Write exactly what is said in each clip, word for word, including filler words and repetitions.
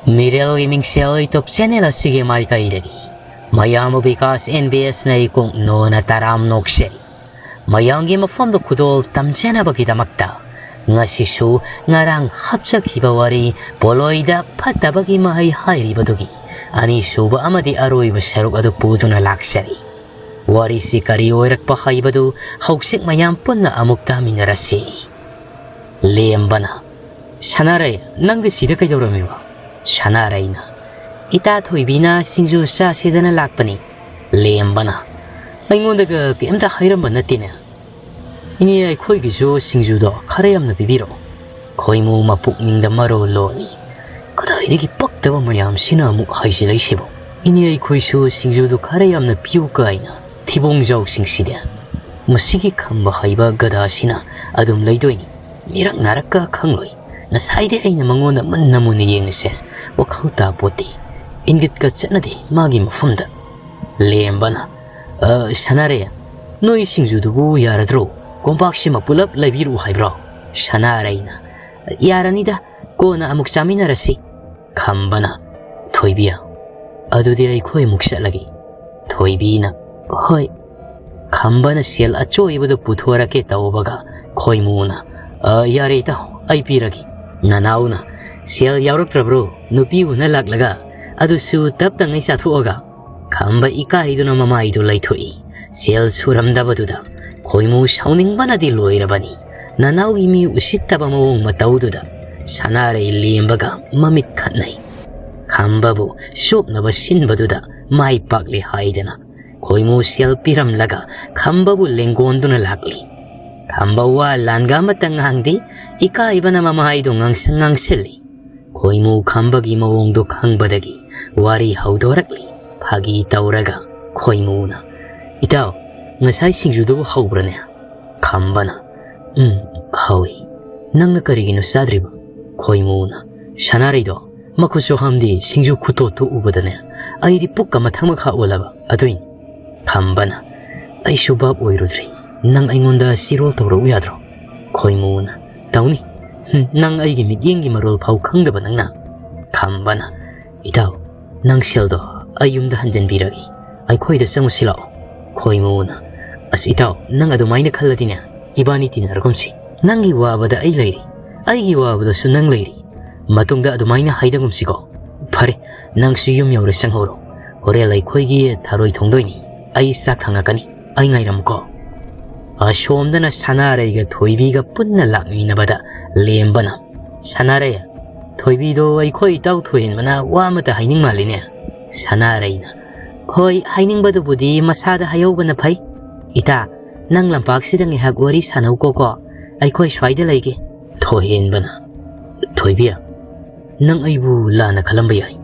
ꯃꯤꯔꯦꯜꯒꯤ ꯃꯤꯡꯁꯦꯜ YouTube channel ꯑꯁꯤꯒꯤ ꯃꯥꯏꯀꯩꯗꯒꯤ ꯃꯌꯥꯝꯕꯨ ꯕꯤꯀꯥꯁ ꯑꯦꯟ ꯕꯤ ꯑꯦꯁꯅ ꯏꯀꯣꯛ ꯅꯣꯅ ꯇꯔꯥꯝ ꯅꯣꯛꯆꯔꯤ꯫ ꯃꯌꯥꯝꯒꯤ ꯃꯐꯝꯗ ꯈꯨꯗꯣꯜ ꯇꯝꯖꯅꯕꯒꯤꯗꯃꯛꯇ ꯉꯁꯤꯁꯨ ꯉꯔꯥꯡ ꯍꯥꯞꯆꯈꯤꯕ ꯋꯥꯔꯤ ꯄꯣꯂꯣꯏꯗ ꯐꯠꯇꯕꯒꯤ ꯃꯍꯩ ꯍꯥꯏꯔꯤꯕꯗꯨꯒꯤ ꯑꯅꯤꯁꯨꯕ ꯑꯃꯗꯤ ꯑꯔꯣꯏꯕ ꯁꯔꯨꯛ ꯑꯗꯨ ꯄꯨꯗꯨꯅ ꯂꯥꯛꯆꯔꯤ꯫ ꯋꯥꯔꯤꯁꯤ ꯀꯔꯤ ꯑꯣꯏꯔꯛꯄ ꯍꯥꯏꯕꯗꯨ ꯍꯧꯖꯤꯛ ꯃꯌꯥꯝ ꯄꯨꯟꯅ ꯑꯃꯨꯛ ꯇꯥꯃꯤꯟꯅꯔꯁꯤ꯫ ꯂꯦꯝꯕꯅ, "ꯁꯅꯥꯔꯩ, ꯅꯪꯗꯤ ꯁꯤꯗ ꯀꯩꯗꯧꯔꯝꯃꯤꯕ?" ꯁꯅꯥꯔꯩꯅ, "ꯏꯇꯥ ꯊꯣꯏꯕꯤꯅ ꯁꯤꯡꯖꯨ ꯆꯥꯁꯦꯗꯅ ꯂꯥꯛꯄꯅꯤ꯫" ꯂꯦꯝꯕꯅ, "ꯑꯩꯉꯣꯟꯗꯒ ꯀꯩꯝꯇ ꯍꯥꯏꯔꯝꯕ ꯅꯠꯇꯦꯅꯦ꯫ ꯏꯅꯦ, ꯑꯩꯈꯣꯏꯒꯤꯁꯨ ꯁꯤꯡꯖꯨꯗꯣ ꯈꯔ ꯌꯥꯝꯅ ꯄꯤꯕꯤꯔꯛꯑꯣ꯫" ꯈꯣꯏꯃꯨ ꯃꯄꯨꯛꯅꯤꯡꯗ ꯃꯔꯣꯜ ꯂꯣꯜꯂꯤ꯫ "ꯀꯗꯥꯏꯗꯒꯤ ꯄꯛꯇꯕ ꯃꯌꯥꯝꯁꯤꯅ ꯑꯃꯨꯛ ꯍꯥꯏꯖꯤꯜꯂꯛꯏꯁꯤꯕꯣ? ꯏꯅꯦ, ꯑꯩꯈꯣꯏꯁꯨ ꯁꯤꯡꯖꯨꯗꯨ ꯈꯔ ꯌꯥꯝꯅ ꯄꯤꯌꯨ ꯀꯥꯏꯅ ꯊꯤꯕꯣꯡꯖꯥꯎꯁꯤꯡꯁꯤꯗꯤ꯫ ꯃꯁꯤꯒꯤ ꯈꯝꯕ ꯍꯩꯕ ꯒꯗꯥꯁꯤꯅ ꯑꯗꯨꯝ ꯂꯩꯗꯣꯏꯅꯤ꯫ ꯃꯤꯔꯛ ꯅꯥꯔꯛꯀ ꯈꯪꯂꯣꯏ꯫ ꯉꯁꯥꯏꯗꯤ ꯑꯩꯅ ꯃꯉꯣꯟꯗ ꯃꯨꯟꯅ ꯃꯨꯟꯅ ꯌꯦꯡꯉꯤꯁꯦ ꯋꯥꯈꯜ ꯇꯥꯄꯣꯠꯇꯦ꯫ ꯏꯪꯒꯤꯠꯀ ꯆꯠꯅꯗꯦ ꯃꯥꯒꯤ ꯃꯐꯝꯗ꯫" ꯂꯦꯝꯕꯅ, "ꯑ, ꯁꯅꯥꯔꯩ, ꯅꯣꯏ ꯁꯤꯡꯖꯨꯗꯨꯕꯨ ꯌꯥꯔꯗ꯭ꯔꯣ? ꯀꯣꯝꯄꯥꯛꯁꯤꯃ ꯄꯨꯂꯞ ꯂꯩꯕꯤꯔꯛꯎ ꯍꯥꯏꯕ꯭ꯔꯣ?" ꯁꯅꯥꯔꯩꯅ, "ꯌꯥꯔꯅꯤꯗ, ꯀꯣꯟꯅ ꯑꯃꯨꯛ ꯆꯥꯃꯤꯟꯅꯔꯁꯤ꯫" ꯈꯝꯕꯅ, "ꯊꯣꯏꯕꯤ, ꯑꯗꯨꯗꯤ ꯑꯩꯈꯣꯏ ꯑꯃꯨꯛ ꯆꯠꯂꯒꯦ꯫" ꯊꯣꯏꯕꯤꯅ, "ꯍꯣꯏ꯫" ꯈꯝꯕꯅ ꯁꯦꯜ ꯑꯆꯣꯏꯕꯗꯨ ꯄꯨꯊꯣꯔꯛꯀꯦ ꯇꯧꯕꯒ ꯈꯣꯏꯃꯨꯅ, "ꯑ, ꯌꯥꯔꯦ ꯏꯇꯥꯎ, ꯑꯩ ꯄꯤꯔꯒꯦ꯫" ꯅꯅꯥꯎꯅ, "ꯁꯦꯜ ꯌꯥꯎꯔꯛꯇ꯭ꯔꯕ꯭ꯔꯣ? ꯅꯨꯄꯤ ꯎꯅ ꯂꯥꯛꯂꯒ, ꯑꯗꯨꯁꯨ ꯇꯞꯇꯉꯩ ꯆꯥꯊꯣꯛꯑꯒ?" ꯈꯝꯕ ꯏꯀꯥꯏꯗꯨꯅ ꯃꯃꯥꯏꯗꯨ ꯂꯩꯊꯣꯛꯏ꯫ ꯁꯦꯜ ꯁꯨꯔꯝꯗꯕꯗꯨꯗ ꯈꯣꯏꯃꯨ ꯁꯥꯎꯅꯤꯡꯕꯅꯗꯤ ꯂꯣꯏꯔꯕꯅꯤ꯫ ꯅꯅꯥꯎꯒꯤ ꯃꯤ ꯎꯁꯤꯠꯇꯕ ꯃꯑꯣꯡ ꯃꯇꯧꯗꯨꯗ ꯁꯅꯥꯔꯩ ꯂꯦꯝꯕꯒ ꯃꯃꯤꯠ ꯈꯠꯅꯩ꯫ ꯈꯝꯕꯕꯨ ꯁꯣꯛꯅꯕ ꯁꯤꯟꯕꯗꯨꯗ ꯃꯥꯏ ꯄꯥꯛꯂꯦ ꯍꯥꯏꯗꯅ ꯈꯣꯏꯃꯨ ꯁꯦꯜ ꯄꯤꯔꯝꯂꯒ ꯈꯝꯕꯕꯨ ꯂꯦꯡꯒꯣꯟꯗꯨꯅ ꯂꯥꯛꯂꯤ꯫ ꯈꯝꯕ ꯋꯥ ꯂꯥꯟꯒ ꯑꯃꯠꯇ ꯉꯥꯡꯗꯦ, ꯏꯀꯥꯏꯕꯅ ꯃꯃꯥꯏꯗꯨ ꯉꯥꯡꯁꯪ ꯉꯥꯡꯁꯤꯜꯂꯤ꯫ ꯈꯣꯏꯃꯨ ꯈꯝꯕꯒꯤ ꯃꯑꯣꯡꯗꯨ ꯈꯪꯕꯗꯒꯤ ꯋꯥꯔꯤ ꯍꯧꯗꯣꯔꯛꯂꯤ꯫ ꯐꯥꯒꯤ ꯇꯧꯔꯒ ꯈꯣꯏꯃꯨꯅ, "ꯏꯇꯥꯎ, ꯉꯁꯥꯏ ꯁꯤꯡꯖꯨꯗꯨꯕꯨ ꯍꯧꯕ꯭ꯔꯅꯦ?" ꯈꯝꯕꯅ, "ꯎꯝ, ꯍꯧꯏ꯫ ꯅꯪꯅ ꯀꯔꯤꯒꯤꯅꯣ ꯆꯥꯗ꯭ꯔꯤꯕ?" ꯈꯣꯏꯃꯨꯅ, "ꯁꯅꯥꯔꯩꯗꯣ, ꯃꯈꯨꯠꯁꯨ ꯍꯥꯝꯗꯦ, ꯁꯤꯡꯖꯨ ꯈꯨꯇꯣꯠꯇꯨ ꯎꯕꯗꯅꯦ ꯑꯩꯗꯤ ꯄꯨꯛꯀ ꯃꯊꯪ ꯃꯈꯥ ꯑꯣꯜꯂꯕ ꯑꯗꯨꯏꯅꯤ꯫" ꯈꯝꯕꯅ, "ꯑꯩꯁꯨ ꯚꯥꯞ ꯑꯣꯏꯔꯨꯗ꯭ꯔꯦ, ꯅꯪ ꯑꯩꯉꯣꯟꯗ ꯁꯤꯔꯣꯜ ꯇꯧꯔꯛꯎ ꯌꯥꯗ꯭ꯔꯣ?" ꯈꯣꯏꯃꯨꯅ, "ꯇꯧꯅꯤ꯫ ꯍꯨꯝ, ꯅꯪ ꯑꯩꯒꯤ ꯃꯤꯠꯌꯦꯡꯒꯤ ꯃꯔꯣꯜ ꯐꯥꯎ ꯈꯪꯗꯕ ꯅꯪꯅ?" ꯈꯝꯕꯅ, "ꯏꯇꯥꯎ, ꯅꯪ ꯁꯦꯜꯗꯣ ꯑꯩ ꯌꯨꯝꯗ ꯍꯟꯖꯤꯟꯕꯤꯔꯒꯦ꯫ ꯑꯩꯈꯣꯏꯗ ꯆꯪꯉꯨꯁꯤ ꯂꯥꯛꯑꯣ꯫" ꯈꯣꯏꯃꯨꯅ, "ꯑꯁ ꯏꯇꯥꯎ, ꯅꯪ ꯑꯗꯨꯃꯥꯏꯅ ꯈꯜꯂꯗꯤꯅꯦ, ꯏꯕꯥꯅꯤ ꯇꯤꯟꯅꯔꯒꯨꯝꯁꯤ꯫ ꯅꯪꯒꯤ ꯋꯥꯕꯗ ꯑꯩ ꯂꯩꯔꯤ, ꯑꯩꯒꯤ ꯋꯥꯕꯗꯁꯨ ꯅꯪ ꯂꯩꯔꯤ꯫ ꯃꯇꯨꯡꯗ ꯑꯗꯨꯃꯥꯏꯅ ꯍꯥꯏꯗꯒꯨꯝꯁꯤꯀꯣ꯫ ꯐꯔꯦ, ꯅꯪꯁꯨ ꯌꯨꯝ ꯌꯧꯔꯦ, ꯆꯪꯍꯧꯔꯣ꯫ ꯍꯣꯔꯦꯟ ꯑꯩꯈꯣꯏꯒꯤ ꯊꯔꯣꯏ ꯊꯣꯡꯗꯣꯏꯅꯤ꯫ ꯑꯩ ꯆꯥꯛ ꯊꯥꯡꯉꯛꯀꯅꯤ꯫ ꯑꯩ ꯉꯥꯏꯔꯝꯃꯨꯀꯣ꯫" ꯑꯁꯣꯝꯗꯅ ꯁꯅꯥꯔꯩꯒ ꯊꯣꯏꯕꯤꯒ ꯄꯨꯟꯅ ꯂꯥꯛꯃꯤꯟꯅꯕꯗ ꯂꯦꯝꯕꯅ, "ꯁꯅꯥꯔꯩ, ꯊꯣꯏꯕꯤꯗꯣ ꯑꯩꯈꯣꯏ ꯏꯇꯥꯎ ꯊꯣꯏꯍꯦꯟꯕꯅ ꯋꯥ ꯑꯃꯇ ꯍꯥꯏꯅꯤꯡ ꯃꯥꯜꯂꯤꯅꯦ꯫" ꯁꯅꯥꯔꯩꯅ, "ꯍꯣꯏ, ꯍꯥꯏꯅꯤꯡꯕꯗꯨꯕꯨꯗꯤ ꯃꯁꯥꯗ ꯍꯥꯏꯍꯧꯕꯅ ꯐꯩ꯫ ꯏꯇꯥ, ꯅꯪ ꯂꯝꯄꯥꯛꯁꯤꯗ ꯉꯥꯏꯍꯥꯛ ꯋꯥꯔꯤ ꯁꯥꯟꯅꯧꯀꯣꯀꯣ, ꯑꯩꯈꯣꯏ ꯁ꯭ꯋꯥꯏꯗ ꯂꯩꯒꯦ꯫" ꯊꯣꯏꯍꯦꯟꯕꯅ, "ꯊꯣꯏꯕꯤ, ꯅꯪ ꯑꯩꯕꯨ ꯂꯥꯟꯅ ꯈꯜꯂꯝꯕ ꯌꯥꯏ꯫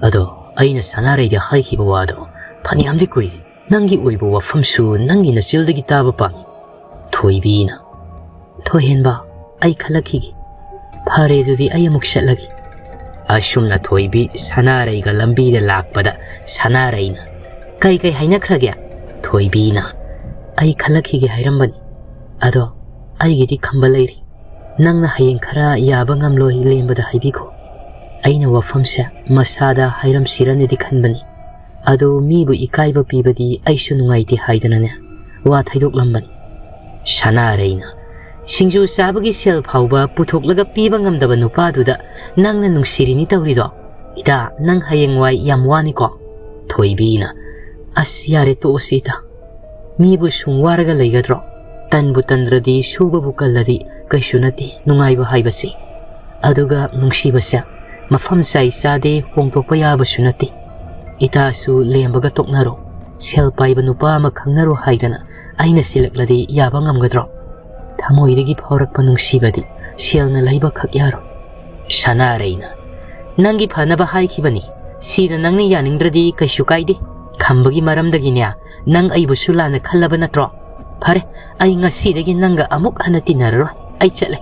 ꯑꯗꯣ ꯑꯩꯅ ꯁꯅꯥꯔꯩꯗ ꯍꯥꯏꯈꯤꯕ ꯋꯥꯗꯣ ꯐꯅꯌꯥꯝꯗꯤ ꯀꯨꯏꯔꯦ꯫ ꯅꯪꯒꯤ ꯑꯣꯏꯕ ꯋꯥꯐꯝꯁꯨ ꯅꯪꯒꯤ ꯅꯆꯤꯜꯗꯒꯤ ꯇꯥꯕ ꯄꯥꯝꯃꯤ꯫" ꯊꯣꯏꯕꯤꯅ, "ꯊꯣꯏꯍꯦꯟꯕ, ꯑꯩ ꯈꯜꯂꯛꯈꯤꯒꯦ꯫ ꯐꯔꯦ, ꯑꯗꯨꯗꯤ ꯑꯩ ꯑꯃꯨꯛ ꯆꯠꯂꯒꯦ꯫" ꯑꯁꯨꯝꯅ ꯊꯣꯏꯕꯤ ꯁꯅꯥꯔꯩꯒ ꯂꯝꯕꯤꯗ ꯂꯥꯛꯄꯗ ꯁꯅꯥꯔꯩꯅ, "ꯀꯩ ꯀꯩ ꯍꯥꯏꯅꯈ꯭ꯔꯒꯦ?" ꯊꯣꯏꯕꯤꯅ, "ꯑꯩ ꯈꯜꯂꯛꯈꯤꯒꯦ ꯍꯥꯏꯔꯝꯕꯅꯤ꯫ ꯑꯗꯣ ꯑꯩꯒꯤꯗꯤ ꯈꯝꯕ ꯂꯩꯔꯤ꯫ ꯅꯪꯅ ꯍꯌꯦꯡ ꯈꯔ ꯌꯥꯕ ꯉꯝꯂꯣꯏ ꯂꯦꯝꯕꯗ ꯍꯥꯏꯕꯤꯈꯣ꯫ ꯑꯩꯅ ꯋꯥꯐꯝꯁꯦ ꯃꯁꯥꯗ ꯍꯥꯏꯔꯝꯁꯤꯔꯅꯗꯤ ꯈꯟꯕꯅꯤ꯫ ꯑꯗꯨ ꯃꯤꯕꯨ ꯏꯀꯥꯏꯕ ꯄꯤꯕꯗꯤ ꯑꯩꯁꯨ ꯅꯨꯡꯉꯥꯏꯇꯦ ꯍꯥꯏꯗꯅꯅꯦ, ꯋꯥ ꯊꯩꯗꯣꯛꯂꯝꯕꯅꯤ꯫" ꯁꯅꯥꯔꯩꯅ, "ꯁꯤꯡꯖꯨ ꯆꯥꯕꯒꯤ ꯁꯦꯜ ꯐꯥꯎꯕ ꯄꯨꯊꯣꯛꯂꯒ ꯄꯤꯕ ꯉꯝꯗꯕ ꯅꯨꯄꯥꯗꯨꯗ ꯅꯪꯅ ꯅꯨꯡꯁꯤꯔꯤꯅꯤ ꯇꯧꯔꯤꯗꯣ? ꯏꯇꯥ, ꯅꯪ ꯍꯌꯦꯡꯋꯥꯏ ꯌꯥꯝ ꯋꯥꯅꯤꯀꯣ꯫" ꯊꯣꯏꯕꯤꯅ, "ꯑꯁ, ꯌꯥꯔꯦ, ꯇꯣꯛꯑꯁꯤ ꯏꯇꯥ꯫ ꯃꯤꯕꯨ ꯁꯨꯝ ꯋꯥꯔꯒ ꯂꯩꯒꯗ꯭ꯔꯣ? ꯇꯟꯕꯨ ꯇꯟꯗ꯭ꯔꯗꯤ, ꯁꯨꯕꯕꯨ ꯀꯜꯂꯗꯤ ꯀꯩꯁꯨ ꯅꯠꯇꯦ ꯅꯨꯡꯉꯥꯏꯕ ꯍꯥꯏꯕꯁꯤ꯫ ꯑꯗꯨꯒ ꯅꯨꯡꯁꯤꯕꯁꯦ ꯃꯐꯝ ꯆꯥꯏ ꯆꯥꯗꯦ ꯍꯣꯡꯗꯣꯛꯄ ꯌꯥꯕꯁꯨ ꯅꯠꯇꯦ꯫ ꯏꯇꯥꯁꯨ ꯂꯦꯝꯕꯒ ꯇꯣꯛꯅꯔꯣ꯫ ꯁꯦꯜ ꯄꯥꯏꯕ ꯅꯨꯄꯥ ꯑꯃ ꯈꯪꯅꯔꯣ ꯍꯥꯏꯗꯅ ꯑꯩꯅ ꯁꯤꯜꯂꯛꯂꯗꯤ ꯌꯥꯕ ꯉꯝꯒꯗ꯭ꯔꯣ? ꯊꯃꯣꯏꯗꯒꯤ ꯐꯥꯎꯔꯛꯄ ꯅꯨꯡꯁꯤꯕꯗꯤ ꯁꯦꯜꯅ ꯂꯩꯕ ꯈꯛ ꯌꯥꯔꯣꯏ꯫" ꯁꯅꯥꯔꯩꯅ, "ꯅꯪꯒꯤ ꯐꯅꯕ ꯍꯥꯏꯈꯤꯕꯅꯤ꯫ ꯁꯤꯗ ꯅꯪꯅ ꯌꯥꯅꯤꯡꯗ꯭ꯔꯗꯤ ꯀꯩꯁꯨ ꯀꯥꯏꯗꯦ꯫ ꯈꯝꯕꯒꯤ ꯃꯔꯝꯗꯒꯤꯅꯦ ꯅꯪ ꯑꯩꯕꯨꯁꯨ ꯂꯥꯟꯅ ꯈꯜꯂꯕ ꯅꯠꯇ꯭ꯔꯣ? ꯐꯔꯦ, ꯑꯩ ꯉꯁꯤꯗꯒꯤ ꯅꯪꯒ ꯑꯃꯨꯛ ꯍꯟꯅ ꯇꯤꯟꯅꯔꯔꯣꯏ꯫ ꯑꯩ ꯆꯠꯂꯦ꯫"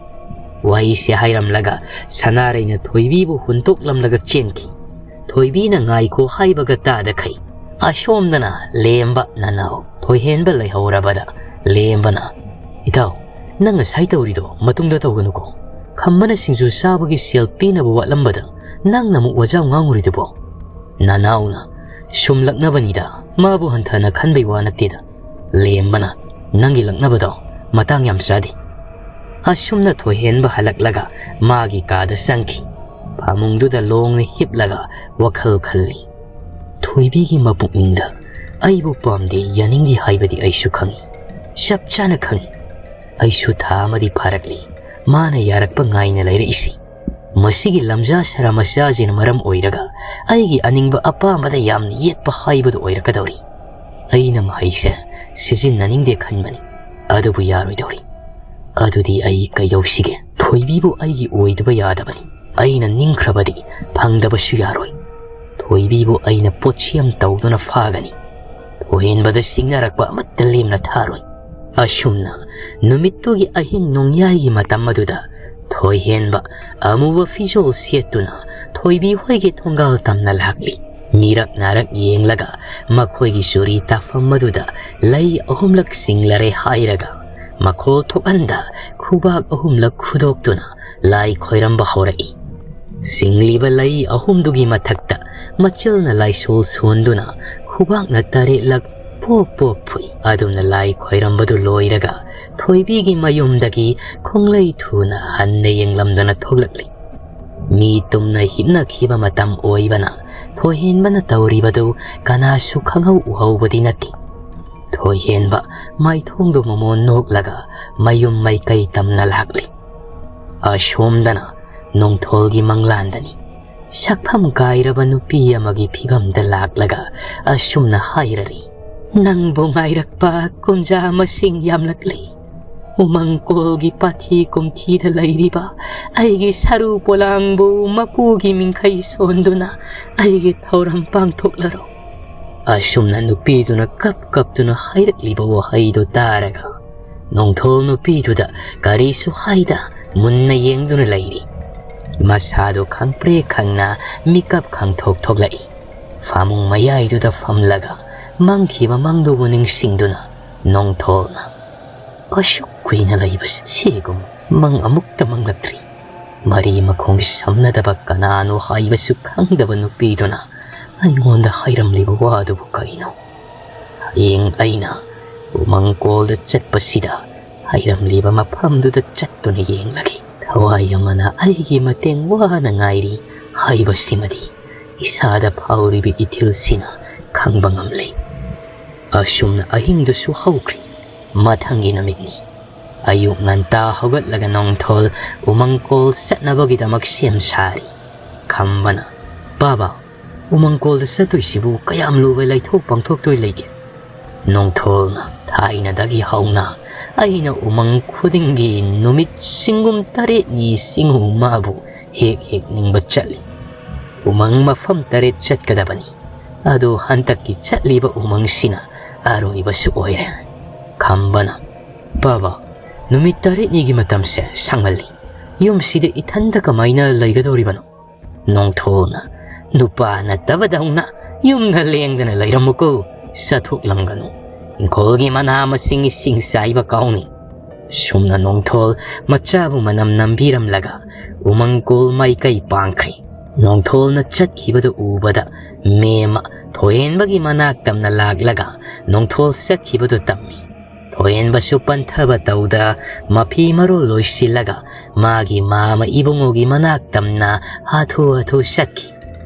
ꯋꯥꯔꯤꯁꯦ ꯍꯥꯏꯔꯝꯂꯒ ꯁꯅꯥꯔꯩꯅ ꯊꯣꯏꯕꯤꯕꯨ ꯍꯨꯟꯇꯣꯛꯂꯝꯂꯒ ꯆꯦꯟꯈꯤ꯫ ꯊꯣꯏꯕꯤꯅ ꯉꯥꯏꯈꯣ ꯍꯥꯏꯕꯒ ꯇꯥꯗꯈꯩ ꯑꯁꯣꯝꯗꯅ ꯂꯦꯝꯕ ꯅꯅꯥꯎ ꯊꯣꯏꯍꯦꯟꯕ ꯂꯩꯍꯧꯔꯕꯗ ꯂꯦꯝꯕꯅ, "ꯏꯇꯥꯎ, ꯅꯪ ꯉꯁꯥꯏ ꯇꯧꯔꯤꯗꯣ ꯃꯇꯨꯡꯗ ꯇꯧꯒꯅꯨꯀꯣ꯫ ꯈꯝꯕꯅ ꯁꯤꯡꯖꯨ ꯆꯥꯕꯒꯤ ꯁꯦꯜ ꯄꯤꯅꯕ ꯋꯥꯠꯂꯝꯕꯗ ꯅꯪꯅ ꯑꯃꯨꯛ ꯋꯥꯖꯥꯎ ꯉꯥꯡꯉꯨꯔꯤꯗꯨꯕꯣ? ꯅꯅꯥꯎꯅ ꯁꯨꯝ ꯂꯛꯅꯕꯅꯤꯗ, ꯃꯥꯕꯨ ꯍꯟꯊꯅ ꯈꯟꯕꯩ ꯋꯥ ꯅꯠꯇꯦꯗ꯫ ꯂꯦꯝꯕꯅ ꯅꯪꯒꯤ ꯂꯛꯅꯕꯗꯣ ꯃꯇꯥꯡ ꯌꯥꯝ ꯆꯥꯗꯦ꯫ ꯑꯁꯨꯝꯅ ꯊꯣꯏꯍꯦꯟꯕ ꯍꯜꯂꯛꯂꯒ ꯃꯥꯒꯤ ꯀꯥꯗ ꯆꯪꯈꯤ꯫ ꯐꯃꯨꯡꯗꯨꯗ ꯂꯣꯡꯅ ꯍꯤꯞꯂꯒ ꯋꯥꯈꯜ ꯈꯜꯂꯤ꯫ ꯊꯣꯏꯕꯤꯒꯤ ꯃꯄꯨꯛꯅꯤꯡꯗ ꯑꯩꯕꯨ ꯄꯥꯝꯗꯦ, ꯌꯥꯅꯤꯡꯗꯦ ꯍꯥꯏꯕꯗꯤ ꯑꯩꯁꯨ ꯈꯪꯏ, ꯆꯞ ꯆꯥꯅ ꯈꯪꯏ꯫ ꯑꯩꯁꯨ ꯊꯥ ꯑꯃꯗꯤ ꯐꯥꯔꯛꯂꯤ ꯃꯥꯅ ꯌꯥꯔꯛꯄ ꯉꯥꯏꯅ ꯂꯩꯔꯛꯏꯁꯤ꯫ ꯃꯁꯤꯒꯤ ꯂꯝꯖꯥ ꯁꯔꯥ ꯃꯆꯥꯁꯤꯅ ꯃꯔꯝ ꯑꯣꯏꯔꯒ ꯑꯩꯒꯤ ꯑꯅꯤꯡꯕ ꯑꯄꯥꯝꯕꯗ ꯌꯥꯝꯅ ꯌꯦꯠꯄ ꯍꯥꯏꯕꯗꯨ ꯑꯣꯏꯔꯛꯀꯗꯧꯔꯤ꯫ ꯑꯩꯅ ꯃꯍꯩꯁꯦ ꯁꯤꯖꯤꯟꯅꯅꯤꯡꯗꯦ ꯈꯟꯕꯅꯤ, ꯑꯗꯨꯕꯨ ꯌꯥꯔꯣꯏꯗꯧꯔꯤ꯫ ꯑꯗꯨꯗꯤ ꯑꯩ ꯀꯩꯗꯧꯁꯤꯒꯦ? ꯊꯣꯏꯕꯤꯕꯨ ꯑꯩꯒꯤ ꯑꯣꯏꯗꯕ ꯌꯥꯗꯕꯅꯤ꯫ ꯑꯩꯅ ꯅꯤꯡꯈ꯭ꯔꯕꯗꯤ ꯐꯪꯗꯕꯁꯨ ꯌꯥꯔꯣꯏ꯫ ꯊꯣꯏꯕꯤꯕꯨ ꯑꯩꯅ ꯄꯣꯠꯁꯤ ꯌꯥꯝ ꯇꯧꯗꯨꯅ ꯐꯥꯒꯅꯤ꯫ ꯊꯣꯏꯍꯦꯟꯕꯗ ꯁꯤꯡꯅꯔꯛꯄ ꯑꯃꯠꯇ ꯂꯦꯝꯅ ꯊꯥꯔꯣꯏ꯫ ꯑꯁꯨꯝꯅ ꯅꯨꯃꯤꯠꯇꯨꯒꯤ ꯑꯍꯤꯡ ꯅꯣꯡꯌꯥꯏꯒꯤ ꯃꯇꯝ ꯑꯗꯨꯗ ꯊꯣꯏꯍꯦꯟꯕ ꯑꯃꯨꯕ ꯐꯤꯖꯣꯜ ꯁꯦꯠꯇꯨꯅ ꯊꯣꯏꯕꯤ ꯍꯣꯏꯒꯤ ꯊꯣꯡꯒꯥꯜ ꯇꯝꯅ ꯂꯥꯛꯂꯤ꯫ ꯃꯤꯔꯛ ꯅꯥꯔꯛ ꯌꯦꯡꯂꯒ ꯃꯈꯣꯏꯒꯤ ꯆꯨꯔꯤ ꯇꯥꯐꯝ ꯑꯗꯨꯗ ꯂꯩ ꯑꯍꯨꯝꯂꯛ ꯆꯤꯡꯂꯔꯦ ꯍꯥꯏꯔꯒ ꯃꯈꯣꯜ ꯊꯣꯛꯍꯟꯗ ꯈꯨꯕꯥꯛ ꯑꯍꯨꯝꯂꯛ ꯈꯨꯗꯣꯛꯇꯨꯅ ꯂꯥꯏ ꯈꯣꯏꯔꯝꯕ ꯍꯧꯔꯛꯏ꯫ ꯁꯤꯡꯂꯤꯕ ꯂꯩ ꯑꯍꯨꯝꯗꯨꯒꯤ ꯃꯊꯛꯇ ꯃꯆꯜꯅ ꯂꯥꯏꯁꯣꯜ ꯁꯣꯟꯗꯨꯅ ꯈꯨꯕꯥꯛꯅ ꯇꯔꯦꯠꯂꯛ ꯄꯣꯞ ꯄꯣꯞ ꯐꯨꯏ꯫ ꯑꯗꯨꯝꯅ ꯂꯥꯏ ꯈꯣꯏꯔꯝꯕꯗꯨ ꯂꯣꯏꯔꯒ ꯊꯣꯏꯕꯤꯒꯤ ꯃꯌꯨꯝꯗꯒꯤ ꯈꯣꯡꯂꯩ ꯊꯨꯅ ꯍꯟꯅ ꯌꯦꯡꯂꯝꯗꯅ ꯊꯣꯛꯂꯛꯂꯤ꯫ ꯃꯤ ꯇꯨꯝꯅ ꯍꯤꯞꯅꯈꯤꯕ ꯃꯇꯝ ꯑꯣꯏꯕꯅ ꯊꯣꯏꯍꯦꯟꯕꯅ ꯇꯧꯔꯤꯕꯗꯨ ꯀꯅꯥꯁꯨ ꯈꯪꯍꯧ ꯎꯍꯧꯕꯗꯤ ꯅꯠꯇꯦ꯫ ꯊꯣꯏꯍꯦꯟꯕ ꯃꯥꯏꯊꯣꯡꯗꯨ ꯃꯃꯣꯟ ꯅꯣꯛꯂꯒ ꯃꯌꯨꯝ ꯃꯥꯏꯀꯩ ꯇꯝꯅ ꯂꯥꯛꯂꯤ꯫ ꯑꯁꯣꯝꯗꯅ ꯅꯣꯡꯊꯣꯜꯒꯤ ꯃꯪꯂꯥꯟꯗꯅꯤ꯫ ꯁꯛꯐꯝ ꯀꯥꯏꯔꯕ ꯅꯨꯄꯤ ꯑꯃꯒꯤ ꯐꯤꯕꯝꯗ ꯂꯥꯛꯂꯒ ꯑꯁꯨꯝꯅ ꯍꯥꯏꯔꯔꯤ, "ꯅꯪꯕꯨ ꯉꯥꯏꯔꯛꯄ ꯀꯨꯝꯖꯥ ꯃꯁꯤꯡ ꯌꯥꯝꯂꯛꯂꯤ꯫ ꯎꯃꯪꯀꯣꯜꯒꯤ ꯄꯥꯊꯤ ꯀꯨꯝꯊꯤꯗ ꯂꯩꯔꯤꯕ ꯑꯩꯒꯤ ꯁꯔꯨ ꯄꯣꯂꯥꯡꯕꯨ ꯃꯄꯨꯒꯤ ꯃꯤꯡꯈꯩ ꯁꯣꯟꯗꯨꯅ ꯑꯩꯒꯤ ꯊꯧꯔꯝ ꯄꯥꯡꯊꯣꯛꯂꯔꯣ?" ꯑꯁꯨꯝꯅ ꯅꯨꯄꯤꯗꯨꯅ ꯀꯞ ꯀꯞꯇꯨꯅ ꯍꯥꯏꯔꯛꯂꯤꯕ ꯋꯥꯍꯩꯗꯨ ꯇꯥꯔꯒ ꯅꯣꯡꯊꯣꯜ ꯅꯨꯄꯤꯗꯨꯗ ꯀꯔꯤꯁꯨ ꯍꯥꯏꯗ ꯃꯨꯟꯅ ꯌꯦꯡꯗꯨꯅ ꯂꯩꯔꯤ꯫ ꯃꯁꯥꯗꯨ ꯈꯪꯄ꯭ꯔꯦꯛ ꯈꯪꯅ ꯃꯤꯀꯞ ꯈꯪꯊꯣꯛ ꯊꯣꯛꯂꯛꯏ꯫ ꯐꯃꯨꯡ ꯃꯌꯥꯏꯗꯨꯗ ꯐꯝꯂꯒ ꯃꯪꯈꯤꯕ ꯃꯪꯗꯨꯕꯨ ꯅꯤꯡꯁꯤꯡꯗꯨꯅ ꯅꯣꯡꯊꯣꯜꯅ, "ꯑꯁꯨꯛ ꯀꯨꯏꯅ ꯂꯩꯕꯁꯤ ꯁꯤꯒꯨꯝ ꯃꯪ ꯑꯃꯨꯛꯇ ꯃꯪꯂꯛꯇ꯭ꯔꯤ꯫ ꯃꯔꯤ ꯃꯈꯣꯡ ꯁꯝꯅꯗꯕ ꯀꯅꯥꯅꯣ ꯍꯥꯏꯕꯁꯨ ꯈꯪꯗꯕ ꯅꯨꯄꯤꯗꯨꯅ ꯑꯩꯉꯣꯟꯗ ꯍꯥꯏꯔꯝꯂꯤꯕ ꯋꯥꯗꯨꯕꯨ ꯀꯔꯤꯅꯣ? ꯍꯌꯦꯡ ꯑꯩꯅ ꯎꯃꯪꯀꯣꯜꯗ ꯆꯠꯄꯁꯤꯗ ꯍꯥꯏꯔꯝꯂꯤꯕ ꯃꯐꯝꯗꯨꯗ ꯆꯠꯇꯨꯅ ꯌꯦꯡꯂꯒꯦ꯫ ꯊꯋꯥꯏ ꯑꯃꯅ ꯑꯩꯒꯤ ꯃꯇꯦꯡ ꯋꯥꯅ ꯉꯥꯏꯔꯤ ꯍꯥꯏꯕꯁꯤꯃꯗꯤ ꯏꯁꯥꯗ ꯐꯥꯎꯔꯤꯕ ꯏꯊꯤꯜꯁꯤꯅ ꯈꯪꯕ ꯉꯝꯂꯦ꯫ ꯑꯁꯨꯝꯅ ꯑꯍꯤꯡꯗꯨꯁꯨ ꯍꯧꯈ꯭ꯔꯤ꯫ ꯃꯊꯪꯒꯤ ꯅꯨꯃꯤꯠꯅꯤ꯫ ꯑꯌꯨꯛ ꯉꯟꯇꯥ ꯍꯧꯒꯠꯂꯒ ꯅꯣꯡꯊꯣꯜ ꯎꯃꯪꯀꯣꯜ ꯆꯠꯅꯕꯒꯤꯗꯃꯛ ꯁꯦꯝ ꯁꯥꯔꯤ꯫ ꯈꯝꯕꯅ, "ꯕꯥꯕꯥ, ꯎꯃꯪꯀꯣꯜꯗ ꯆꯠꯇꯣꯏꯁꯤꯕꯨ ꯀꯌꯥꯝ ꯂꯨꯕ ꯂꯩꯊꯣꯛ ꯄꯥꯡꯊꯣꯛꯇꯣꯏ ꯂꯩꯒꯦ?" ꯅꯣꯡꯊꯣꯜꯅ, "ꯊꯥꯏꯅꯗꯒꯤ ꯍꯧꯅ ꯑꯩꯅ ꯎꯃꯪ ꯈꯨꯗꯤꯡꯒꯤ ꯅꯨꯃꯤꯠ ꯆꯤꯡꯒꯨꯝ ꯇꯔꯦꯠꯅꯤ ꯆꯤꯡꯍꯨ ꯃꯥꯕꯨ ꯍꯦꯛ ꯍꯦꯛ ꯅꯤꯡꯕ ꯆꯠꯂꯤ꯫ ꯎꯃꯪ ꯃꯐꯝ ꯇꯔꯦꯠ ꯆꯠꯀꯗꯕꯅꯤ꯫ ꯑꯗꯨ ꯍꯟꯗꯛꯀꯤ ꯆꯠꯂꯤꯕ ꯎꯃꯪꯁꯤꯅ ꯑꯔꯣꯏꯕꯁꯨ ꯑꯣꯏꯔꯦ꯫" ꯈꯝꯕꯅ, "ꯕꯥꯕꯥ, ꯅꯨꯃꯤꯠ ꯇꯔꯦꯠꯅꯤꯒꯤ ꯃꯇꯝꯁꯦ ꯁꯥꯡꯃꯜꯂꯤ꯫ ꯌꯨꯝꯁꯤꯗ ꯏꯊꯟꯗ ꯀꯃꯥꯏꯅ ꯂꯩꯒꯗꯧꯔꯤꯕꯅꯣ?" ꯅꯣꯡꯊꯣꯜꯅ, "ꯅꯨꯄꯥ ꯅꯠꯇꯕꯗꯧꯅ ꯌꯨꯝꯗ ꯂꯦꯡꯗꯅ ꯂꯩꯔꯝꯃꯨꯀꯣ, ꯆꯠꯊꯣꯛꯂꯝꯒꯅꯨ꯫ ꯏꯪꯈꯣꯜꯒꯤ ꯃꯅꯥ ꯃꯁꯤꯡ ꯏꯁꯤꯡ ꯆꯥꯏꯕ ꯀꯥꯎꯅꯤ꯫" ꯁꯨꯝꯅ ꯅꯣꯡꯊꯣꯜ ꯃꯆꯥꯕꯨ ꯃꯅꯝ ꯅꯝꯕꯤꯔꯝꯂꯒ ꯎꯃꯪꯀꯣꯜ ꯃꯥꯏꯀꯩ ꯄꯥꯡꯈ꯭ꯔꯦ꯫ ꯅꯣꯡꯊꯣꯜꯅ ꯆꯠꯈꯤꯕꯗꯨ ꯎꯕꯗ ꯃꯦꯝꯃ ꯊꯣꯏꯍꯦꯟꯕꯒꯤ ꯃꯅꯥꯛ ꯇꯝꯅ ꯂꯥꯛꯂꯒ ꯅꯣꯡꯊꯣꯜ ꯆꯠꯈꯤꯕꯗꯨ ꯇꯝꯃꯤ꯫ ꯊꯣꯏꯍꯦꯟꯕꯁꯨ ꯄꯟꯊꯕ ꯇꯧꯗ ꯃꯐꯤ ꯃꯔꯣꯜ ꯂꯣꯏꯁꯤꯜꯂꯒ ꯃꯥꯒꯤ ꯃꯥꯃ ꯏꯕꯨꯡꯉꯣꯒꯤ ꯃꯅꯥꯛ ꯇꯝꯅ ꯍꯥꯊꯨ ꯍꯥꯊꯨ ꯆꯠꯈꯤ꯫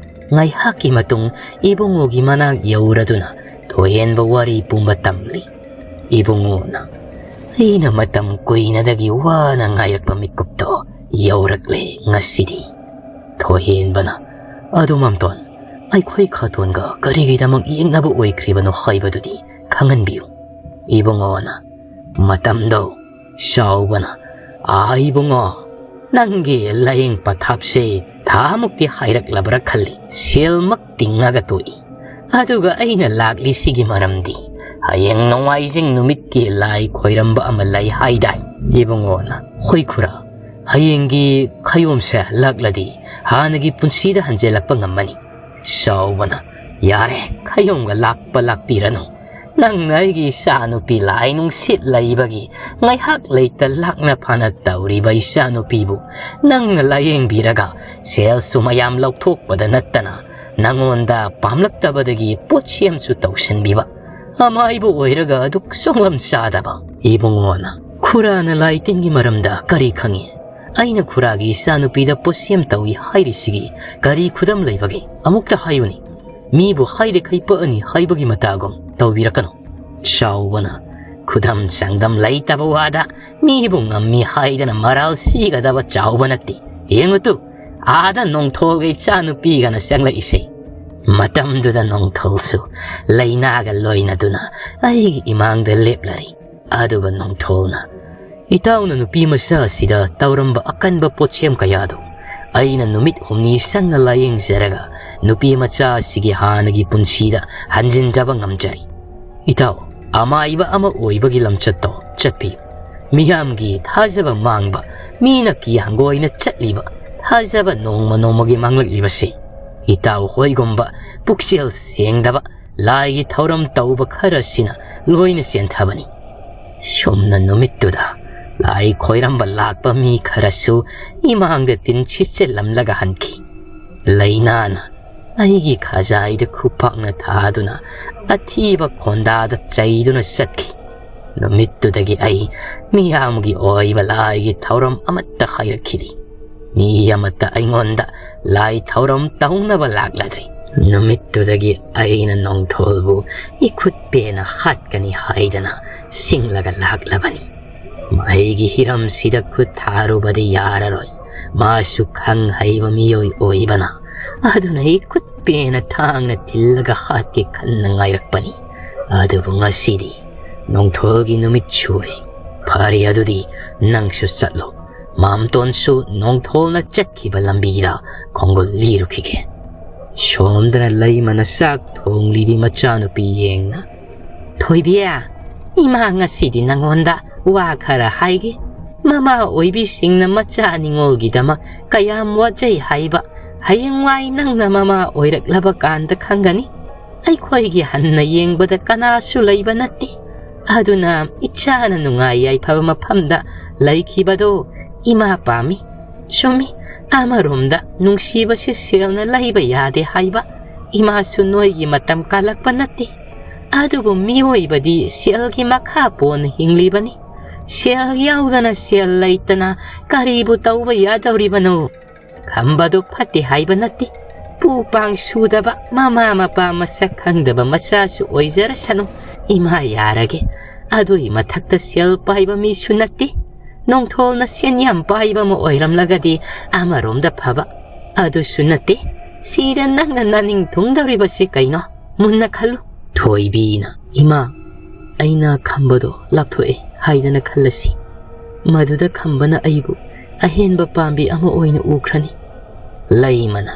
ꯉꯥꯏꯍꯥꯛꯀꯤ ꯃꯇꯨꯡ ꯏꯕꯨꯡꯉꯣꯒꯤ ꯃꯅꯥꯛ ꯌꯧꯔꯗꯨꯅ ꯊꯣꯏꯍꯦꯟꯕ ꯋꯥꯔꯤ ꯄꯨꯝꯕ ꯇꯝꯂꯤ꯫ ꯏꯕꯨꯡꯉꯣꯅ, "ꯑꯩꯅ ꯃꯇꯝ ꯀꯨꯏꯅꯗꯒꯤ ꯋꯥꯅ ꯉꯥꯏꯔꯛꯄ ꯃꯤꯀꯨꯞꯇꯣ ꯌꯧꯔꯛꯂꯦ ꯉꯁꯤꯗꯤ꯫" ꯊꯣꯏꯍꯦꯟꯕꯅ, "ꯑꯗꯨ ꯃꯥꯝꯇꯣꯟ, ꯑꯩꯈꯣꯏ ꯈꯥꯇꯣꯟꯒ ꯀꯔꯤꯒꯤꯗꯃꯛ ꯌꯦꯛꯅꯕ ꯑꯣꯏꯈ꯭ꯔꯤꯕꯅꯣ ꯍꯥꯏꯕꯗꯨꯗꯤ ꯈꯪꯍꯟꯕꯤꯌꯨ꯫" ꯏꯕꯨꯡꯉꯣꯅ, "ꯃꯇꯝꯗꯣ꯫" ꯆꯥꯎꯕꯅ, "ꯑꯥ ꯏꯕꯨꯡꯉꯣ, ꯅꯪꯒꯤ ꯂꯥꯏꯌꯦꯡ ꯄꯊꯥꯞꯁꯦ ꯊꯥꯃꯨꯛꯇꯤ ꯍꯥꯏꯔꯛꯂꯕ꯭ꯔꯥ ꯈꯜꯂꯤ, ꯁꯦꯜꯃꯛ ꯇꯤꯡꯉꯒ ꯇꯣꯛꯏ꯫ ꯑꯗꯨꯒ ꯑꯩꯅ ꯂꯥꯛꯂꯤꯁꯤꯒꯤ ꯃꯔꯝꯗꯤ ꯍꯌꯦꯡ ꯅꯣꯡꯃꯥꯏꯖꯤꯡ ꯅꯨꯃꯤꯠꯀꯤ ꯂꯥꯏ ꯈꯣꯏꯔꯝꯕ ꯑꯃ ꯂꯩ ꯍꯥꯏꯗꯥꯏ?" ꯏꯕꯨꯡꯉꯣꯅ, "ꯍꯣꯏ ꯈꯨꯔꯥ, ꯍꯌꯦꯡꯒꯤ ꯈꯌꯣꯝꯁꯦ ꯂꯥꯛꯂꯗꯤ ꯍꯥꯟꯅꯒꯤ ꯄꯨꯟꯁꯤꯗ ꯍꯟꯖꯤꯜꯂꯛꯄ ꯉꯝꯃꯅꯤ꯫" ꯆꯥꯎꯕꯅ, "ꯌꯥꯔꯦ, ꯈꯌꯣꯝꯒ ꯂꯥꯛꯄ ꯂꯥꯛꯄꯤꯔꯅꯨ꯫ ꯅꯪꯅ ꯑꯩꯒꯤ ꯏꯆꯥꯅꯨꯄꯤ ꯂꯥꯏ ꯅꯨꯡꯁꯤꯠ ꯂꯩꯕꯒꯤ ꯉꯥꯏꯍꯥꯛ ꯂꯩꯇ ꯂꯥꯛꯅ ꯐꯥꯅ ꯇꯧꯔꯤꯕ ꯏꯆꯥꯅꯨꯄꯤꯕꯨ ꯅꯪꯅ ꯂꯥꯌꯦꯡꯕꯤꯔꯒ ꯁꯦꯜꯁꯨ ꯃꯌꯥꯝ ꯂꯧꯊꯣꯛꯄꯗ ꯅꯠꯇꯅ ꯅꯉꯣꯟꯗ ꯄꯥꯝꯂꯛꯇꯕꯗꯒꯤ ꯄꯣꯠꯁꯦꯝꯁꯨ ꯇꯧꯁꯤꯟꯕꯤꯕ ꯑꯃꯥꯏꯕ ꯑꯣꯏꯔꯒ ꯑꯗꯨꯛ ꯁꯣꯛꯂꯝ ꯆꯥꯗꯕ ꯏꯕꯨꯡꯉꯣꯅ ꯈꯨꯔꯥꯅ ꯂꯥꯏ ꯇꯤꯟꯒꯤ ꯃꯔꯝꯗ ꯀꯔꯤ ꯈꯪꯏ? ꯑꯩꯅ ꯈꯨꯔꯥꯒꯤ ꯏꯆꯥꯅꯨꯄꯤꯗ ꯄꯣꯠꯁꯦꯝ ꯇꯧꯏ ꯍꯥꯏꯔꯤꯁꯤꯒꯤ ꯀꯔꯤ ꯈꯨꯗꯝ ꯂꯩꯕꯒꯦ? ꯑꯃꯨꯛꯇ ꯍꯥꯏꯌꯨꯅꯤ꯫ ꯃꯤꯕꯨ ꯍꯥꯏꯔꯤꯈꯩ ꯄꯛꯑꯅꯤ ꯍꯥꯏꯕꯒꯤ ꯃꯇꯥꯒꯨꯝ ꯇꯧꯕꯤꯔꯛꯀꯅꯨ꯫ ꯆꯥꯎꯕꯅ ꯈꯨꯗꯝ ꯆꯥꯡꯗꯝ ꯂꯩꯇꯕ ꯋꯥꯗ ꯃꯤꯕꯨ ꯉꯝꯃꯤ ꯍꯥꯏꯗꯅ ꯃꯔꯥꯜ ꯁꯤꯒꯗꯕ ꯆꯥꯎꯕ ꯅꯠꯇꯦ꯫ ꯌꯦꯡꯉꯨꯇꯨ, ꯑꯥꯗ ꯅꯣꯡꯊꯣꯜꯒ ꯏꯆꯥꯅꯨꯄꯤꯒꯅ ꯆꯪꯂꯛꯏꯁꯦ꯫ ꯃꯇꯝꯗꯨꯗ ꯅꯣꯡꯊꯣꯜꯁꯨ ꯂꯩꯅꯥꯒ ꯂꯣꯏꯅꯗꯨꯅ ꯑꯩꯒꯤ ꯏꯃꯥꯡꯗ ꯂꯦꯞꯂꯔꯤ꯫ ꯑꯗꯨꯒ ꯅꯣꯡꯊꯣꯜꯅ, "ꯏꯇꯥꯎꯅ ꯅꯨꯄꯤ ꯃꯆꯥ ꯑꯁꯤꯗ ꯇꯧꯔꯝꯕ ꯑꯀꯟꯕ ꯄꯣꯠꯁꯦꯝ ꯀꯌꯥꯗꯨ ꯑꯩꯅ ꯅꯨꯃꯤꯠ ꯍꯨꯝꯅꯤ ꯆꯪꯅ ꯂꯥꯌꯦꯡꯖꯔꯒ ꯅꯨꯄꯤ ꯃꯆꯥ ꯑꯁꯤꯒꯤ ꯍꯥꯟꯅꯒꯤ ꯄꯨꯟꯁꯤꯗ ꯍꯟꯖꯤꯟꯖꯕ ꯉꯝꯖꯔꯤ꯫ ꯏꯇꯥꯎ, ꯑꯃꯥꯏꯕ ꯑꯃ ꯑꯣꯏꯕꯒꯤ ꯂꯝꯆꯠꯇꯣ ꯆꯠꯄꯤꯌꯨ꯫ ꯃꯤꯌꯥꯝꯒꯤ ꯊꯥꯖꯕ ꯃꯥꯡꯕ, ꯃꯤꯅ ꯀꯤ ꯍꯪꯒꯣꯏꯅ ꯆꯠꯂꯤꯕ, ꯊꯥꯖꯕ ꯅꯣꯡꯃ ꯅꯣꯡꯃꯒꯤ ꯃꯥꯡꯂꯛꯂꯤꯕꯁꯤ ꯏꯇꯥꯎ ꯍꯣꯏꯒꯨꯝꯕ ꯄꯨꯛꯆꯦꯜ ꯁꯦꯡꯗꯕ, ꯂꯥꯏꯒꯤ ꯊꯧꯔꯝ ꯇꯧꯕ ꯈꯔꯁꯤꯅ ꯂꯣꯏꯅ ꯆꯦꯟꯊꯕꯅꯤ꯫ ꯁꯨꯝꯅ ꯅꯨꯃꯤꯠꯇꯨꯗ ꯂꯥꯏ ꯈꯣꯏꯔꯝꯕ ꯂꯥꯛꯄ ꯃꯤ ꯈꯔꯁꯨ ꯏꯃꯥꯡꯗ ꯇꯤꯟ ꯁꯤꯠꯆꯤꯜꯂꯝꯂꯒ ꯍꯟꯈꯤ꯫ ꯂꯩꯅꯥꯅ ꯑꯩꯒꯤ ꯈꯖꯥꯏꯗ ꯈꯨꯄꯥꯛꯅ ꯊꯥꯗꯨꯅ ꯑꯊꯤꯕ ꯈꯣꯟꯗꯥꯗ ꯆꯩꯗꯨꯅ ꯆꯠꯈꯤ꯫ ꯅꯨꯃꯤꯠꯇꯨꯗꯒꯤ ꯑꯩ ꯃꯤꯌꯥꯝꯒꯤ ꯑꯣꯏꯕ ꯂꯥꯏꯒꯤ ꯊꯧꯔꯝ ꯑꯃꯠꯇ ꯍꯥꯏꯔꯛꯈꯤꯗꯦ꯫ ꯃꯤ ꯑꯃꯠꯇ ꯑꯩꯉꯣꯟꯗ ꯂꯥꯏ ꯊꯧꯔꯝ ꯇꯧꯅꯕ ꯂꯥꯛꯂꯗ꯭ꯔꯤ꯫ ꯅꯨꯃꯤꯠꯇꯨꯗꯒꯤ ꯑꯩꯅ ꯅꯣꯡꯊꯣꯜꯕꯨ ꯏꯈꯨꯠ ꯄꯦꯟꯅ ꯍꯥꯠꯀꯅꯤ ꯍꯥꯏꯗꯅ ꯁꯤꯡꯂꯒ ꯂꯥꯛꯂꯕꯅꯤ꯫ ꯃꯍꯩꯒꯤ ꯍꯤꯔꯝꯁꯤꯗ ꯈꯨꯠ ꯊꯥꯔꯨꯕꯗꯤ ꯌꯥꯔꯔꯣꯏ꯫ ꯃꯥꯁꯨ ꯈꯪ ꯍꯩꯕ ꯃꯤꯑꯣꯏ ꯑꯣꯏꯕꯅ, ꯑꯗꯨꯅ ꯏꯈꯨꯠ ꯄꯦꯟꯅ ꯊꯥꯡꯅ ꯊꯤꯜꯂꯒ ꯍꯥꯠꯀꯦ ꯈꯟꯅ ꯉꯥꯏꯔꯛꯄꯅꯤ꯫ ꯑꯗꯨꯕꯨ ꯉꯁꯤꯗꯤ ꯅꯣꯡꯊꯣꯜꯒꯤ ꯅꯨꯃꯤꯠ ꯁꯨꯔꯦ꯫ ꯐꯔꯦ, ꯑꯗꯨꯗꯤ ꯅꯪꯁꯨ ꯆꯠꯂꯣ꯫ ꯃꯥꯝꯇꯣꯟꯁꯨ ꯅꯣꯡꯊꯣꯜꯅ ꯆꯠꯈꯤꯕ ꯂꯝꯕꯤꯗ ꯈꯣꯡꯒꯨꯜ ꯂꯤꯔꯨꯈꯤꯒꯦ꯫ ꯁꯣꯝꯗꯅ ꯂꯩꯃꯅ ꯆꯥꯛ ꯊꯣꯡꯂꯤꯕꯤ ꯃꯆꯥꯅꯨꯄꯤ ꯌꯦꯡꯅ, "ꯊꯣꯏꯕꯤ, ꯏꯃꯥ ꯉꯁꯤꯗꯤ ꯅꯉꯣꯟꯗ ꯋꯥ ꯈꯔ ꯍꯥꯏꯒꯦ꯫ ꯃꯃꯥ ꯑꯣꯏꯕꯤꯁꯤꯡꯅ ꯃꯆꯥ ꯅꯤꯉꯣꯜꯒꯤꯗꯃꯛ ꯀꯌꯥꯝ ꯋꯥꯖꯩ ꯍꯥꯏꯕ ꯍꯌꯦꯡꯋꯥꯏ ꯅꯪꯅ ꯃꯃꯥ ꯑꯣꯏꯔꯛꯂꯕ ꯀꯥꯟꯗ ꯈꯪꯒꯅꯤ꯫ ꯑꯩꯈꯣꯏꯒꯤ ꯍꯟꯅ ꯌꯦꯡꯕꯗ ꯀꯅꯥꯁꯨ ꯂꯩꯕ ꯅꯠꯇꯦ꯫ ꯑꯗꯨꯅ ꯏꯆꯥꯅ ꯅꯨꯡꯉꯥꯏ ꯌꯥꯏꯐꯕ ꯃꯐꯝꯗ ꯂꯩꯈꯤꯕꯗꯣ ꯏꯃꯥ ꯄꯥꯝꯃꯤ꯫ ꯆꯨꯝꯃꯤ, ꯑꯃꯔꯣꯝꯗ ꯅꯨꯡꯁꯤꯕꯁꯤ ꯁꯦꯜꯅ ꯂꯩꯕ ꯌꯥꯗꯦ ꯍꯥꯏꯕ ꯏꯃꯥꯁꯨ ꯅꯣꯏꯒꯤ ꯃꯇꯝ ꯀꯥꯜꯂꯛꯄ ꯅꯠꯇꯦ꯫ ꯑꯗꯨꯕꯨ ꯃꯤꯑꯣꯏꯕꯗꯤ ꯁꯦꯜꯒꯤ ꯃꯈꯥ ꯄꯣꯟꯅ ꯍꯤꯡꯂꯤꯕꯅꯤ꯫ ꯁꯦꯜ ꯌꯥꯎꯗꯅ ꯁꯦꯜ ꯂꯩꯇꯅ ꯀꯔꯤꯕꯨ ꯇꯧꯕ ꯌꯥꯗꯧꯔꯤꯕꯅꯣ? ꯈꯝꯕꯗꯨ ꯐꯠꯇꯦ ꯍꯥꯏꯕ ꯅꯠꯇꯦ꯫ ꯄꯨ ꯄꯥꯡ ꯁꯨꯗꯕ, ꯃꯃꯥ ꯃꯄꯥ ꯃꯁꯛ ꯈꯪꯗꯕ ꯃꯆꯥꯁꯨ ꯑꯣꯏꯖꯔꯁꯅꯨ꯫ ꯏꯃꯥ ꯌꯥꯔꯒꯦ꯫ ꯑꯗꯨꯒꯤ ꯃꯊꯛꯇ ꯁꯦꯜ ꯄꯥꯏꯕ ꯃꯤꯁꯨ ꯅꯠꯇꯦ꯫ ꯅꯣꯡꯊꯣꯜꯅ ꯁꯦꯟ ꯌꯥꯝ ꯄꯥꯏꯕ ꯑꯃ ꯑꯣꯏꯔꯝꯂꯒꯗꯤ ꯑꯃꯔꯣꯝꯗ ꯐꯕ꯫ ꯑꯗꯨꯁꯨ ꯅꯠꯇꯦ꯫ ꯁꯤꯗ ꯅꯪꯅ ꯅꯅꯤꯡ ꯊꯨꯡꯗꯧꯔꯤꯕꯁꯤ ꯀꯩꯅꯣ? ꯃꯨꯟꯅ ꯈꯜꯂꯨ꯫ ꯊꯣꯏꯕꯤꯅ, "ꯏꯃꯥ, ꯑꯩꯅ ꯈꯝꯕꯗꯣ ꯂꯥꯞꯊꯣꯛꯑꯦ ꯍꯥꯏꯗꯅ ꯈꯜꯂꯁꯤ꯫ ꯃꯗꯨꯗ ꯈꯝꯕꯅ ꯑꯩꯕꯨ ꯑꯍꯦꯟꯕ ꯄꯥꯝꯕꯤ ꯑꯃ ꯑꯣꯏꯅ ꯎꯈ꯭ꯔꯅꯤ꯫" ꯂꯩꯃꯅ,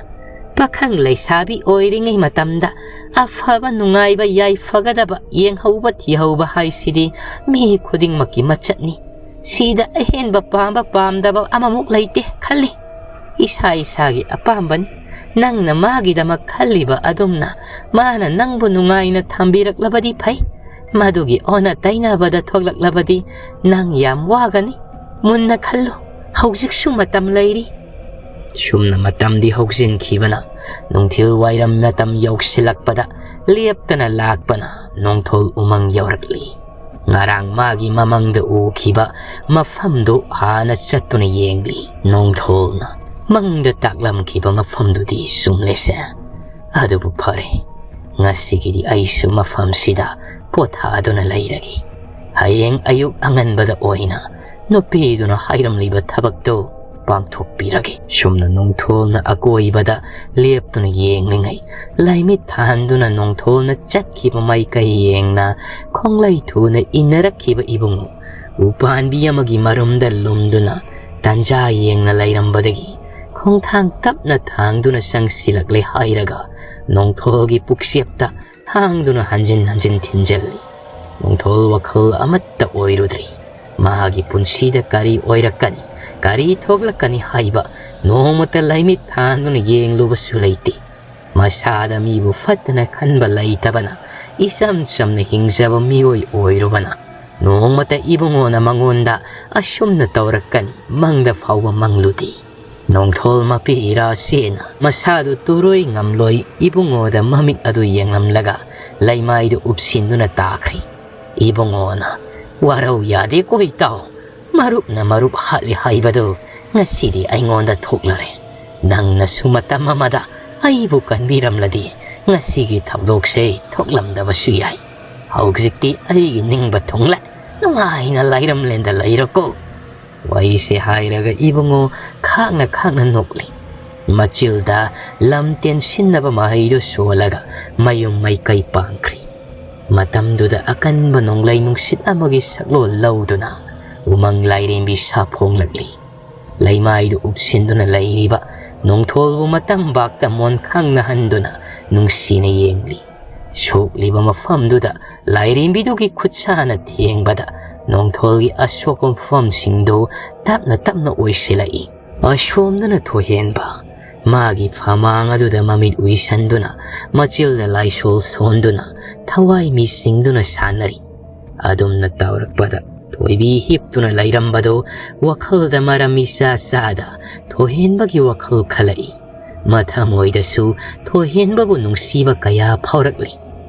"ꯄꯥꯈꯪ ꯂꯩꯁꯥꯕꯤ ꯑꯣꯏꯔꯤꯉꯩ ꯃꯇꯝꯗ ꯑꯐꯕ ꯅꯨꯡꯉꯥꯏꯕ ꯌꯥꯏꯐꯒꯗꯕ ꯌꯦꯡꯍꯧꯕ ꯊꯤꯍꯧꯕ ꯍꯥꯏꯁꯤꯗꯤ ꯃꯤ ꯈꯨꯗꯤꯡꯃꯛꯀꯤ ꯃꯆꯠꯅꯤ꯫ ꯁꯤꯗ ꯑꯍꯦꯟꯕ ꯄꯥꯝꯕ ꯄꯥꯝꯗꯕ ꯑꯃꯃꯨꯛ ꯂꯩꯇꯦ ꯈꯜꯂꯤ꯫ ꯏꯁꯥ ꯏꯁꯥꯒꯤ ꯑꯄꯥꯝꯕꯅꯤ꯫ ꯅꯪꯅ ꯃꯥꯒꯤꯗꯃꯛ ꯈꯜꯂꯤꯕ ꯑꯗꯨꯝꯅ ꯃꯥꯅ ꯅꯪꯕꯨ ꯅꯨꯡꯉꯥꯏꯅ ꯊꯝꯕꯤꯔꯛꯂꯕꯗꯤ ꯐꯩ꯫ ꯃꯗꯨꯒꯤ ꯑꯣꯟꯅ ꯇꯩꯅꯕꯗ ꯊꯣꯛꯂꯛꯂꯕꯗꯤ ꯅꯪ ꯌꯥꯝ ꯋꯥꯒꯅꯤ꯫ ꯃꯨꯟꯅ ꯈꯜꯂꯨ꯫ ꯍꯧꯖꯤꯛꯁꯨ ꯃꯇꯝ ꯂꯩꯔꯤ꯫" ꯁꯨꯝꯅ ꯃꯇꯝꯗꯤ ꯍꯧꯖꯤꯟꯈꯤꯕꯅ ꯅꯨꯡꯊꯤꯜ ꯋꯥꯏꯔꯝ ꯃꯇꯝ ꯌꯧꯁꯤꯜꯂꯛꯄꯗ ꯂꯦꯞꯇꯅ ꯂꯥꯛꯄꯅ ꯅꯣꯡꯊꯣꯜ ꯎꯃꯪ ꯌꯧꯔꯛꯂꯤ꯫ ꯉꯔꯥꯡ ꯃꯥꯒꯤ ꯃꯃꯪꯗ ꯎꯈꯤꯕ ꯃꯐꯝꯗꯨ ꯍꯥꯟꯅ ꯆꯠꯇꯨꯅ ꯌꯦꯡꯂꯤ꯫ ꯅꯣꯡꯊꯣꯜꯅ ꯃꯪꯗ ꯇꯥꯛꯂꯝꯈꯤꯕ ꯃꯐꯝꯗꯨꯗꯤ ꯆꯨꯝꯂꯦꯁꯦ꯫ ꯑꯗꯨꯕꯨ ꯐꯔꯦ, ꯉꯁꯤꯒꯤꯗꯤ ꯑꯩꯁꯨ ꯃꯐꯝꯁꯤꯗ ꯄꯣꯊꯥꯗꯨꯅ ꯂꯩꯔꯒꯦ꯫ ꯍꯌꯦꯡ ꯑꯌꯨꯛ ꯑꯉꯟꯕꯗ ꯑꯣꯏꯅ ꯅꯨꯄꯤꯗꯨꯅ ꯍꯥꯏꯔꯝꯂꯤꯕ ꯊꯕꯛꯇꯨ ꯄꯥꯡꯊꯣꯛꯄꯤꯔꯒꯦ꯫ ꯁꯨꯝꯅ ꯅꯣꯡꯊꯣꯜꯅ ꯑꯀꯣꯏꯕꯗ ꯂꯦꯞꯇꯨꯅ ꯌꯦꯡꯂꯤꯉꯩ, ꯂꯥꯏꯃꯤꯠ ꯊꯥꯟꯗꯨꯅ ꯅꯣꯡꯊꯣꯜꯅ ꯆꯠꯈꯤꯕ ꯃꯥꯏꯀꯩ ꯌꯦꯡꯅ ꯈꯣꯡꯂꯩ ꯊꯨꯅ ꯏꯟꯅꯔꯛꯈꯤꯕ ꯏꯕꯨꯡꯉꯣ ꯎꯄꯥꯟꯕꯤ ꯑꯃꯒꯤ ꯃꯔꯨꯝꯗ ꯂꯨꯝꯗꯨꯅ ꯇꯟꯖꯥ ꯌꯦꯡꯅ ꯂꯩꯔꯝꯕꯗꯒꯤ ꯈꯣꯡꯊꯥꯡ ꯇꯞꯅ ꯊꯥꯡꯗꯨꯅ ꯆꯪꯁꯤꯜꯂꯛꯂꯦ ꯍꯥꯏꯔꯒ ꯅꯣꯡꯊꯣꯜꯒꯤ ꯄꯨꯛꯆꯦꯞꯇ ꯊꯥꯡꯗꯨꯅ ꯍꯟꯖꯤꯟ ꯍꯟꯖꯤꯟ ꯊꯤꯟꯖꯜꯂꯤ꯫ ꯅꯣꯡꯊꯣꯜ ꯋꯥꯈꯜ ꯑꯃꯠꯇ ꯑꯣꯏꯔꯨꯗ꯭ꯔꯤ꯫ ꯃꯍꯥꯛꯀꯤ ꯄꯨꯟꯁꯤꯗ ꯀꯔꯤ ꯑꯣꯏꯔꯛꯀꯅꯤ, ꯀꯔꯤ ꯊꯣꯛꯂꯛꯀꯅꯤ ꯍꯥꯏꯕ ꯅꯣꯡꯃꯇ ꯂꯥꯏꯃꯤꯠ ꯊꯥꯟꯗꯨꯅ ꯌꯦꯡꯂꯨꯕꯁꯨ ꯂꯩꯇꯦ꯫ ꯃꯁꯥꯗ ꯃꯤꯕꯨ ꯐꯠꯇꯅ ꯈꯟꯕ ꯂꯩꯇꯕꯅ, ꯏꯆꯝ ꯆꯝꯅ ꯍꯤꯡꯖꯕ ꯃꯤꯑꯣꯏ ꯑꯣꯏꯔꯨꯕꯅ, ꯅꯣꯡꯃꯇ ꯏꯕꯨꯡꯉꯣꯅ ꯃꯉꯣꯟꯗ ꯑꯁꯨꯝꯅ ꯇꯧꯔꯛꯀꯅꯤ ꯃꯪꯗ ꯐꯥꯎꯕ ꯃꯪꯂꯨꯗꯦ꯫ ꯅꯣꯡꯊꯣꯜ ꯃꯄꯤ ꯏꯔꯥ ꯆꯦꯅ ꯃꯁꯥꯗꯨ ꯇꯨꯔꯣꯏ ꯉꯝꯂꯣꯏ ꯏꯕꯨꯡꯉꯣꯗ ꯃꯃꯤꯠ ꯑꯗꯨ ꯌꯦꯡꯂꯝꯂꯒ ꯂꯩꯃꯥꯏꯗꯨ ꯎꯞꯁꯤꯟꯗꯨꯅ ꯇꯥꯈ꯭ꯔꯤ꯫ ꯏꯕꯨꯡꯉꯣꯅ, "ꯋꯥꯔꯧ ꯌꯥꯗꯦꯀꯣ ꯏꯇꯥꯎ, ꯃꯔꯨꯞꯅ ꯃꯔꯨꯞ ꯍꯥꯠꯂꯤ ꯍꯥꯏꯕꯗꯨ ꯉꯁꯤꯗꯤ ꯑꯩꯉꯣꯟꯗ ꯊꯣꯛꯂꯔꯦ꯫ ꯅꯪꯅꯁꯨ ꯃꯇꯝ ꯑꯃꯗ ꯑꯩꯕꯨ ꯀꯟꯕꯤꯔꯝꯂꯗꯤ ꯉꯁꯤꯒꯤ ꯊꯧꯗꯣꯛꯁꯦ ꯊꯣꯛꯂꯝꯗꯕꯁꯨ ꯌꯥꯏ꯫ ꯍꯧꯖꯤꯛꯇꯤ ꯑꯩꯒꯤ ꯅꯤꯡꯕ ꯊꯨꯡꯂꯦ, ꯅꯨꯡꯉꯥꯏꯅ ꯂꯥꯏꯔꯝꯂꯦꯟꯗ ꯂꯩꯔꯣꯀꯣ"꯫ ꯋꯥꯔꯤꯁꯦ ꯍꯥꯏꯔꯒ ꯏꯕꯨꯡꯉꯣ ꯈꯥꯛꯅ ꯈꯥꯛꯅ ꯅꯣꯛꯂꯤ꯫ ꯃꯆꯤꯜꯗ ꯂꯝ ꯇꯦꯟꯁꯤꯟꯅꯕ ꯃꯍꯩꯗꯨ ꯁꯣꯜꯂꯒ ꯃꯌꯨꯝ ꯃꯥꯏꯀꯩ ꯄꯥꯡꯈ꯭ꯔꯤ꯫ ꯃꯇꯝꯗꯨꯗ ꯑꯀꯟꯕ ꯅꯣꯡꯂꯩ ꯅꯨꯡꯁꯤꯠ ꯑꯃꯒꯤ ꯁꯛꯂꯣꯟ ꯂꯧꯗꯨꯅ ꯎꯃꯪ ꯂꯥꯏꯔꯦꯝꯕꯤ ꯁꯥꯐꯣꯡꯂꯛꯂꯤ꯫ ꯂꯩꯃꯥꯏꯗꯨ ꯎꯞꯁꯤꯟꯗꯨꯅ ꯂꯩꯔꯤꯕ ꯅꯣꯡꯊꯣꯜꯕꯨ ꯃꯇꯝꯕꯥꯛꯇ ꯃꯣꯟ ꯈꯪꯅꯍꯟꯗꯨꯅ ꯅꯨꯡꯁꯤꯅ ꯌꯦꯡꯂꯤ꯫ ꯁꯣꯛꯂꯤꯕ ꯃꯐꯝꯗꯨꯗ ꯂꯥꯏꯔꯦꯝꯕꯤꯗꯨꯒꯤ ꯈꯨꯠꯁꯥꯅ ꯊꯦꯡꯕꯗ ꯅꯣꯡꯊꯣꯜꯒꯤ ꯑꯁꯣꯛꯄ ꯃꯐꯝꯁꯤꯡꯗꯨ ꯇꯞꯅ ꯇꯞꯅ ꯑꯣꯏꯁꯤꯜꯂꯛꯏ꯫ ꯑꯁꯣꯝꯗꯅ ꯊꯣꯏꯍꯦꯟꯕ ꯃꯥꯒꯤ ꯐꯃꯥꯡ ꯑꯗꯨꯗ ꯃꯃꯤꯠ ꯎꯏꯁꯟꯗꯨꯅ, ꯃꯆꯤꯜꯗ ꯂꯥꯏꯁꯣꯜ ꯁꯣꯟꯗꯨꯅ, ꯊꯋꯥꯏ ꯃꯤꯁꯤꯡꯗꯨꯅ ꯁꯥꯟꯅꯔꯤ꯫ ꯑꯗꯨꯝꯅ ꯇꯧꯔꯛꯄꯗ ꯊꯣꯏꯕꯤ ꯍꯤꯞꯇꯨꯅ ꯂꯩꯔꯝꯕꯗꯨ ꯋꯥꯈꯜꯗ ꯃꯔꯝ ꯏꯆꯥ ꯆꯥꯗ ꯊꯣꯏꯍꯦꯟꯕꯒꯤ ꯋꯥꯈꯜ ꯈꯜꯂꯛꯏ꯫ ꯃꯊꯃꯣꯏꯗꯁꯨ ꯊꯣꯏꯍꯦꯟꯕꯕꯨ ꯅꯨꯡꯁꯤꯕ ꯀꯌꯥ ꯐꯥꯎꯔꯛꯂꯤ꯫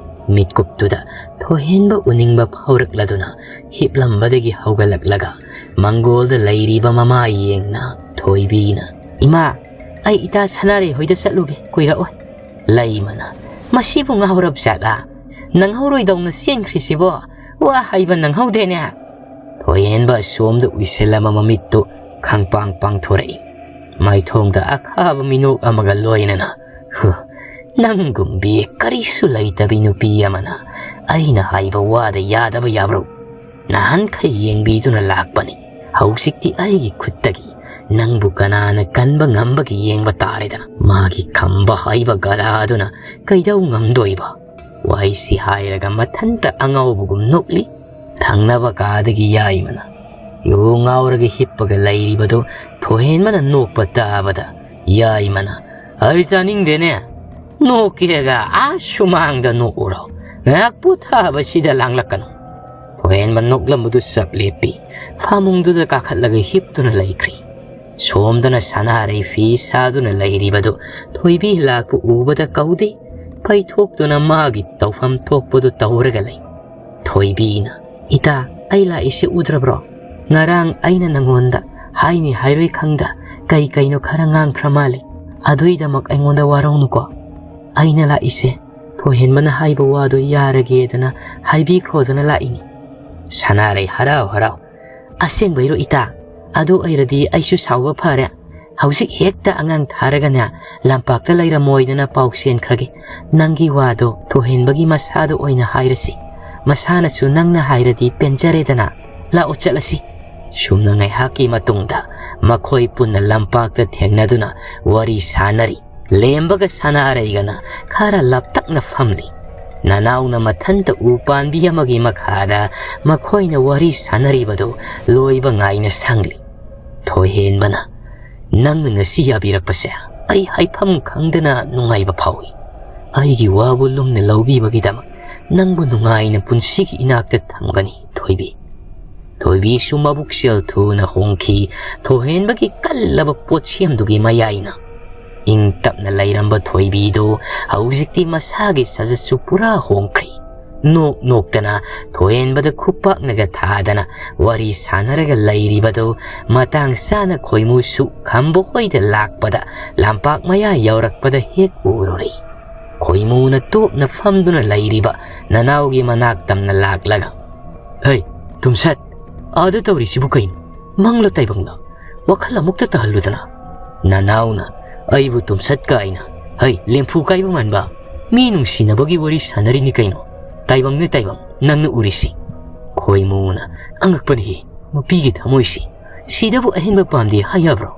ꯃꯤꯠꯀꯨꯞꯇꯨꯗ ꯊꯣꯏꯍꯦꯟꯕ ꯎꯅꯤꯡꯕ ꯐꯥꯎꯔꯛꯂꯗꯨꯅ ꯍꯤꯞꯂꯝꯕꯗꯒꯤ ꯍꯧꯒꯠꯂꯛꯂꯒ ꯃꯪꯒꯣꯜꯗ ꯂꯩꯔꯤꯕ ꯃꯃꯥ ꯌꯦꯡꯅ ꯊꯣꯏꯕꯤꯅ, "ꯏꯃꯥ, ꯑꯩ ꯏꯇꯥ ꯁꯅꯥꯔꯩ ꯍꯣꯏꯗ ꯆꯠꯂꯨꯒꯦ, ꯀꯨꯏꯔꯛꯑꯣꯏ"꯫ ꯂꯩꯃꯅ, "ꯃꯁꯤꯕꯨ ꯉꯥꯎꯔꯕ ꯖꯥꯠꯂꯥ? ꯅꯪꯍꯧꯔꯣꯏꯗꯧꯅ ꯆꯦꯟꯈ꯭ꯔꯤꯁꯤꯕꯣ? ꯋꯥ ꯍꯥꯏꯕ ꯅꯪꯍꯧꯗꯦꯅꯦ"꯫ ꯊꯣꯏꯍꯦꯟꯕ ꯑꯁꯣꯝꯗ ꯎꯏꯁꯤꯜꯂꯝꯕ ꯃꯃꯤꯠꯇꯨ ꯈꯪꯄꯥꯡ ꯄꯥꯡꯊꯣꯔꯛꯏ꯫ ꯃꯥꯏꯊꯣꯡꯗ ꯑꯈꯥꯕ ꯃꯤꯅꯣꯛ ꯑꯃꯒ ꯂꯣꯏꯅꯅ, "ꯍꯨ, ꯅꯪꯒꯨꯝꯕꯤ ꯀꯔꯤꯁꯨ ꯂꯩꯇꯕꯤ ꯅꯨꯄꯤ ꯑꯃꯅ ꯑꯩꯅ ꯍꯥꯏꯕ ꯋꯥꯗ ꯌꯥꯗꯕ ꯌꯥꯕ꯭ꯔꯣ? ꯅꯍꯥꯟꯈꯩ ꯌꯦꯡꯕꯤꯗꯨꯅ ꯂꯥꯛꯄꯅꯤ, ꯍꯧꯖꯤꯛꯇꯤ ꯑꯩꯒꯤ ꯈꯨꯠꯇꯒꯤ ꯅꯪꯕꯨ ꯀꯅꯥꯅ ꯀꯟꯕ ꯉꯝꯕꯒꯦ ꯌꯦꯡꯕ ꯇꯥꯔꯦꯗꯅ"꯫ ꯃꯥꯒꯤ ꯈꯝꯕ ꯍꯩꯕ ꯒꯗꯥꯗꯨꯅ ꯀꯩꯗꯧ ꯉꯝꯗꯣꯏꯕ? ꯋꯥꯍꯩꯁꯤ ꯍꯥꯏꯔꯒ ꯃꯊꯟꯇ ꯑꯉꯥꯎꯕꯒꯨꯝ ꯅꯣꯛꯂꯤ꯫ ꯊꯪꯅꯕ ꯀꯥꯗꯒꯤ ꯌꯥꯏꯃꯅ ꯌꯨ ꯉꯥꯎꯔꯒ ꯍꯤꯞꯄꯒ ꯂꯩꯔꯤꯕꯗꯨ ꯊꯣꯏꯍꯦꯟꯕꯅ ꯅꯣꯛꯄ ꯇꯥꯕꯗ ꯌꯥꯏꯃꯅ, "ꯑꯩ ꯆꯥꯅꯤꯡꯗꯦꯅꯦ, ꯅꯣꯛꯀꯦꯒ ꯑꯥ ꯁꯨꯃꯥꯡꯗ ꯅꯣꯛꯎꯔꯣ, ꯉꯥꯏꯍꯥꯛ ꯄꯣꯊꯥꯕꯁꯤꯗ ꯂꯥꯡꯂꯛꯀꯅꯨ꯫ ꯊꯣꯏꯍꯦꯟꯕ ꯅꯣꯛꯂꯝꯕꯗꯨ ꯆꯞ ꯂꯦꯞꯄꯤ꯫ ꯐꯥꯃꯨꯡꯗꯨꯗ ꯀꯥꯈꯠꯂꯒ ꯍꯤꯞꯇꯨꯅ ꯂꯩꯈ꯭ꯔꯤ꯫ ꯁꯣꯝꯗꯅ ꯁꯅꯥꯔꯩ ꯐꯤ ꯁꯥꯗꯨꯅ ꯂꯩꯔꯤꯕꯗꯨ ꯊꯣꯏꯕꯤ ꯂꯥꯛꯄ ꯎꯕꯗ ꯀꯧꯗꯦ꯫ ꯄꯩꯊꯣꯛꯇꯨꯅ ꯃꯥꯒꯤ ꯇꯧꯐꯝ ꯊꯣꯛꯄꯗꯨ ꯇꯧꯔꯒ ꯂꯩ꯫ ꯊꯣꯏꯕꯤꯅ, "ꯏꯇꯥ, ꯑꯩ ꯂꯥꯛꯏꯁꯦ ꯎꯗ꯭ꯔꯕ꯭ꯔꯣ? ꯉꯔꯥꯡ ꯑꯩꯅ ꯅꯪꯉꯣꯟꯗ ꯍꯥꯏꯅꯤ ꯍꯥꯏꯔꯣꯏ ꯈꯪꯗ ꯀꯩ ꯀꯩꯅꯣ ꯈꯔ ꯉꯥꯡꯈ꯭ꯔ ꯃꯥꯜꯂꯦ꯫ ꯑꯗꯨꯏꯗꯃꯛ ꯑꯩꯉꯣꯟꯗ ꯋꯥꯔꯧꯅꯨꯀꯣ꯫ ꯑꯩꯅ ꯂꯥꯛꯏꯁꯦ ꯊꯣꯏꯍꯦꯟꯕꯅ ꯍꯥꯏꯕ ꯋꯥꯗꯣ ꯌꯥꯔꯒꯦꯗꯅ ꯍꯥꯏꯕꯤꯈ꯭ꯔꯣꯗꯅ ꯂꯥꯛꯏꯅꯤ꯫" ꯁꯅꯥꯔꯩ ꯍꯔꯥꯎ ꯍꯔꯥꯎ, "ꯑꯁꯦꯡꯕꯩꯔꯣ ꯏꯇꯥ? ꯑꯗꯨ ꯑꯣꯏꯔꯗꯤ ꯑꯩꯁꯨ ꯁꯥꯎꯕ ꯐꯔꯦ꯫ ꯍꯧꯖꯤꯛ ꯍꯦꯛꯇ ꯑꯉꯥꯡ ꯊꯥꯔꯒꯅꯦ ꯂꯝꯄꯥꯛꯇ ꯂꯩꯔꯝꯃꯣꯏꯗꯅ ꯄꯥꯎ ꯆꯦꯟꯈ꯭ꯔꯒꯦ꯫ ꯅꯪꯒꯤ ꯋꯥꯗꯣ ꯊꯣꯏꯍꯦꯟꯕꯒꯤ ꯃꯁꯥꯗ ꯑꯣꯏꯅ ꯍꯥꯏꯔꯁꯤ꯫ ꯃꯁꯥꯅꯁꯨ ꯅꯪꯅ ꯍꯥꯏꯔꯗꯤ ꯄꯦꯟꯖꯔꯦꯗꯅ꯫ ꯂꯥꯛꯑꯣ ꯆꯠꯂꯁꯤ꯫" ꯁꯨꯝꯅ ꯉꯥꯏꯍꯥꯛꯀꯤ ꯃꯇꯨꯡꯗ ꯃꯈꯣꯏ ꯄꯨꯟꯅ ꯂꯝꯄꯥꯛꯇ ꯊꯦꯡꯅꯗꯨꯅ ꯋꯥꯔꯤ ꯁꯥꯟꯅꯔꯤ꯫ ꯂꯦꯝꯕꯒ ꯁꯅꯥꯔꯩꯒꯅ ꯈꯔ ꯂꯥꯞꯇꯛꯅ ꯐꯝꯂꯤ꯫ ꯅꯅꯥꯎꯅ ꯃꯊꯟꯇ ꯎ ꯄꯥꯟꯕꯤ ꯑꯃꯒꯤ ꯃꯈꯥꯗ ꯃꯈꯣꯏꯅ ꯋꯥꯔꯤ ꯁꯥꯟꯅꯔꯤꯕꯗꯨ ꯂꯣꯏꯕ ꯉꯥꯏꯅ ꯁꯪꯂꯤ꯫ ꯊꯣꯏꯍꯦꯟꯕꯅ, "ꯅꯪꯅ ꯉꯁꯤ ꯌꯥꯕꯤꯔꯛꯄꯁꯦ ꯑꯩ ꯍꯥꯏꯐꯝ ꯈꯪꯗꯅ ꯅꯨꯡꯉꯥꯏꯕ ꯐꯥꯎꯏ꯫ ꯑꯩꯒꯤ ꯋꯥꯕꯨ ꯂꯨꯝꯅ ꯂꯧꯕꯤꯕꯒꯤꯗꯃꯛ ꯅꯪꯕꯨ ꯅꯨꯡꯉꯥꯏꯅ ꯄꯨꯟꯁꯤꯒꯤ ꯏꯅꯥꯛꯇ ꯊꯝꯒꯅꯤ, ꯊꯣꯏꯕꯤ꯫" ꯊꯣꯏꯕꯤꯁꯨ ꯃꯕꯨꯛꯆꯦꯜ ꯊꯨꯅ ꯍꯣꯡꯈꯤ꯫ ꯊꯣꯏꯍꯦꯟꯕꯒꯤ ꯀꯜꯂꯕ ꯄꯣꯠꯁꯦꯝꯗꯨꯒꯤ ꯃꯌꯥꯏꯅ ꯏꯪ ꯇꯞꯅ ꯂꯩꯔꯝꯕ ꯊꯣꯏꯕꯤꯗꯨ ꯍꯧꯖꯤꯛꯇꯤ ꯃꯁꯥꯒꯤ ꯁꯥꯖꯠꯁꯨ ꯄꯨꯔꯥ ꯍꯣꯡꯈ꯭ꯔꯤ꯫ ꯅꯣꯛ ꯅꯣꯛꯇꯅ ꯊꯣꯏꯍꯦꯟꯕꯗ ꯈꯨꯄꯥꯛꯅꯒ ꯊꯥꯗꯅ ꯋꯥꯔꯤ ꯁꯥꯟꯅꯔꯒ ꯂꯩꯔꯤꯕꯗꯨ ꯃꯇꯥꯡ ꯆꯥꯅ ꯈꯣꯏꯃꯨꯁꯨ ꯈꯝꯕ ꯍꯣꯏꯗ ꯂꯥꯛꯄꯗ ꯂꯝꯄꯥꯛ ꯃꯌꯥ ꯌꯧꯔꯛꯄꯗ ꯍꯦꯛ ꯎꯔꯨꯔꯤ꯫ ꯈꯣꯏꯃꯨꯅ ꯇꯣꯞꯅ ꯐꯝꯗꯨꯅ ꯂꯩꯔꯤꯕ ꯅꯅꯥꯎꯒꯤ ꯃꯅꯥꯛ ꯇꯝꯅ ꯂꯥꯛꯂꯒ, "ꯍꯩ, ꯇꯨꯝꯁꯠ, ꯑꯥꯗ ꯇꯧꯔꯤꯁꯤꯕꯨ ꯀꯩꯅꯣ? ꯃꯪꯂ ꯇꯥꯏꯕꯪꯂ? ꯋꯥꯈꯜ ꯑꯃꯨꯛꯇ ꯇꯥꯍꯜꯂꯨꯗꯅ꯫" ꯅꯅꯥꯎꯅ, "ꯑꯩꯕꯨ ꯇꯨꯝꯁꯠ ꯀꯥꯏꯅ? ꯍꯩ, ꯂꯦꯝꯐꯨ ꯀꯥꯏꯕ ꯃꯥꯟꯕ, ꯃꯤ ꯅꯨꯡꯁꯤꯅꯕꯒꯤ ꯋꯥꯔꯤ ꯁꯥꯟꯅꯔꯤꯅꯤ ꯀꯩꯅꯣ꯫ ꯇꯥꯏꯕꯪꯅꯦ ꯇꯥꯏꯕꯪ, ꯅꯪꯅ ꯎꯔꯤꯁꯤ꯫" ꯈꯣꯏꯃꯨꯅ, "ꯑꯉꯛꯄꯅꯤꯍꯦ, ꯅꯨꯄꯤꯒꯤ ꯊꯃꯣꯏꯁꯤ꯫ ꯁꯤꯗꯕꯨ ꯑꯍꯦꯟꯕ ꯄꯥꯝꯗꯦ ꯍꯥꯏ ꯌꯥꯕ꯭ꯔꯣ?"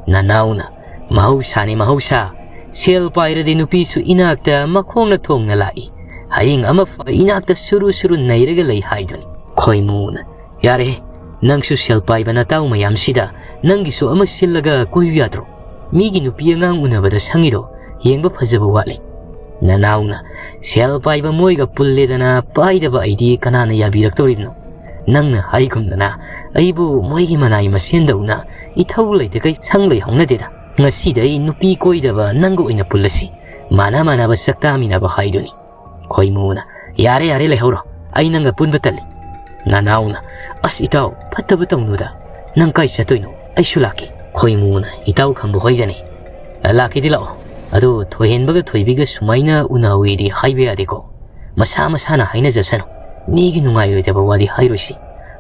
ꯅꯅꯥꯎꯅ, "ꯃꯍꯧꯁꯥꯅꯤ ꯃꯍꯧꯁꯥ꯫ ꯁꯦꯜ ꯄꯥꯏꯔꯗꯤ ꯅꯨꯄꯤꯁꯨ ꯏꯅꯥꯛꯇ ꯃꯈꯣꯡꯅ ꯊꯣꯡꯅ ꯂꯥꯛꯏ꯫ ꯍꯌꯦꯡ ꯑꯃ ꯐꯥꯎ ꯏꯅꯥꯛꯇ ꯁꯨꯔꯨ ꯁꯨꯔꯨ ꯅꯩꯔꯒ ꯂꯩ ꯍꯥꯏꯗꯨꯅꯤ꯫" ꯈꯣꯏꯃꯨꯅ, "ꯌꯥꯔꯦꯍꯦ, ꯅꯪꯁꯨ ꯁꯦꯜ ꯄꯥꯏꯕ ꯅꯇꯥꯎ ꯃꯌꯥꯝꯁꯤꯗ ꯅꯪꯒꯤꯁꯨ ꯑꯃ ꯁꯤꯜꯂꯒ ꯀꯣꯏꯌꯨ ꯌꯥꯗ꯭ꯔꯣ? ꯃꯤꯒꯤ ꯅꯨꯄꯤ ꯑꯉꯥꯡ ꯎꯅꯕꯗ ꯁꯪꯉꯤꯗꯣ ꯌꯦꯡꯕ ꯐꯖꯕ ꯋꯥꯠꯂꯤ꯫ ꯅꯅꯥꯎꯅ, "ꯁꯦꯜ ꯄꯥꯏꯕ ꯃꯣꯏꯒ ꯄꯨꯜꯂꯦꯗꯅ ꯄꯥꯏꯗꯕ ꯑꯩꯗꯤ ꯀꯅꯥꯅ ꯌꯥꯕꯤꯔꯛꯇꯧꯔꯤꯕꯅꯣ? ꯅꯪꯅ ꯍꯥꯏꯒꯨꯝꯗꯅ ꯑꯩꯕꯨ ꯃꯣꯏꯒꯤ ꯃꯅꯥꯏ ꯃꯁꯦꯟꯗꯧꯅ ꯏꯊꯧ ꯂꯩꯇꯈꯩ ꯁꯪ ꯂꯩ ꯍꯧꯅꯗꯦꯗ꯫ ꯉꯁꯤꯗꯩ ꯅꯨꯄꯤ ꯀꯣꯏꯗꯕ ꯅꯪꯒ ꯑꯣꯏꯅ ꯄꯨꯜꯂꯁꯤ꯫ ꯃꯥꯟꯅ ꯃꯥꯟꯅꯕ ꯁꯛ ꯇꯥꯃꯤꯟꯅꯕ ꯍꯥꯏꯗꯨꯅꯤ꯫" ꯈꯣꯏꯃꯨꯅ, "ꯌꯥꯔꯦ, ꯌꯥꯔꯦ, ꯂꯩꯍꯧꯔꯣ꯫ ꯑꯩ ꯅꯪꯒ ꯄꯨꯟꯕ ꯇꯜꯂꯤ꯫" ꯅꯅꯥꯎꯅ, "ꯑꯁ ꯏꯇꯥꯎ, ꯐꯠꯇꯕ ꯇꯧꯅꯨꯗ꯫ ꯅꯪ ꯀꯥꯏ ꯆꯠꯇꯣꯏꯅꯣ? ꯑꯩꯁꯨ ꯂꯥꯛꯀꯦ꯫" ꯈꯣꯏꯃꯨꯅ, "ꯏꯇꯥꯎ ꯈꯝꯕ ꯍꯣꯏꯗꯅꯤ꯫" "ꯂꯥꯛꯀꯦꯗꯤ ꯂꯥꯛꯑꯣ꯫ ꯑꯗꯣ ꯊꯣꯏꯍꯦꯟꯕꯒ ꯊꯣꯏꯕꯤꯒ ꯁꯨꯃꯥꯏꯅ ꯎꯅꯍꯧꯋꯦꯗꯤ ꯍꯥꯏꯕ ꯌꯥꯗꯦꯀꯣ꯫ ꯃꯁꯥ ꯃꯁꯥꯅ ꯍꯥꯏꯅꯖꯁꯅꯨ꯫ ꯃꯤꯒꯤ ꯅꯨꯡꯉꯥꯏꯔꯣꯏꯗꯕ ꯋꯥꯗꯤ ꯍꯥꯏꯔꯣꯏꯁꯤ꯫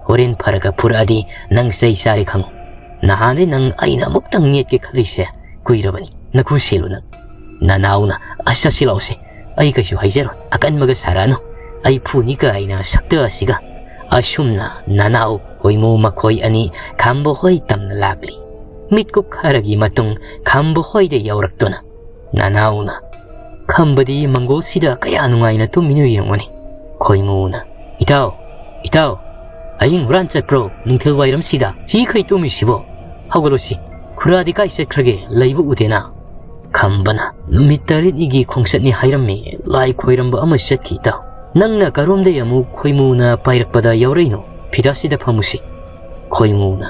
ꯍꯣꯔꯦꯟ ꯐꯔꯒ ꯐꯨꯔꯛꯑꯗꯤ ꯅꯪ ꯆꯩ ꯆꯥꯔꯦ ꯈꯪꯉꯨ꯫ ꯅꯍꯥꯟꯗꯩ ꯅꯪ ꯑꯩꯅ ꯑꯃꯨꯛꯇꯪ ꯅꯦꯠꯀꯦ ꯈꯜꯂꯤꯁꯦ ꯀꯨꯏꯔꯕꯅꯤ꯫ ꯅꯈꯨ ꯁꯦꯜꯂꯨ ꯅꯪ꯫" ꯅꯅꯥꯎꯅ, "ꯑꯁ, ꯆꯠꯁꯤ ꯂꯥꯛꯑꯣꯁꯦ꯫ ꯑꯩ ꯀꯩꯁꯨ ꯍꯥꯏꯖꯔꯣꯏ꯫ ꯑꯀꯟꯕꯒ ꯁꯥꯔꯛꯑꯅꯨ꯫ ꯑꯩ ꯐꯨꯅꯤ ꯀꯥꯏꯅ ꯁꯛꯇ ꯑꯁꯤꯒ꯫" ꯑꯁꯨꯝꯅ ꯅꯅꯥꯎ ꯈꯣꯏꯃꯨ ꯃꯈꯣꯏ ꯑꯅꯤ ꯈꯝꯕ ꯍꯣꯏ ꯇꯝꯅ ꯂꯥꯛꯂꯤ꯫ ꯃꯤꯠꯀꯨꯞ ꯈꯔꯒꯤ ꯃꯇꯨꯡ ꯈꯝꯕ ꯍꯣꯏꯗ ꯌꯧꯔꯛꯇꯨꯅ ꯅꯅꯥꯎꯅ, "ꯈꯝꯕꯗꯤ ꯃꯪꯒꯣꯜꯁꯤꯗ ꯀꯌꯥ ꯅꯨꯡꯉꯥꯏꯅ ꯇꯨꯝꯃꯤꯅꯣ ꯌꯦꯡꯉꯨꯅꯦ꯫" ꯈꯣꯏꯃꯨꯅ, "ꯏꯇꯥꯎ, ꯏꯇꯥꯎ, ꯑꯍꯤꯡ ꯍꯨꯔꯥꯟ ꯆꯠꯄ꯭ꯔꯣ ꯅꯨꯡꯊꯤꯜ ꯋꯥꯏꯔꯝꯁꯤꯗ? ꯁꯤꯈꯩ ꯇꯨꯝꯃꯤꯁꯤꯕꯣ? ꯍꯧꯒꯠꯂꯣꯁꯤ꯫ ꯈꯨꯔꯥꯗꯤ ꯀꯥꯏ ꯆꯠꯈ꯭ꯔꯒꯦ? ꯂꯩꯕ ꯎꯗꯦꯅ꯫" ꯈꯝꯕꯅ, "ꯅꯨꯃꯤꯠ ꯇꯔꯦꯠꯅꯤꯒꯤ ꯈꯣꯡꯆꯠꯅꯤ ꯍꯥꯏꯔꯝꯃꯤ, ꯂꯥꯏ ꯈꯣꯏꯔꯝꯕ ꯑꯃ ꯆꯠꯈꯤ ꯏꯇꯥꯎ꯫ ꯅꯪꯅ ꯀꯔꯣꯝꯗꯩ ꯑꯃꯨꯛ ꯈꯣꯏꯃꯨꯅ ꯄꯥꯏꯔꯛꯄꯗ ꯌꯥꯎꯔꯛꯏꯅꯣ? ꯐꯤꯗꯥꯁꯤꯗ ꯐꯝꯃꯨꯁꯤ꯫" ꯈꯣꯏꯃꯨꯅ,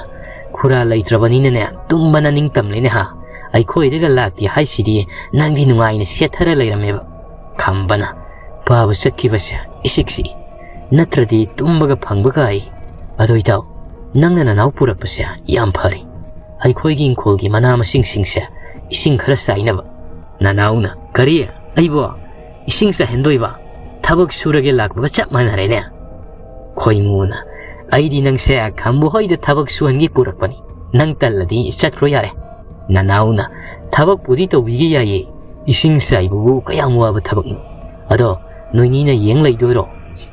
"ꯈꯨꯔꯥ ꯂꯩꯇ꯭ꯔꯕꯅꯤꯅꯅꯦ, ꯇꯨꯝꯕꯅ ꯅꯤꯡꯇꯝꯂꯦꯅꯦ ꯍꯥ꯫ ꯑꯩꯈꯣꯏꯗꯒ ꯂꯥꯛꯇꯦ ꯍꯥꯏꯁꯤꯗꯤ ꯅꯪꯗꯤ ꯅꯨꯡꯉꯥꯏꯅ ꯁꯦꯠꯊꯔ ꯂꯩꯔꯝꯃꯦꯕ꯫" ꯈꯝꯕꯅ, "ꯄꯥꯕ ꯆꯠꯈꯤꯕꯁꯦ ꯏꯁꯤꯛ ꯁꯤꯛꯏ, ꯅꯠꯇ꯭ꯔꯗꯤ ꯇꯨꯝꯕꯒ ꯐꯪꯕꯒ ꯑꯩ꯫ ꯑꯗꯣ ꯏꯇꯥꯎ, ꯅꯪꯅ ꯅꯅꯥꯎ ꯄꯨꯔꯛꯄꯁꯦ ꯌꯥꯝ ꯐꯔꯦ꯫ ꯑꯩꯈꯣꯏꯒꯤ ꯏꯪꯈꯣꯜꯒꯤ ꯃꯅꯥ ꯃꯁꯤꯡꯁꯤꯡꯁꯦ ꯏꯁꯤꯡ ꯈꯔ ꯆꯥꯏꯅꯕ꯫" ꯅꯅꯥꯎꯅ, "ꯀꯔꯤ? ꯑꯩꯕꯣ ꯏꯁꯤꯡ ꯆꯥꯏꯍꯟꯗꯣꯏꯕ? ꯊꯕꯛ ꯁꯨꯔꯒꯦ ꯂꯥꯛꯄꯒ ꯆꯞ ꯃꯥꯟꯅꯔꯦꯅꯦ꯫" ꯈꯣꯏꯃꯨꯅ, "ꯑꯩꯗꯤ ꯅꯪꯁꯦ ꯈꯝꯕ ꯍꯣꯏꯗ ꯊꯕꯛ ꯁꯨꯍꯟꯒꯦ ꯄꯨꯔꯛꯄꯅꯤ꯫ ꯅꯪ ꯇꯜꯂꯗꯤ ꯆꯠꯈ꯭ꯔꯣ ꯌꯥꯔꯦ꯫" ꯅꯅꯥꯎꯅ, "ꯊꯕꯛꯄꯨꯗꯤ ꯇꯧꯕꯤꯒꯦ ꯌꯥꯏꯌꯦ꯫ ꯏꯁꯤꯡ ꯆꯥꯏꯕꯕꯨ ꯀꯌꯥꯝ ꯋꯥꯕ ꯊꯕꯛꯅꯣ? ꯑꯗꯣ ꯅꯣꯏꯅꯤꯅ ꯌꯦꯡ ꯂꯩꯗꯣꯏꯔꯣ?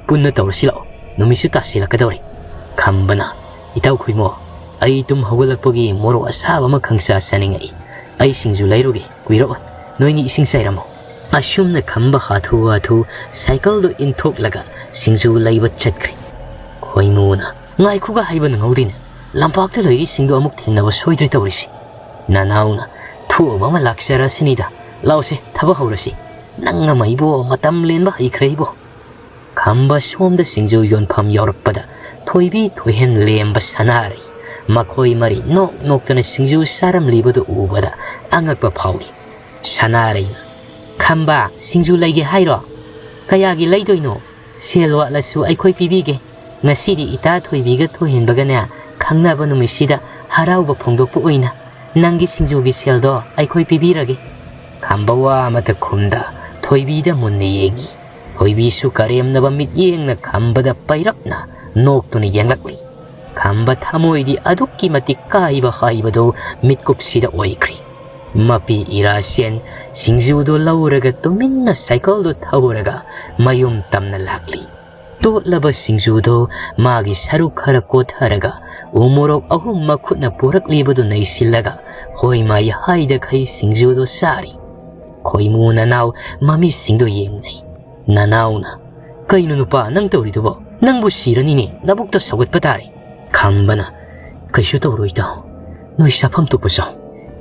ꯄꯨꯟꯅ ꯇꯧꯔꯁꯤ ꯂꯥꯛꯑꯣ꯫ ꯅꯨꯃꯤꯠꯁꯨ ꯇꯥꯁꯤꯜꯂꯛꯀꯗꯧꯔꯦ꯫" ꯈꯝꯕꯅ, "ꯏꯇꯥꯎ ꯈꯣꯏꯃꯣ, ꯑꯩ ꯇꯨꯝ ꯍꯧꯒꯠꯂꯛꯄꯒꯤ ꯃꯣꯔꯣꯛ ꯑꯁꯥꯕ ꯑꯃ ꯈꯪꯆꯥ ꯆꯥꯅꯤꯡꯉꯛꯏ꯫ ꯑꯩ ꯁꯤꯡꯖꯨ ꯂꯩꯔꯨꯒꯦ, ꯀꯨꯏꯔꯛꯑꯣꯏ꯫ ꯅꯣꯏꯅꯤ ꯏꯁꯤꯡ ꯆꯥꯏꯔꯝꯃꯣ꯫" ꯑꯁꯨꯝꯅ ꯈꯝꯕ ꯍꯥꯊꯨ ꯍꯥꯊꯨ ꯁꯥꯏꯀꯜꯗꯨ ꯏꯟꯊꯣꯛꯂꯒ ꯁꯤꯡꯖꯨ ꯂꯩꯕ ꯆꯠꯈ꯭ꯔꯦ꯫ ꯈꯣꯏꯃꯨꯅ, "ꯉꯥꯏꯈꯣꯒ ꯍꯥꯏꯕ ꯅꯪꯍꯧꯗꯦꯅꯦ꯫ ꯂꯝꯄꯥꯛꯇ ꯂꯩꯔꯤꯁꯤꯡꯗꯣ ꯑꯃꯨꯛ ꯊꯦꯡꯅꯕ ꯁꯣꯏꯗ꯭ꯔꯦ ꯇꯧꯔꯤꯁꯤ꯫" ꯅꯅꯥꯎꯅ, "ꯊꯣꯛꯑꯕ ꯑꯃ ꯂꯥꯛꯆꯔꯁꯤꯅꯤꯗ꯫ ꯂꯥꯛꯑꯣꯁꯦ, ꯊꯕꯛ ꯍꯧꯔꯁꯤ꯫ ꯅꯪ ꯑꯃ ꯏꯕꯣ, ꯃꯇꯝ ꯂꯦꯟꯕ ꯍꯩꯈ꯭ꯔꯦ ꯏꯕꯣ꯫ ꯈꯝꯕ ꯁꯣꯝꯗ ꯁꯤꯡꯖꯨ ꯌꯣꯟꯐꯝ ꯌꯧꯔꯛꯄꯗ ꯊꯣꯏꯕꯤ, ꯊꯣꯏꯍꯦꯟ, ꯂꯦꯝꯕ, ꯁꯅꯥꯔꯩ ꯃꯈꯣꯏ ꯃꯔꯤ ꯅꯣꯛ ꯅꯣꯛꯇꯅ ꯁꯤꯡꯖꯨ ꯆꯥꯔꯝꯂꯤꯕꯗꯨ ꯎꯕꯗ ꯑꯉꯛꯄ ꯐꯥꯎꯏ꯫ ꯁꯅꯥꯔꯩꯅ, "ꯈꯝꯕ, ꯁꯤꯡꯖꯨ ꯂꯩꯒꯦ ꯍꯥꯏꯔꯣ? ꯀꯌꯥꯒꯤ ꯂꯩꯗꯣꯏꯅꯣ? ꯁꯦꯜ ꯋꯥꯠꯂꯁꯨ ꯑꯩꯈꯣꯏ ꯄꯤꯕꯤꯒꯦ꯫ ꯉꯁꯤꯗꯤ ꯏꯇꯥ ꯊꯣꯏꯕꯤꯒ ꯊꯣꯏꯍꯦꯟꯕꯒꯅꯦ ꯈꯪꯅꯕ ꯅꯨꯃꯤꯠꯁꯤꯗ ꯍꯔꯥꯎꯕ ꯐꯣꯡꯗꯣꯛꯄ ꯑꯣꯏꯅ ꯅꯪꯒꯤ ꯁꯤꯡꯖꯨꯒꯤ ꯁꯦꯜꯗꯣ ꯑꯩꯈꯣꯏ ꯄꯤꯕꯤꯔꯒꯦ꯫" ꯈꯝꯕ ꯋꯥ ꯑꯃꯠꯇ ꯈꯨꯝꯗ ꯊꯣꯏꯕꯤꯗ ꯃꯨꯟꯅ ꯌꯦꯡꯏ꯫ ꯊꯣꯏꯕꯤꯁꯨ ꯀꯔꯦꯝꯅꯕ ꯃꯤꯠꯌꯦꯡꯅ ꯈꯝꯕꯗ ꯄꯩꯔꯞꯅ ꯅꯣꯛꯇꯨꯅ ꯌꯦꯡꯂꯛꯂꯤ꯫ ꯈꯝꯕ ꯊꯃꯣꯏꯗꯤ ꯑꯗꯨꯛꯀꯤ ꯃꯇꯤꯛ ꯀꯥꯏꯕ ꯍꯥꯏꯕꯗꯨ ꯃꯤꯠꯀꯨꯞꯁꯤꯗ ꯑꯣꯏꯈ꯭ꯔꯤ꯫ ꯃꯄꯤ ꯏꯔꯥꯁꯦꯟ ꯁꯤꯡꯖꯨꯗꯨ ꯂꯧꯔꯒ ꯇꯨꯃꯤꯟꯅ ꯁꯥꯏꯀꯜꯗꯨ ꯊꯧꯔꯒ ꯃꯌꯨꯝ ꯇꯝꯅ ꯂꯥꯛꯂꯤ꯫ ꯇꯣꯠꯂꯕ ꯁꯤꯡꯖꯨꯗꯨ ꯃꯥꯒꯤ ꯁꯔꯨꯛ ꯈꯔ ꯀꯣꯊꯔꯒ ꯎ ꯃꯣꯔꯣꯛ ꯑꯍꯨꯝ ꯃꯈꯨꯠꯅ ꯄꯨꯔꯛꯂꯤꯕꯗꯨ ꯅꯩꯁꯤꯜꯂꯒ ꯍꯣꯏ ꯃꯥꯏ ꯍꯥꯏꯗꯈꯩ ꯁꯤꯡꯖꯨꯗꯨ ꯆꯥꯔꯤ꯫ ꯈꯣꯏꯃꯨ ꯅꯅꯥꯎ ꯃꯃꯤꯠꯁꯤꯡꯗꯨ ꯌꯦꯡꯅꯩ꯫ ꯅꯅꯥꯎꯅ, "ꯀꯩꯅꯣ ꯅꯨꯄꯥ, ꯅꯪ ꯇꯧꯔꯤꯗꯨꯕꯣ? ꯅꯪꯕꯨ ꯁꯤꯔꯅꯤꯅꯦ, ꯅꯕꯨꯛꯇ ꯁꯧꯒꯠꯄ ꯇꯥꯔꯦ꯫" ꯈꯝꯕꯅ, "ꯀꯩꯁꯨ ꯇꯧꯔꯣꯏ ꯏꯇꯥꯎ, ꯅꯣꯏ ꯆꯥꯐꯝ ꯊꯣꯛꯄ ꯆꯥꯎ꯫"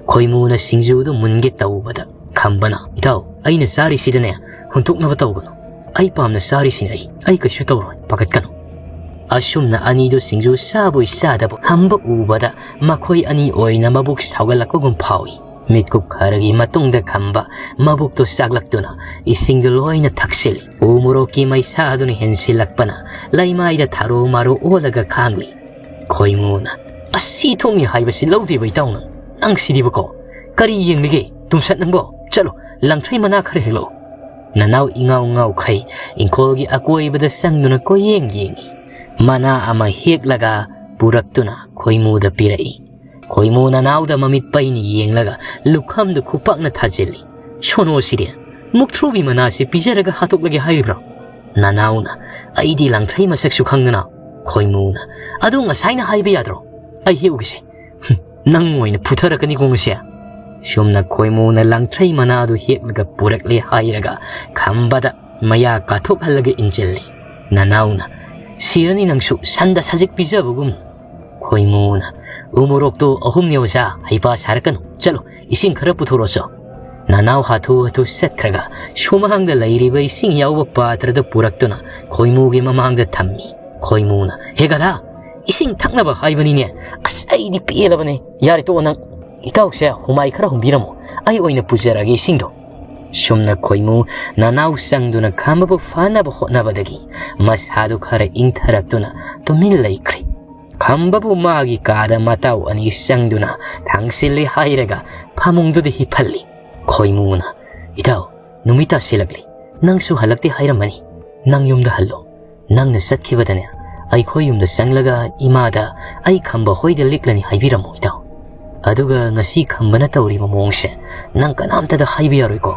ꯈꯣꯏꯃꯨꯅ ꯁꯤꯡꯖꯨꯗꯨ ꯃꯨꯟꯒꯦ ꯇꯧꯕꯗ ꯈꯝꯕꯅ, "ꯏꯇꯥꯎ, ꯑꯩꯅ ꯆꯥꯔꯤꯁꯤꯗꯅꯦ ꯍꯨꯟꯗꯣꯛꯅꯕ ꯇꯧꯒꯅꯨ꯫ ꯑꯩ ꯄꯥꯝꯅ ꯆꯥꯔꯤꯁꯤꯅꯦ ꯑꯩ꯫ ꯑꯩ ꯀꯩꯁꯨ ꯇꯧꯔꯣꯏ, ꯄꯥꯈꯠꯀꯅꯨ꯫" ꯑꯁꯨꯝꯅ ꯑꯅꯤꯗꯨ ꯁꯤꯡꯖꯨ ꯆꯥꯕꯣꯏ ꯆꯥꯗꯕꯣꯏ ꯈꯝꯕ ꯎꯕꯗ ꯃꯈꯣꯏ ꯑꯅꯤ ꯑꯣꯏꯅ ꯃꯕꯨꯛ ꯁꯥꯎꯒꯠꯂꯛꯄꯒꯨꯝ ꯐꯥꯎꯏ꯫ ꯃꯤꯠꯀꯨꯞ ꯈꯔꯒꯤ ꯃꯇꯨꯡꯗ ꯈꯝꯕ ꯃꯕꯨꯛꯇꯨ ꯆꯥꯛꯂꯛꯇꯨꯅ ꯏꯁꯤꯡꯗꯨ ꯂꯣꯏꯅ ꯊꯛꯆꯤꯜꯂꯤ꯫ ꯎ ꯃꯣꯔꯣꯛꯀꯤ ꯃꯩꯁꯥ ꯑꯗꯨꯅ ꯍꯦꯟꯁꯤꯜꯂꯛꯄꯅ ꯂꯩꯃꯥꯏꯗ ꯊꯥꯔꯨ ꯃꯥꯔꯨ ꯑꯣꯜꯂꯒ ꯈꯥꯡꯂꯤ꯫ ꯈꯣꯏꯃꯨꯅ, "ꯑꯁꯤ ꯊꯣꯡꯉꯤ ꯍꯥꯏꯕꯁꯤ ꯂꯧꯗꯦꯕ ꯏꯇꯥꯎꯅ꯫ ꯅꯪ ꯁꯤꯗꯤꯕꯀꯣ꯫ ꯀꯔꯤ ꯌꯦꯡꯂꯤꯒꯦ? ꯇꯨꯝꯁꯠ ꯅꯪꯕꯣ꯫ ꯆꯠꯂꯣ, ꯂꯪꯊ꯭ꯔꯩ ꯃꯅꯥ ꯈꯔ ꯍꯦꯛꯂꯛꯑꯣ꯫" ꯅꯅꯥꯎ ꯏꯉꯥꯎ ꯉꯥꯎꯈꯩ ꯏꯪꯈꯣꯜꯒꯤ ꯑꯀꯣꯏꯕꯗ ꯆꯪꯗꯨꯅ ꯀꯣꯏꯌꯦꯡ ꯌꯦꯡꯏ꯫ ꯃꯅꯥ ꯑꯃ ꯍꯦꯛꯂꯒ ꯄꯨꯔꯛꯇꯨꯅ ꯈꯣꯏꯃꯨꯗ ꯄꯤꯔꯛꯏ꯫ ꯈꯣꯏꯃꯨ ꯅꯅꯥꯎꯗ ꯃꯃꯤꯠ ꯄꯩꯅ ꯌꯦꯡꯂꯒ ꯂꯨꯈꯝꯗꯨ ꯈꯨꯄꯥꯛꯅ ꯊꯥꯖꯤꯜꯂꯤ꯫ "ꯁꯣꯅꯣꯁꯤꯗꯤ, ꯃꯨꯛꯊ꯭ꯔꯨꯕꯤ ꯃꯅꯥꯁꯤ ꯄꯤꯖꯔꯒ ꯍꯥꯠꯇꯣꯛꯂꯒꯦ ꯍꯥꯏꯔꯤꯕ꯭ꯔꯣ?" ꯅꯅꯥꯎꯅ, "ꯑꯩꯗꯤ ꯂꯪꯊ꯭ꯔꯩ ꯃꯁꯛꯁꯨ ꯈꯪꯗꯅ꯫" ꯈꯣꯏꯃꯨꯅ, "ꯑꯗꯨ ꯉꯁꯥꯏꯅ ꯍꯥꯏꯕ ꯌꯥꯗ꯭ꯔꯣ? ꯑꯩ ꯍꯦꯛꯎꯒꯦꯁꯦ꯫" "ꯍꯨꯝ, ꯅꯪ ꯑꯣꯏꯅ ꯐꯨꯊꯔꯛꯀꯅꯤꯀꯣ ꯉꯁꯤ꯫" ꯁꯨꯝꯅ ꯈꯣꯏꯃꯨꯅ ꯂꯪꯊ꯭ꯔꯩ ꯃꯅꯥ ꯑꯗꯨ ꯍꯦꯛꯂꯒ ꯄꯨꯔꯛꯂꯦ ꯍꯥꯏꯔꯒ ꯈꯝꯕꯗ ꯃꯌꯥ ꯀꯥꯊꯣꯛꯍꯜꯂꯒ ꯏꯟꯖꯤꯜꯂꯤ꯫ ꯅꯅꯥꯎꯅ, "ꯁꯤꯔꯅꯤ ꯅꯪꯁꯨ, ꯁꯟꯗ ꯁꯖꯤꯛ ꯄꯤꯖꯕꯒꯨꯝ꯫" ꯈꯣꯏꯃꯨꯅ, "ꯎ ꯃꯣꯔꯣꯛꯇꯣ ꯑꯍꯨꯝꯅꯦ ꯑꯣꯖꯥ, ꯍꯩꯄꯥ ꯁꯥꯔꯛꯀꯅꯨ꯫ ꯆꯠꯂꯣ, ꯏꯁꯤꯡ ꯈꯔ ꯄꯨꯊꯣꯔꯛꯑꯣ ꯆꯣ꯫" ꯅꯅꯥꯎ ꯍꯥꯊꯨ ꯍꯥꯊꯨ ꯆꯠꯈ꯭ꯔꯒ ꯁꯨꯃꯥꯡꯗ ꯂꯩꯔꯤꯕ ꯏꯁꯤꯡ ꯌꯥꯎꯕ ꯄꯥꯇ꯭ꯔꯗ ꯄꯨꯔꯛꯇꯨꯅ ꯈꯣꯏꯃꯨꯒꯤ ꯃꯃꯥꯡꯗ ꯊꯝꯃꯤ꯫ ꯈꯣꯏꯃꯨꯅ, "ꯍꯦ ꯒꯙꯥ, ꯏꯁꯤꯡ ꯊꯛꯅꯕ ꯍꯥꯏꯕꯅꯤꯅꯦ꯫ ꯑꯁ, ꯑꯩꯗꯤ ꯄꯦꯜꯂꯕꯅꯦ꯫ ꯌꯥꯔꯦ, ꯇꯣꯛꯑꯣ ꯅꯪ꯫ ꯏꯇꯥꯎꯁꯦ ꯍꯨꯃꯥꯏ ꯈꯔ ꯍꯨꯝꯕꯤꯔꯝꯃꯣ, ꯑꯩ ꯑꯣꯏꯅ ꯄꯨꯖꯔꯒꯦ ꯏꯁꯤꯡꯗꯣ"꯫ ꯁꯨꯝꯅ ꯈꯣꯏꯃꯨ ꯅꯅꯥꯎ ꯆꯪꯗꯨꯅ ꯈꯝꯕꯕꯨ ꯐꯥꯅꯕ ꯍꯣꯠꯅꯕꯗꯒꯤ ꯃꯁꯥꯗꯨ ꯈꯔ ꯏꯪꯊꯔꯛꯇꯨꯅ ꯇꯨꯃꯤꯟ ꯂꯩꯈ꯭ꯔꯦ꯫ ꯈꯝꯕꯕꯨ ꯃꯥꯒꯤ ꯀꯥꯗ ꯃꯇꯥꯎ ꯑꯅꯤ ꯆꯪꯗꯨꯅ ꯊꯥꯡꯁꯤꯜꯂꯦ ꯍꯥꯏꯔꯒ ꯐꯃꯨꯡꯗꯨꯗ ꯍꯤꯞꯍꯜꯂꯤ꯫ ꯈꯣꯏꯃꯨꯅ, "ꯏꯇꯥꯎ, ꯅꯨꯃꯤꯠ ꯇꯥꯁꯤꯜꯂꯛꯂꯤ꯫ ꯅꯪꯁꯨ ꯍꯜꯂꯛꯇꯦ ꯍꯥꯏꯔꯝꯃꯅꯤ꯫ ꯅꯪ ꯌꯨꯝꯗ ꯍꯜꯂꯣ꯫ ꯅꯪꯅ ꯆꯠꯈꯤꯕꯗꯅꯦ, ꯑꯩꯈꯣꯏ ꯌꯨꯝꯗ ꯆꯪꯂꯒ ꯏꯃꯥꯗ ꯑꯩ ꯈꯝꯕ ꯍꯣꯏꯗ ꯂꯤꯛꯂꯅꯤ ꯍꯥꯏꯕꯤꯔꯝꯃꯣ ꯏꯇꯥꯎ꯫ ꯑꯗꯨꯒ ꯉꯁꯤ ꯈꯝꯕꯅ ꯇꯧꯔꯤꯕ ꯃꯑꯣꯡꯁꯦ ꯅꯪ ꯀꯅꯥꯝꯇꯗ ꯍꯥꯏꯕ ꯌꯥꯔꯣꯏꯀꯣ"꯫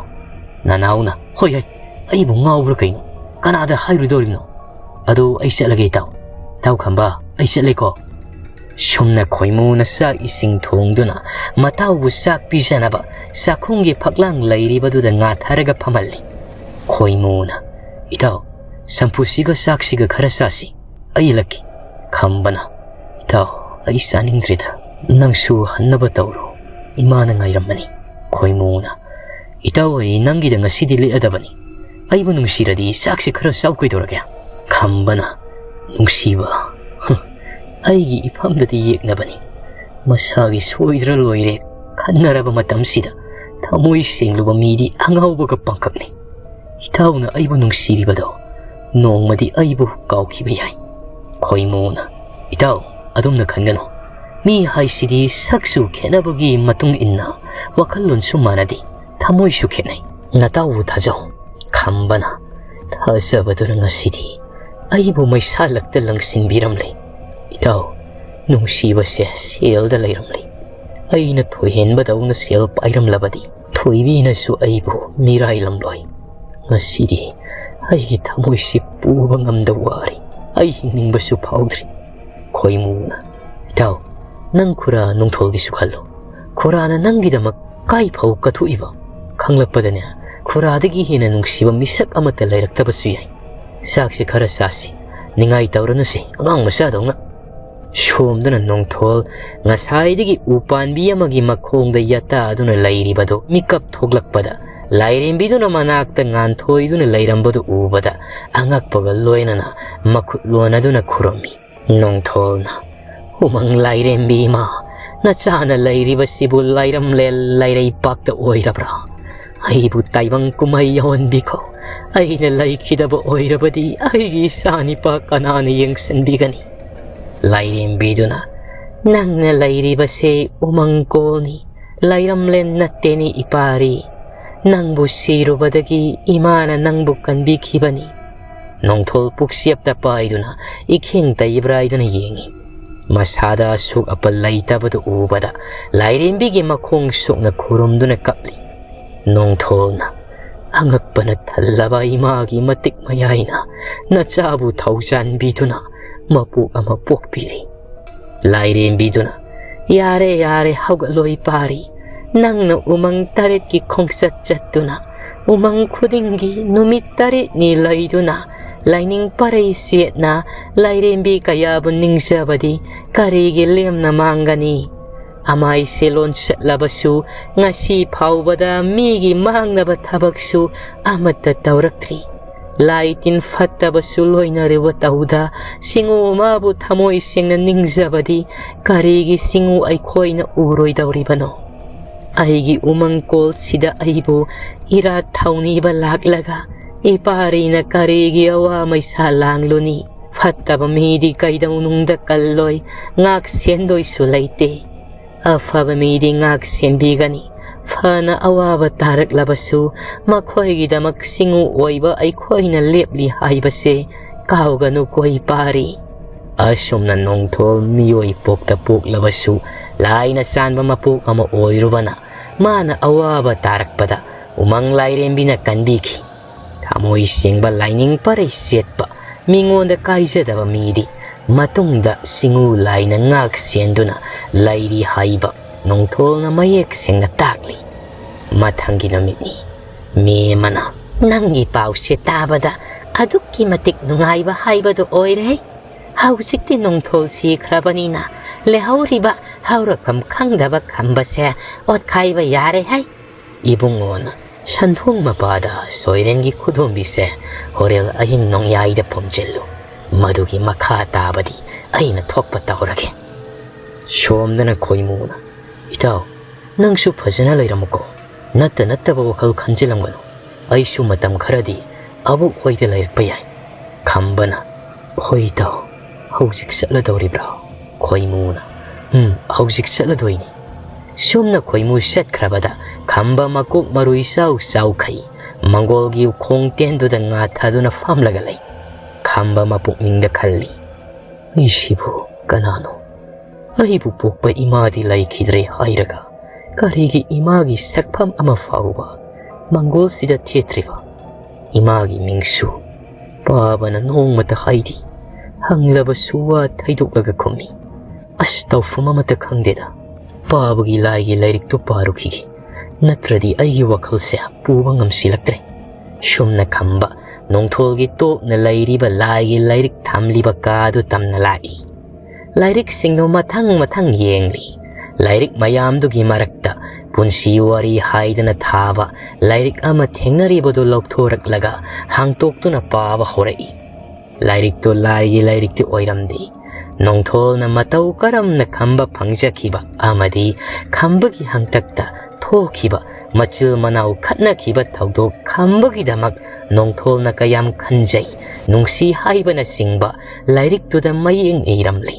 ꯅꯅꯥꯎꯅ, "ꯍꯣꯏ, ꯍꯣꯏ, ꯑꯩꯕꯨ ꯉꯥꯎꯕ꯭ꯔꯥ ꯀꯩꯅꯣ? ꯀꯅꯥꯗ ꯍꯥꯏꯔꯨꯗꯧꯔꯤꯕꯅꯣ? ꯑꯗꯣ ꯑꯩ ꯆꯠꯂꯒꯦ ꯏꯇꯥꯎ꯫ ꯏꯇꯥꯎ ꯈꯝꯕ, ꯑꯩ ꯆꯠꯂꯦꯀꯣ"꯫ ꯁꯨꯝꯅ ꯈꯣꯏꯃꯨꯅ ꯆꯥꯛ ꯏꯁꯤꯡ ꯊꯣꯡꯗꯨꯅ ꯃꯇꯥꯎꯕꯨ ꯆꯥꯛ ꯄꯤꯖꯅꯕ ꯆꯥꯛꯈꯨꯝꯒꯤ ꯐꯛꯂꯥꯡ ꯂꯩꯔꯤꯕꯗꯨꯗ ꯉꯥꯊꯔꯒ ꯐꯝꯍꯜꯂꯤ꯫ ꯈꯣꯏꯃꯨꯅ, "ꯏꯇꯥꯎ, ꯆꯝꯐꯨꯠꯁꯤꯒ ꯆꯥꯛꯁꯤꯒ ꯈꯔ ꯆꯥꯁꯤ꯫ ꯑꯩ ꯏꯜꯂꯛꯀꯦ"꯫ ꯈꯝꯕꯅ, "ꯏꯇꯥꯎ, ꯑꯩ ꯆꯥꯅꯤꯡꯗ꯭ꯔꯤꯗ꯫ ꯅꯪꯁꯨ ꯍꯟꯅꯕ ꯇꯧꯔꯣ꯫ ꯏꯃꯥꯅ ꯉꯥꯏꯔꯝꯃꯅꯤ"꯫ ꯈꯣꯏꯃꯨꯅ, "ꯏꯇꯥꯎ, ꯑꯩ ꯅꯪꯒꯤꯗ ꯉꯁꯤꯗꯤ ꯂꯦꯛꯑꯗꯕꯅꯤ꯫ ꯑꯩꯕꯨ ꯅꯨꯡꯁꯤꯔꯗꯤ ꯆꯥꯛꯁꯤ ꯈꯔ ꯆꯥꯎ ꯀꯩꯗꯧꯔꯒꯦ"꯫ ꯈꯝꯕꯅ, "ꯅꯨꯡꯁꯤꯕ, ꯍ, ꯑꯩꯒꯤ ꯏꯐꯝꯗꯗꯤ ꯌꯦꯛꯅꯕꯅꯤ꯫ ꯃꯁꯥꯒꯤ ꯁꯣꯏꯗ꯭ꯔ ꯂꯣꯏꯔꯦ ꯈꯟꯅꯔꯕ ꯃꯇꯝꯁꯤꯗ ꯊꯃꯣꯏ ꯁꯦꯡꯂꯨꯕ ꯃꯤꯗꯤ ꯑꯉꯥꯎꯕꯒ ꯄꯪꯀꯛꯅꯤ꯫ ꯏꯇꯥꯎꯅ ꯑꯩꯕꯨ ꯅꯨꯡꯁꯤꯔꯤꯕꯗꯣ ꯅꯣꯡꯃꯗꯤ ꯑꯩꯕꯨ ꯀꯥꯎꯈꯤꯕ ꯌꯥꯏ"꯫ ꯈꯣꯏꯃꯨꯅ, "ꯏꯇꯥꯎ, ꯑꯗꯨꯝꯅ ꯈꯟꯒꯅꯨ꯫ ꯃꯤ ꯍꯥꯏꯁꯤꯗꯤ ꯁꯛꯁꯨ ꯈꯦꯠꯅꯕꯒꯤ ꯃꯇꯨꯡ ꯏꯟꯅ ꯋꯥꯈꯜꯂꯣꯟꯁꯨ ꯃꯥꯟꯅꯗꯦ, ꯊꯃꯣꯏꯁꯨ ꯈꯦꯠꯅꯩ꯫ ꯅꯇꯥꯎꯕꯨ ꯊꯥꯖꯧ"꯫ ꯈꯝꯕꯅ, "ꯊꯥꯖꯕꯗꯨꯅ ꯉꯁꯤꯗꯤ ꯑꯩꯕꯨ ꯃꯩꯁꯥꯂꯛꯇ ꯂꯪꯁꯤꯟꯕꯤꯔꯝꯂꯦ꯫ ꯏꯇꯥꯎ, ꯅꯨꯡꯁꯤꯕꯁꯦ ꯁꯦꯜꯗ ꯂꯩꯔꯝꯂꯦ꯫ ꯑꯩꯅ ꯊꯣꯏꯍꯦꯟꯕꯗꯧꯅ ꯁꯦꯜ ꯄꯥꯏꯔꯝꯂꯕꯗꯤ ꯊꯣꯏꯕꯤꯅꯁꯨ ꯑꯩꯕꯨ ꯃꯤꯔꯥꯏꯂꯝꯂꯣꯏ꯫ ꯉꯁꯤꯗꯤ ꯑꯩꯒꯤ ꯊꯃꯣꯏꯁꯤ ꯄꯨꯕ ꯉꯝꯗ ꯋꯥꯔꯦ꯫ ꯑꯩ ꯍꯤꯡꯅꯤꯡꯕꯁꯨ ꯐꯥꯎꯗ꯭ꯔꯤ"꯫ ꯈꯣꯏꯃꯨꯅ, "ꯏꯇꯥꯎ, ꯅꯪ ꯈꯨꯔꯥ ꯅꯨꯡꯊꯣꯜꯒꯤꯁꯨ ꯈꯜꯂꯨ꯫ ꯈꯨꯔꯥꯅ ꯅꯪꯒꯤꯗꯃꯛ ꯀꯥꯏ ꯐꯥꯎ ꯀꯠꯊꯣꯛꯏꯕ ꯈꯪꯂꯛꯄꯗꯅꯦ, ꯈꯨꯔꯥꯗꯒꯤ ꯍꯦꯟꯅ ꯅꯨꯡꯁꯤꯕ ꯃꯤꯁꯛ ꯑꯃꯠꯇ ꯂꯩꯔꯛꯇꯕꯁꯨ ꯌꯥꯏ꯫ ꯆꯥꯛꯁꯦ ꯈꯔ ꯆꯥꯁꯤ, ꯅꯤꯡꯉꯥꯏ ꯇꯧꯔꯅꯨꯁꯤ ꯑꯉꯥꯡ ꯃꯆꯥꯗꯧꯅ"꯫ ꯁꯣꯝꯗꯅ ꯅꯣꯡꯊꯣꯜ ꯉꯁꯥꯏꯗꯒꯤ ꯎꯄꯥꯟꯕꯤ ꯑꯃꯒꯤ ꯃꯈꯣꯡꯗ ꯌꯥꯇꯥꯗꯨꯅ ꯂꯩꯔꯤꯕꯗꯨ ꯃꯤꯀꯞ ꯊꯣꯛꯂꯛꯄꯗ, ꯂꯥꯏꯔꯦꯝꯕꯤꯗꯨꯅ ꯃꯅꯥꯛꯇ ꯉꯥꯟꯊꯣꯏꯗꯨꯅ ꯂꯩꯔꯝꯕꯗꯨ ꯎꯕꯗ ꯑꯉꯛꯄꯒ ꯂꯣꯏꯅꯅ ꯃꯈꯨꯠ ꯂꯣꯟꯅꯗꯨꯅ ꯈꯨꯔꯨꯝꯃꯤ꯫ ꯅꯣꯡꯊꯣꯜꯅ, "ꯎꯃꯪ ꯂꯥꯏꯔꯦꯝꯕꯤ ꯏꯃꯥ, ꯅꯆꯥꯅ ꯂꯩꯔꯤꯕꯁꯤꯕꯨ ꯂꯥꯏꯔꯝꯂꯦꯟ ꯂꯩꯔꯩꯄꯥꯛꯇ ꯑꯣꯏꯔꯕ꯭ꯔꯥ? ꯑꯩꯕꯨ ꯇꯥꯏꯕꯪ ꯀꯨꯝꯍꯩ ꯌꯥꯎꯍꯟꯕꯤꯈꯣ꯫ ꯑꯩꯅ ꯂꯩꯈꯤꯗꯕ ꯑꯣꯏꯔꯕꯗꯤ ꯑꯩꯒꯤ ꯏꯆꯥ ꯅꯤꯄꯥ ꯀꯅꯥꯅ ꯌꯦꯡꯁꯤꯟꯕꯤꯒꯅꯤ?" ꯂꯥꯏꯔꯦꯝꯕꯤꯗꯨꯅ, "ꯅꯪꯅ ꯂꯩꯔꯤꯕꯁꯦ ꯎꯃꯪ ꯀꯣꯜꯅꯤ, ꯂꯥꯏꯔꯝꯂꯦꯟ ꯅꯠꯇꯦꯅꯤ ꯏꯄꯥꯔꯤ꯫ ꯅꯪꯕꯨ ꯁꯤꯔꯨꯕꯗꯒꯤ ꯏꯃꯥꯅ ꯅꯪꯕꯨ ꯀꯟꯕꯤꯈꯤꯕꯅꯤ꯫" ꯅꯣꯡꯊꯣꯜ ꯄꯨꯛꯆꯦꯞꯇ ꯄꯥꯏꯗꯨꯅ ꯏꯈꯦꯡ ꯇꯩꯕ꯭ꯔꯥꯏꯗꯨꯅ ꯌꯦꯡꯉꯤ꯫ ꯃꯁꯥꯗ ꯑꯁꯣꯛ ꯑꯄꯟ ꯂꯩꯇꯕꯗꯨ ꯎꯕꯗ ꯂꯥꯏꯔꯦꯝꯕꯤꯒꯤ ꯃꯈꯣꯡ ꯁꯣꯛꯅ ꯈꯨꯔꯨꯝꯗꯨꯅ ꯀꯞꯂꯤ꯫ ꯅꯣꯡꯊꯣꯜꯅ, "ꯑꯉꯛꯄꯅ ꯊꯜꯂꯕ ꯏꯃꯥꯒꯤ ꯃꯇꯤꯛ ꯃꯌꯥꯏꯅ ꯅꯆꯥꯕꯨ ꯊꯧꯖꯥꯟꯕꯤꯗꯨꯅ ꯃꯄꯣꯛ ꯑꯃ ꯄꯣꯛꯄꯤꯔꯦ꯫" ꯂꯥꯏꯔꯦꯝꯕꯤꯗꯨꯅ, "ꯌꯥꯔꯦ, ꯌꯥꯔꯦ, ꯍꯧꯒꯠꯂꯣ ꯏꯄꯥꯔꯤ꯫ ꯅꯪꯅ ꯎꯃꯪ ꯇꯔꯦꯠꯀꯤ ꯈꯣꯡꯆꯠ ꯆꯠꯇꯨꯅ ꯎꯃꯪ ꯈꯨꯗꯤꯡꯒꯤ ꯅꯨꯃꯤꯠ ꯇꯔꯦꯠꯅꯤ ꯂꯩꯗꯨꯅ ꯂꯥꯏꯅꯤꯡ ꯄꯔꯩ ꯆꯦꯠꯅ ꯂꯥꯏꯔꯦꯝꯕꯤ ꯀꯌꯥꯕꯨ ꯅꯤꯡꯖꯕꯗꯤ ꯀꯔꯤꯒꯤ ꯂꯦꯝꯅ ꯃꯥꯡꯒꯅꯤ? ꯑꯃꯥꯏꯁꯦ ꯂꯣꯟꯁꯠꯂꯕꯁꯨ ꯉꯁꯤ ꯐꯥꯎꯕꯗ ꯃꯤꯒꯤ ꯃꯥꯡꯅꯕ ꯊꯕꯛꯁꯨ ꯑꯃꯠꯇ ꯇꯧꯔꯛꯇ꯭ꯔꯤ꯫ ꯂꯥꯏ ꯇꯤꯟ ꯐꯠꯇꯕꯁꯨ ꯂꯣꯏꯅꯔꯨꯕ ꯇꯧꯗ ꯁꯤꯡꯎ ꯃꯥꯕꯨ ꯊꯃꯣꯏ ꯁꯦꯡꯅ ꯅꯤꯡꯖꯕꯗꯤ ꯀꯔꯤꯒꯤ ꯁꯤꯡꯎ ꯑꯩꯈꯣꯏꯅ ꯎꯔꯣꯏꯗꯧꯔꯤꯕꯅꯣ? ꯑꯩꯒꯤ ꯎꯃꯪ ꯀꯣꯜꯁꯤꯗ ꯑꯩꯕꯨ ꯏꯔꯥꯠ ꯊꯧꯅꯤꯕ ꯂꯥꯛꯂꯒ ꯏꯄꯥꯔꯤꯅ ꯀꯔꯤꯒꯤ ꯑꯋꯥ ꯃꯩꯁꯥ ꯂꯥꯡꯂꯨꯅꯤ? ꯐꯠꯇꯕ ꯃꯤꯗꯤ ꯀꯩꯗꯧꯅꯨꯡꯗ ꯀꯜꯂꯣꯏ, ꯉꯥꯛ ꯁꯦꯟꯗꯣꯏꯁꯨ ꯂꯩꯇꯦ꯫ ꯑꯐꯕ ꯃꯤꯗꯤ ꯉꯥꯛ ꯁꯦꯟꯕꯤꯒꯅꯤ꯫ ꯐꯅ ꯑꯋꯥꯕ ꯇꯥꯔꯛꯂꯕꯁꯨ ꯃꯈꯣꯏꯒꯤꯗꯃꯛ ꯁꯤꯡꯎ ꯑꯣꯏꯕ ꯑꯩꯈꯣꯏꯅ ꯂꯦꯞꯂꯤ ꯍꯥꯏꯕꯁꯦ ꯀꯥꯎꯒꯅꯨꯀꯣ ꯏꯄꯥꯔꯤ꯫" ꯑꯁꯨꯝꯅ ꯅꯣꯡꯊꯣꯜ ꯃꯤꯑꯣꯏ ꯄꯣꯛꯇ ꯄꯣꯛꯂꯕꯁꯨ ꯂꯥꯏꯅ ꯆꯥꯟꯕ ꯃꯄꯣꯛ ꯑꯃ ꯑꯣꯏꯔꯨꯕꯅ ꯃꯥꯅ ꯑꯋꯥꯕ ꯇꯥꯔꯛꯄꯗ ꯎꯃꯪ ꯂꯥꯏꯔꯦꯝꯕꯤꯅ ꯀꯟꯕꯤꯈꯤ꯫ ꯊꯃꯣꯏ ꯁꯦꯡꯕ ꯂꯥꯏꯅꯤꯡ ꯄꯔꯩ ꯆꯦꯠꯄ ꯃꯤꯉꯣꯟꯗ ꯀꯥꯏꯖꯗꯕ ꯃꯤꯗꯤ ꯃꯇꯨꯡꯗ ꯁꯤꯡꯎ ꯂꯥꯏꯅ ꯉꯥꯛ ꯁꯦꯟꯗꯨꯅ ꯂꯩꯔꯤ ꯍꯥꯏꯕ ꯅꯣꯡꯊꯣꯜꯅ ꯃꯌꯦꯛ ꯁꯦꯡꯅ ꯇꯥꯛꯂꯤ꯫ ꯃꯊꯪꯒꯤ ꯅꯨꯃꯤꯠꯅꯤ꯫ ꯃꯤ ꯑꯃꯅ, "ꯅꯪꯒꯤ ꯄꯥꯎꯁꯦ ꯇꯥꯕꯗ ꯑꯗꯨꯛꯀꯤ ꯃꯇꯤꯛ ꯅꯨꯡꯉꯥꯏꯕ ꯍꯥꯏꯕꯗꯨ ꯑꯣꯏꯔꯦ꯫ "ꯍꯧꯖꯤꯛꯇꯤ ꯅꯣꯡꯊꯣꯜ ꯁꯤꯈ꯭ꯔꯕꯅꯤꯅ ꯂꯩꯍꯧꯔꯤꯕ ꯍꯧꯔꯛꯐꯝ ꯈꯪꯗꯕ ꯈꯝꯕꯁꯦ ꯑꯣꯠꯈꯥꯏꯕ ꯌꯥꯔꯦ ꯍꯥꯏ꯫" ꯏꯕꯨꯡꯉꯣꯅ ꯁꯟꯊꯣꯡ ꯃꯄꯥꯗ ꯁꯣꯏꯔꯦꯟꯒꯤ ꯈꯨꯗꯣꯝꯕꯤꯁꯦ ꯍꯣꯔꯦꯜ ꯑꯍꯤꯡ ꯅꯣꯡꯌꯥꯏꯗ ꯄꯨꯝꯁꯤꯜꯂꯨ꯫ ꯃꯗꯨꯒꯤ ꯃꯈꯥ ꯇꯥꯕꯗꯤ ꯑꯩꯅ ꯊꯣꯛꯄ ꯇꯧꯔꯒꯦ꯫ ꯁꯣꯝꯗꯅ ꯈꯣꯏꯃꯨꯅ, "ꯏꯇꯥꯎ, ꯅꯪꯁꯨ ꯐꯖꯅ ꯂꯩꯔꯝꯃꯨꯀꯣ꯫ ꯅꯠꯇ ꯅꯠꯇꯕ ꯋꯥꯈꯜ ꯈꯟꯖꯤꯜꯂꯝꯒꯅꯨ꯫ ꯑꯩꯁꯨ ꯃꯇꯝ ꯈꯔꯗꯤ ꯑꯕꯣꯛ ꯍꯣꯏꯗ ꯂꯩꯔꯛꯄ ꯌꯥꯏ꯫" ꯈꯝꯕꯅ, "ꯍꯣꯏ ꯏꯇꯥꯎ, ꯍꯧꯖꯤꯛ ꯆꯠꯂꯗꯧꯔꯤꯕ꯭ꯔꯥ?" ꯈꯣꯏꯃꯨꯅ, "ꯎꯝ, ꯍꯧꯖꯤꯛ ꯆꯠꯂꯗꯣꯏꯅꯤ꯫" ꯁꯣꯝꯅ ꯈꯣꯏꯃꯨ ꯆꯠꯈ꯭ꯔꯕꯗ ꯈꯝꯕ ꯃꯀꯣꯛ ꯃꯔꯨꯏ ꯆꯥꯎ ꯆꯥꯎꯈꯩ ꯃꯪꯒꯣꯜꯒꯤ ꯎꯈꯣꯡ ꯇꯦꯟꯗꯨꯗ ꯉꯥꯊꯗꯨꯅ ꯐꯝꯂꯒ ꯂꯩ꯫ ꯈꯝꯕ ꯃꯄꯨꯛꯅꯤꯡꯗ ꯈꯜꯂꯤ, "ꯑꯩꯁꯤꯕꯨ ꯀꯅꯥꯅꯣ? ꯑꯩꯕꯨ ꯄꯣꯛꯄ ꯏꯃꯥꯗꯤ ꯂꯩꯈꯤꯗ꯭ꯔꯦ ꯍꯥꯏꯔꯒ ꯀꯔꯤꯒꯤ ꯏꯃꯥꯒꯤ ꯁꯛꯐꯝ ꯑꯃ ꯐꯥꯎꯕ ꯃꯪꯒꯣꯜꯁꯤꯗ ꯊꯦꯠꯇ꯭ꯔꯤꯕ? ꯏꯃꯥꯒꯤ ꯃꯤꯡꯁꯨ ꯄꯥꯕꯅ ꯅꯣꯡꯃꯇ ꯍꯥꯏꯗꯦ꯫ ꯍꯪꯂꯕꯁꯨ ꯋꯥ ꯊꯩꯗꯣꯛꯂꯒ ꯈꯨꯝꯃꯤ꯫ ꯑꯁ, ꯇꯧꯐꯝ ꯑꯃꯠꯇ ꯈꯪꯗꯦꯗ꯫ ꯄꯥꯕꯒꯤ ꯂꯥꯏꯒꯤ ꯂꯥꯏꯔꯤꯛꯇꯨ ꯄꯥꯔꯨꯈꯤꯒꯦ, ꯅꯠꯇ꯭ꯔꯗꯤ ꯑꯩꯒꯤ ꯋꯥꯈꯜꯁꯦ ꯄꯨꯕ ꯉꯝꯁꯤꯜꯂꯛꯇ꯭ꯔꯦ꯫" ꯁꯨꯝꯅ ꯈꯝꯕ ꯅꯣꯡꯊꯣꯜꯒꯤ ꯇꯣꯞꯅ ꯂꯩꯔꯤꯕ ꯂꯥꯏꯒꯤ ꯂꯥꯏꯔꯤꯛ ꯊꯝꯂꯤꯕ ꯀꯥꯗꯨ ꯇꯝꯅ ꯂꯥꯛꯏ꯫ ꯂꯥꯏꯔꯤꯛꯁꯤꯡꯗꯨ ꯃꯊꯪ ꯃꯊꯪ ꯌꯦꯡꯂꯤ꯫ ꯂꯥꯏꯔꯤꯛ ꯃꯌꯥꯝꯗꯨꯒꯤ ꯃꯔꯛꯇ ꯄꯨꯟꯁꯤ ꯋꯥꯔꯤ ꯍꯥꯏꯗꯅ ꯊꯥꯕ ꯂꯥꯏꯔꯤꯛ ꯑꯃ ꯊꯦꯡꯅꯔꯤꯕꯗꯨ ꯂꯧꯊꯣꯔꯛꯂꯒ ꯍꯥꯡꯇꯣꯛꯇꯨꯅ ꯄꯥꯕ ꯍꯧꯔꯛꯏ꯫ ꯂꯥꯏꯔꯤꯛꯇꯨ ꯂꯥꯏꯒꯤ ꯂꯥꯏꯔꯤꯛꯇꯤ ꯑꯣꯏꯔꯝꯗꯦ꯫ ꯅꯣꯡꯊꯣꯜꯅ ꯃꯇꯧ ꯀꯔꯝꯅ ꯈꯝꯕ ꯐꯪꯖꯈꯤꯕ ꯑꯃꯗꯤ ꯈꯝꯕꯒꯤ ꯍꯪꯇꯛꯇ ꯊꯣꯛꯈꯤꯕ ꯃꯆꯤꯜ ꯃꯅꯥꯎ ꯈꯠꯅꯈꯤꯕ ꯊꯧꯗꯣꯛ ꯈꯝꯕꯒꯤꯗꯃꯛ ꯅꯣꯡꯊꯣꯜꯅ ꯀꯌꯥꯝ ꯈꯟꯖꯩ, ꯅꯨꯡꯁꯤ ꯍꯥꯏꯕꯅꯆꯤꯡꯕ ꯂꯥꯏꯔꯤꯛꯇꯨꯗ ꯃꯌꯦꯛꯅ ꯏꯔꯝꯂꯤ꯫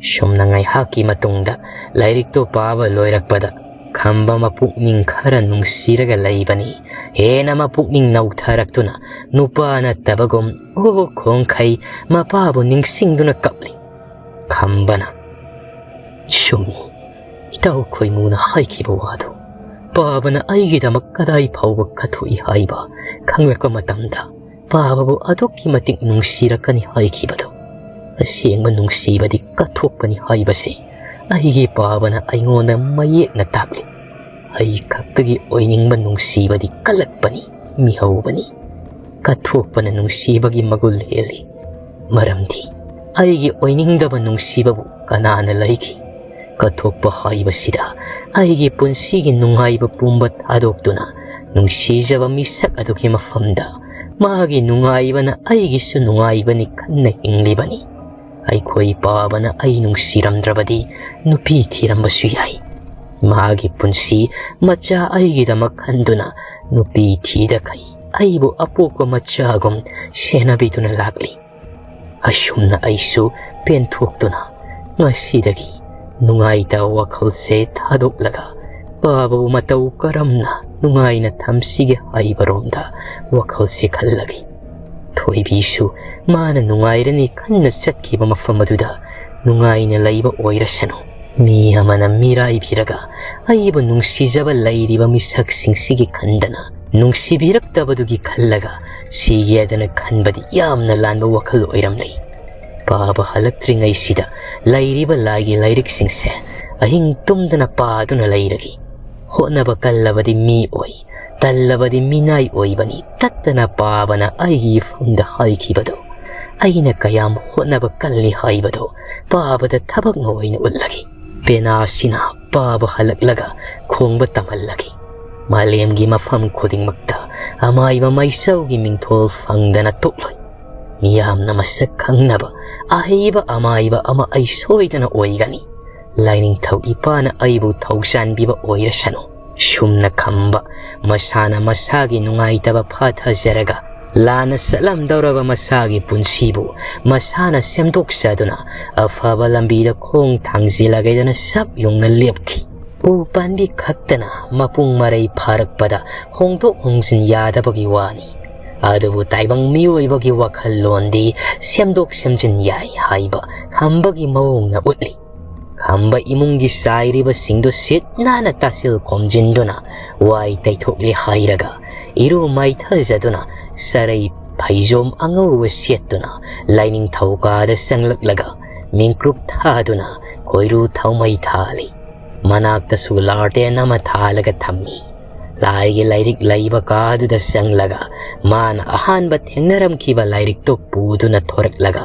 ꯁꯨꯝꯅ ꯉꯥꯏꯍꯥꯛꯀꯤ ꯃꯇꯨꯡꯗ ꯂꯥꯏꯔꯤꯛꯇꯨ ꯄꯥꯕ ꯂꯣꯏꯔꯛꯄꯗ ꯈꯝꯕ ꯃꯄꯨꯛꯅꯤꯡ ꯈꯔ ꯅꯨꯡꯁꯤꯔꯒ ꯂꯩꯕꯅꯤ꯫ ꯍꯦꯟꯅ ꯃꯄꯨꯛꯅꯤꯡ ꯅꯧꯊꯔꯛꯇꯨꯅ ꯅꯨꯄꯥ ꯅꯠꯇꯕꯒꯨꯝ ꯑꯣ ꯈꯣꯡꯈꯩ ꯃꯄꯥꯕꯨ ꯅꯤꯡꯁꯤꯡꯗꯨꯅ ꯀꯞꯂꯤ꯫ ꯈꯝꯕꯅ, "ꯆꯨꯝꯃꯤ, ꯏꯇꯥꯎ ꯈꯣꯏꯃꯨꯅ ꯍꯥꯏꯈꯤꯕ ꯋꯥꯗꯨ꯫ ꯄꯥꯕꯅ ꯑꯩꯒꯤꯗꯃꯛ ꯀꯗꯥꯏ ꯐꯥꯎꯕ ꯀꯠꯊꯣꯛꯏ ꯍꯥꯏꯕ ꯈꯪꯂꯛꯄ ꯃꯇꯝꯗ ꯄꯥꯕꯕꯨ ꯑꯗꯨꯛꯀꯤ ꯃꯇꯤꯛ ꯅꯨꯡꯁꯤꯔꯛꯀꯅꯤ ꯍꯥꯏꯈꯤꯕꯗꯨ꯫ ꯑꯁꯦꯡꯕ ꯅꯨꯡꯁꯤꯕꯗꯤ ꯀꯠꯊꯣꯛꯄꯅꯤ ꯍꯥꯏꯕꯁꯤ ꯑꯩꯒꯤ ꯄꯥꯕꯅ ꯑꯩꯉꯣꯟꯗ ꯃꯌꯦꯛꯅ ꯇꯥꯛꯂꯤ꯫ ꯑꯩ ꯈꯛꯇꯒꯤ ꯑꯣꯏꯅꯤꯡꯕ ꯅꯨꯡꯁꯤꯕꯗꯤ ꯀꯜꯂꯛꯄꯅꯤ, ꯃꯤꯍꯧꯕꯅꯤ꯫ ꯀꯠꯊꯣꯛꯄꯅ ꯅꯨꯡꯁꯤꯕꯒꯤ ꯃꯒꯨꯟ ꯍꯦꯜꯂꯤ꯫ ꯃꯔꯝꯗꯤ ꯑꯩꯒꯤ ꯑꯣꯏꯅꯤꯡꯗꯕ ꯅꯨꯡꯁꯤꯕꯕꯨ ꯀꯅꯥꯅ ꯂꯩꯈꯤ? ꯀꯠꯊꯣꯛꯄ ꯍꯥꯏꯕꯁꯤꯗ ꯑꯩꯒꯤ ꯄꯨꯟꯁꯤꯒꯤ ꯅꯨꯡꯉꯥꯏꯕ ꯄꯨꯝꯕ ꯊꯥꯗꯣꯛꯇꯨꯅ ꯅꯨꯡꯁꯤꯖꯕ ꯃꯤꯁꯛ ꯑꯗꯨꯒꯤ ꯃꯐꯝꯗ ꯃꯥꯒꯤ ꯅꯨꯡꯉꯥꯏꯕꯅ ꯑꯩꯒꯤꯁꯨ ꯅꯨꯡꯉꯥꯏꯕꯅꯤ ꯈꯟꯅ ꯍꯤꯡꯂꯤꯕꯅꯤ꯫ ꯑꯩꯈꯣꯏ ꯄꯥꯕꯅ ꯑꯩ ꯅꯨꯡꯁꯤꯔꯝꯗ꯭ꯔꯕꯗꯤ ꯅꯨꯄꯤ ꯊꯤꯔꯝꯕꯁꯨ ꯌꯥꯏ꯫ ꯃꯥꯒꯤ ꯄꯨꯟꯁꯤ ꯃꯆꯥ ꯑꯩꯒꯤꯗꯃꯛ ꯈꯟꯗꯨꯅ ꯅꯨꯄꯤ ꯊꯤꯗꯈꯩ ꯑꯩꯕꯨ ꯑꯄꯣꯛꯄ ꯃꯆꯥꯒꯨꯝ ꯁꯦꯟꯅꯕꯤꯗꯨꯅ ꯂꯥꯛꯂꯤ꯫ ꯑꯁꯨꯝꯅ ꯑꯩꯁꯨ ꯄꯦꯟꯊꯣꯛꯇꯨꯅ ꯉꯁꯤꯗꯒꯤ ꯅꯨꯡꯉꯥꯏꯇꯕ ꯋꯥꯈꯜꯁꯦ ꯊꯥꯗꯣꯛꯂꯒ ꯄꯥꯕꯕꯨ ꯃꯇꯧ ꯀꯔꯝꯅ ꯅꯨꯡꯉꯥꯏꯅ ꯊꯝꯁꯤꯒꯦ ꯍꯥꯏꯕꯔꯣꯝꯗ ꯋꯥꯈꯜꯁꯦ ꯈꯜꯂꯒꯦ꯫ ꯊꯣꯏꯕꯤꯁꯨ ꯃꯥꯅ ꯅꯨꯡꯉꯥꯏꯔꯅꯤ ꯈꯟꯅ ꯆꯠꯈꯤꯕ ꯃꯐꯝ ꯑꯗꯨꯗ ꯅꯨꯡꯉꯥꯏꯅ ꯂꯩꯕ ꯑꯣꯏꯔꯁꯅꯨ꯫ ꯃꯤ ꯑꯃꯅ ꯃꯤꯔꯥꯏꯕꯤꯔꯒ ꯑꯩꯕꯨ ꯅꯨꯡꯁꯤꯖꯕ ꯂꯩꯔꯤꯕ ꯃꯤꯁꯛꯁꯤꯡꯁꯤꯒꯤ ꯈꯟꯗꯅ ꯅꯨꯡꯁꯤꯕꯤꯔꯛꯇꯕꯗꯨꯒꯤ ꯈꯜꯂꯒ ꯁꯤꯒꯦꯗꯅ ꯈꯟꯕꯗꯤ ꯌꯥꯝꯅ ꯂꯥꯟꯕ ꯋꯥꯈꯜ ꯑꯣꯏꯔꯝꯂꯦ꯫ ꯄꯥꯕ ꯍꯜꯂꯛꯇ꯭ꯔꯤꯉꯩꯁꯤꯗ ꯂꯩꯔꯤꯕ ꯂꯥꯏꯒꯤ ꯂꯥꯏꯔꯤꯛꯁꯤꯡꯁꯦ ꯑꯍꯤꯡ ꯇꯨꯝꯗꯅ ꯄꯥꯗꯨꯅ ꯂꯩꯔꯒꯦ꯫ ꯍꯣꯠꯅꯕ ꯀꯜꯂꯕꯗꯤ ꯃꯤ ꯑꯣꯏ, ꯇꯜꯂꯕꯗꯤ ꯃꯤꯅꯥꯏ ꯑꯣꯏꯕꯅꯤ ꯇꯠꯇꯅ ꯄꯥꯕꯅ ꯑꯩꯒꯤ ꯏꯐꯝꯗ ꯍꯥꯏꯈꯤꯕꯗꯣ ꯑꯩꯅ ꯀꯌꯥꯝ ꯍꯣꯠꯅꯕ ꯀꯜꯂꯤ ꯍꯥꯏꯕꯗꯣ ꯄꯥꯕꯗ ꯊꯕꯛꯅ ꯑꯣꯏꯅ ꯎꯠꯂꯒꯦ꯫ ꯄꯦꯅꯥꯁꯤꯅ ꯄꯥꯕ ꯍꯜꯂꯛꯂꯒ ꯈꯣꯡꯕ ꯇꯝꯍꯜꯂꯒꯦ꯫ ꯃꯥꯂꯦꯝꯒꯤ ꯃꯐꯝ ꯈꯨꯗꯤꯡꯃꯛꯇ ꯑꯃꯥꯏꯕ ꯃꯩꯁꯧꯒꯤ ꯃꯤꯡꯊꯣꯜ ꯐꯪꯗꯅ ꯇꯣꯛꯂꯣꯏ꯫ ꯃꯤꯌꯥꯝꯅ ꯃꯁꯛ ꯈꯪꯅꯕ ꯑꯍꯩꯕ ꯑꯃꯥꯏꯕ ꯑꯃ ꯑꯩ ꯁꯣꯏꯗꯅ ꯑꯣꯏꯒꯅꯤ꯫ ꯂꯥꯏꯅꯤꯡꯊꯧ ꯏꯄꯥꯅ ꯑꯩꯕꯨ ꯊꯧꯖꯥꯟꯕꯤꯕ ꯑꯣꯏꯔꯁꯅꯨ꯫ ꯁꯨꯝꯅ ꯈꯝꯕ ꯃꯁꯥꯅ ꯃꯁꯥꯒꯤ ꯅꯨꯡꯉꯥꯏꯇꯕ ꯐꯥꯊꯖꯔꯒ ꯂꯥꯟꯅ ꯆꯠꯂꯝꯗꯧꯔꯕ ꯃꯁꯥꯒꯤ ꯄꯨꯟꯁꯤꯕꯨ ꯃꯁꯥꯅ ꯁꯦꯝꯗꯣꯛꯆꯗꯨꯅ ꯑꯐꯕ ꯂꯝꯕꯤꯗ ꯈꯣꯡ ꯊꯥꯡꯖꯤꯜꯂꯒꯦꯗꯅ ꯁꯞ ꯌꯨꯡꯅ ꯂꯦꯞꯈꯤ꯫ ꯎ ꯄꯥꯝꯕꯤ ꯈꯛꯇꯅ ꯃꯄꯨꯡ ꯃꯔꯩ ꯐꯥꯔꯛꯄꯗ ꯍꯣꯡꯗꯣꯛ ꯍꯣꯡꯖꯤꯟ ꯌꯥꯗꯕꯒꯤ ꯋꯥꯅꯤ꯫ ꯑꯗꯨꯕꯨ ꯇꯥꯏꯕꯪ ꯃꯤꯑꯣꯏꯕꯒꯤ ꯋꯥꯈꯜꯂꯣꯟꯗꯤ ꯁꯦꯝꯗꯣꯛ ꯁꯦꯝꯖꯤꯟ ꯌꯥꯏ ꯍꯥꯏꯕ ꯈꯝꯕꯒꯤ ꯃꯑꯣꯡꯅ ꯎꯠꯂꯤ꯫ ꯈꯝꯕ ꯏꯃꯨꯡꯒꯤ ꯆꯥꯏꯔꯤꯕꯁꯤꯡꯗꯨ ꯁꯤꯠ ꯅꯥꯟꯅ ꯇꯥꯁꯤꯜ ꯈꯣꯝꯖꯤꯟꯗꯨꯅ ꯋꯥꯏ ꯇꯩꯊꯣꯛꯂꯦ ꯍꯥꯏꯔꯒ ꯏꯔꯨ ꯃꯥꯏꯊꯖꯗꯨꯅ ꯆꯔꯩ ꯐꯩꯖꯣꯝ ꯑꯉꯧꯕ ꯁꯦꯠꯇꯨꯅ ꯂꯥꯏꯅꯤꯡꯊꯧ ꯀꯥꯗ ꯆꯪꯂꯛꯂꯒ ꯃꯤꯡꯀ꯭ꯔꯨꯞ ꯊꯥꯗꯨꯅ ꯈꯣꯏꯔꯨ ꯊꯥꯎꯃꯩ ꯊꯥꯜꯂꯤ꯫ ꯃꯅꯥꯛꯇꯁꯨ ꯂꯥꯔꯇꯦꯟ ꯑꯃ ꯊꯥꯜꯂꯒ ꯊꯝꯃꯤ꯫ ꯂꯥꯏꯒꯤ ꯂꯥꯏꯔꯤꯛ ꯂꯩꯕ ꯀꯥꯗꯨꯗ ꯆꯪꯂꯒ ꯃꯥꯅ ꯑꯍꯥꯟꯕ ꯊꯦꯡꯅꯔꯝꯈꯤꯕ ꯂꯥꯏꯔꯤꯛꯇꯨ ꯄꯨꯗꯨꯅ ꯊꯣꯔꯛꯂꯒ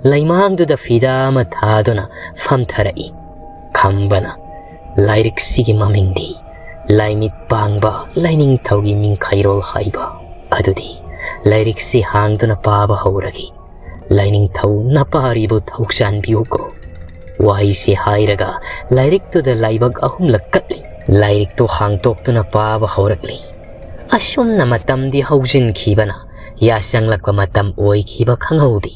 ꯂꯩꯃꯥꯡꯗꯨꯗ ꯐꯤꯗꯥ ꯑꯃ ꯊꯥꯗꯨꯅ ꯐꯝꯊꯔꯛꯏ꯫ ꯈꯝꯕꯅ, "ꯂꯥꯏꯔꯤꯛꯁꯤꯒꯤ ꯃꯃꯤꯡꯗꯤ ꯂꯥꯏꯃꯤꯠ ꯄꯥꯡꯕ ꯂꯥꯏꯅꯤꯡꯊꯧꯒꯤ ꯃꯤꯡꯈꯩꯔꯣꯜ" ꯍꯥꯏꯕ꯫ "ꯑꯗꯨꯗꯤ ꯂꯥꯏꯔꯤꯛꯁꯤ ꯍꯥꯡꯗꯨꯅ ꯄꯥꯕ ꯍꯧꯔꯒꯦ꯫ ꯂꯥꯏꯅꯤꯡꯊꯧ ꯅꯄꯥꯔꯤꯕꯨ ꯊꯧꯁꯥꯟꯕꯤꯌꯨꯀꯣ"꯫ ꯋꯥꯍꯩꯁꯤ ꯍꯥꯏꯔꯒ ꯂꯥꯏꯔꯤꯛꯇꯨꯗ ꯂꯥꯏꯕꯛ ꯑꯍꯨꯝꯂꯛ ꯀꯠꯂꯤ꯫ ꯂꯥꯏꯔꯤꯛꯇꯨ ꯍꯥꯡꯇꯣꯛꯇꯨꯅ ꯄꯥꯕ ꯍꯧꯔꯛꯂꯤ꯫ ꯑꯁꯨꯝꯅ ꯃꯇꯝꯗꯤ ꯍꯧꯖꯤꯟꯈꯤꯕꯅ ꯌꯥꯁꯪꯂꯛꯄ ꯃꯇꯝ ꯑꯣꯏꯈꯤꯕ ꯈꯪꯍꯧꯗꯦ꯫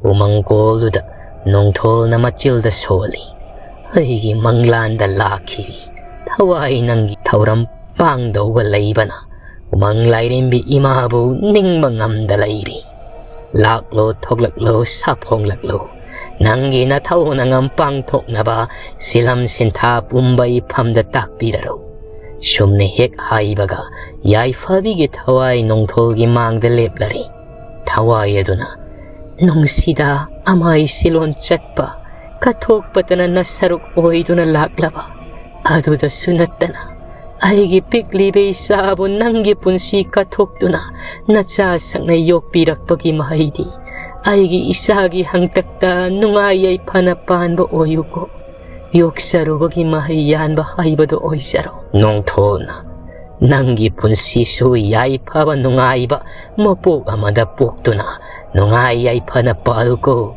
ꯎꯃꯪ ꯀꯣꯜꯗꯨꯗ ꯅꯣꯡꯊꯣꯜꯅ ꯃꯆꯤꯜꯗ ꯁꯣꯜꯂꯤ꯫ "ꯑꯩꯒꯤ ꯃꯪꯂꯥꯟꯗ ꯂꯥꯛꯈꯤꯕꯤ ꯊꯋꯥꯏ ꯅꯪꯒꯤ ꯊꯧꯔꯝ ꯄꯥꯡꯗꯧꯕ ꯂꯩꯕꯅ ꯎꯃꯪ ꯂꯥꯏꯔꯦꯝꯕꯤ ꯏꯃꯥꯕꯨ ꯅꯤꯡꯕ ꯉꯝꯗ ꯂꯩꯔꯤ꯫ ꯂꯥꯛꯂꯣ, ꯊꯣꯛꯂꯛꯂꯣ, ꯁꯥꯐꯣꯡꯂꯛꯂꯣ꯫ ꯅꯪꯒꯤ ꯅꯊꯧ ꯅꯉꯝ ꯄꯥꯡꯊꯣꯛꯅꯕ ꯁꯤꯂꯝ ꯁꯤꯟꯊꯥ ꯄꯨꯝꯕ ꯏꯐꯝꯗ ꯇꯥꯛꯄꯤꯔꯔꯣ"꯫ ꯁꯨꯝꯅ ꯍꯦꯛ ꯍꯥꯏꯕꯒ ꯌꯥꯏꯐꯕꯤꯒꯤ ꯊꯋꯥꯏ ꯅꯣꯡꯊꯣꯜꯒꯤ ꯃꯥꯡꯗ ꯂꯦꯞꯂꯔꯦ꯫ ꯊꯋꯥꯏ ꯑꯗꯨꯅ, "ꯅꯨꯡꯁꯤꯗ ꯑꯃꯥꯏ ꯁꯤꯂꯣꯟ ꯆꯠꯄ, ꯀꯠꯊꯣꯛꯄꯇꯅ ꯅꯁꯔꯨꯛ ꯑꯣꯏꯗꯨꯅ ꯂꯥꯛꯂꯕ, ꯑꯗꯨꯗꯁꯨ ꯅꯠꯇꯅ ꯑꯩꯒꯤ ꯄꯤꯛꯂꯤꯕ ꯏꯆꯥꯕꯨ ꯅꯪꯒꯤ ꯄꯨꯟꯁꯤ ꯀꯠꯊꯣꯛꯇꯨꯅ ꯅꯆꯥ ꯁꯛꯅ ꯌꯣꯛꯄꯤꯔꯛꯄꯒꯤ ꯃꯍꯩꯗꯤ ꯑꯩꯒꯤ ꯏꯆꯥꯒꯤ ꯍꯪꯇꯛꯇ ꯅꯨꯡꯉꯥꯏ ꯌꯥꯏꯐꯅ ꯄꯥꯟꯕ ꯑꯣꯏꯌꯨꯀꯣ꯫ ꯌꯣꯛꯆꯔꯨꯕꯒꯤ ꯃꯍꯩ ꯌꯥꯟꯕ ꯍꯩꯕꯗꯨ ꯑꯣꯏꯖꯔꯣ"꯫ ꯅꯣꯡꯊꯣꯜꯅ, "ꯅꯪꯒꯤ ꯄꯨꯟꯁꯤꯁꯨ ꯌꯥꯏꯐꯕ ꯅꯨꯡꯉꯥꯏꯕ ꯃꯄꯣꯛ ꯑꯃꯗ ꯄꯣꯛꯇꯨꯅ ꯅꯨꯡꯉꯥꯏ ꯌꯥꯏꯐꯅ ꯄꯥꯜꯂꯨꯀꯣ꯫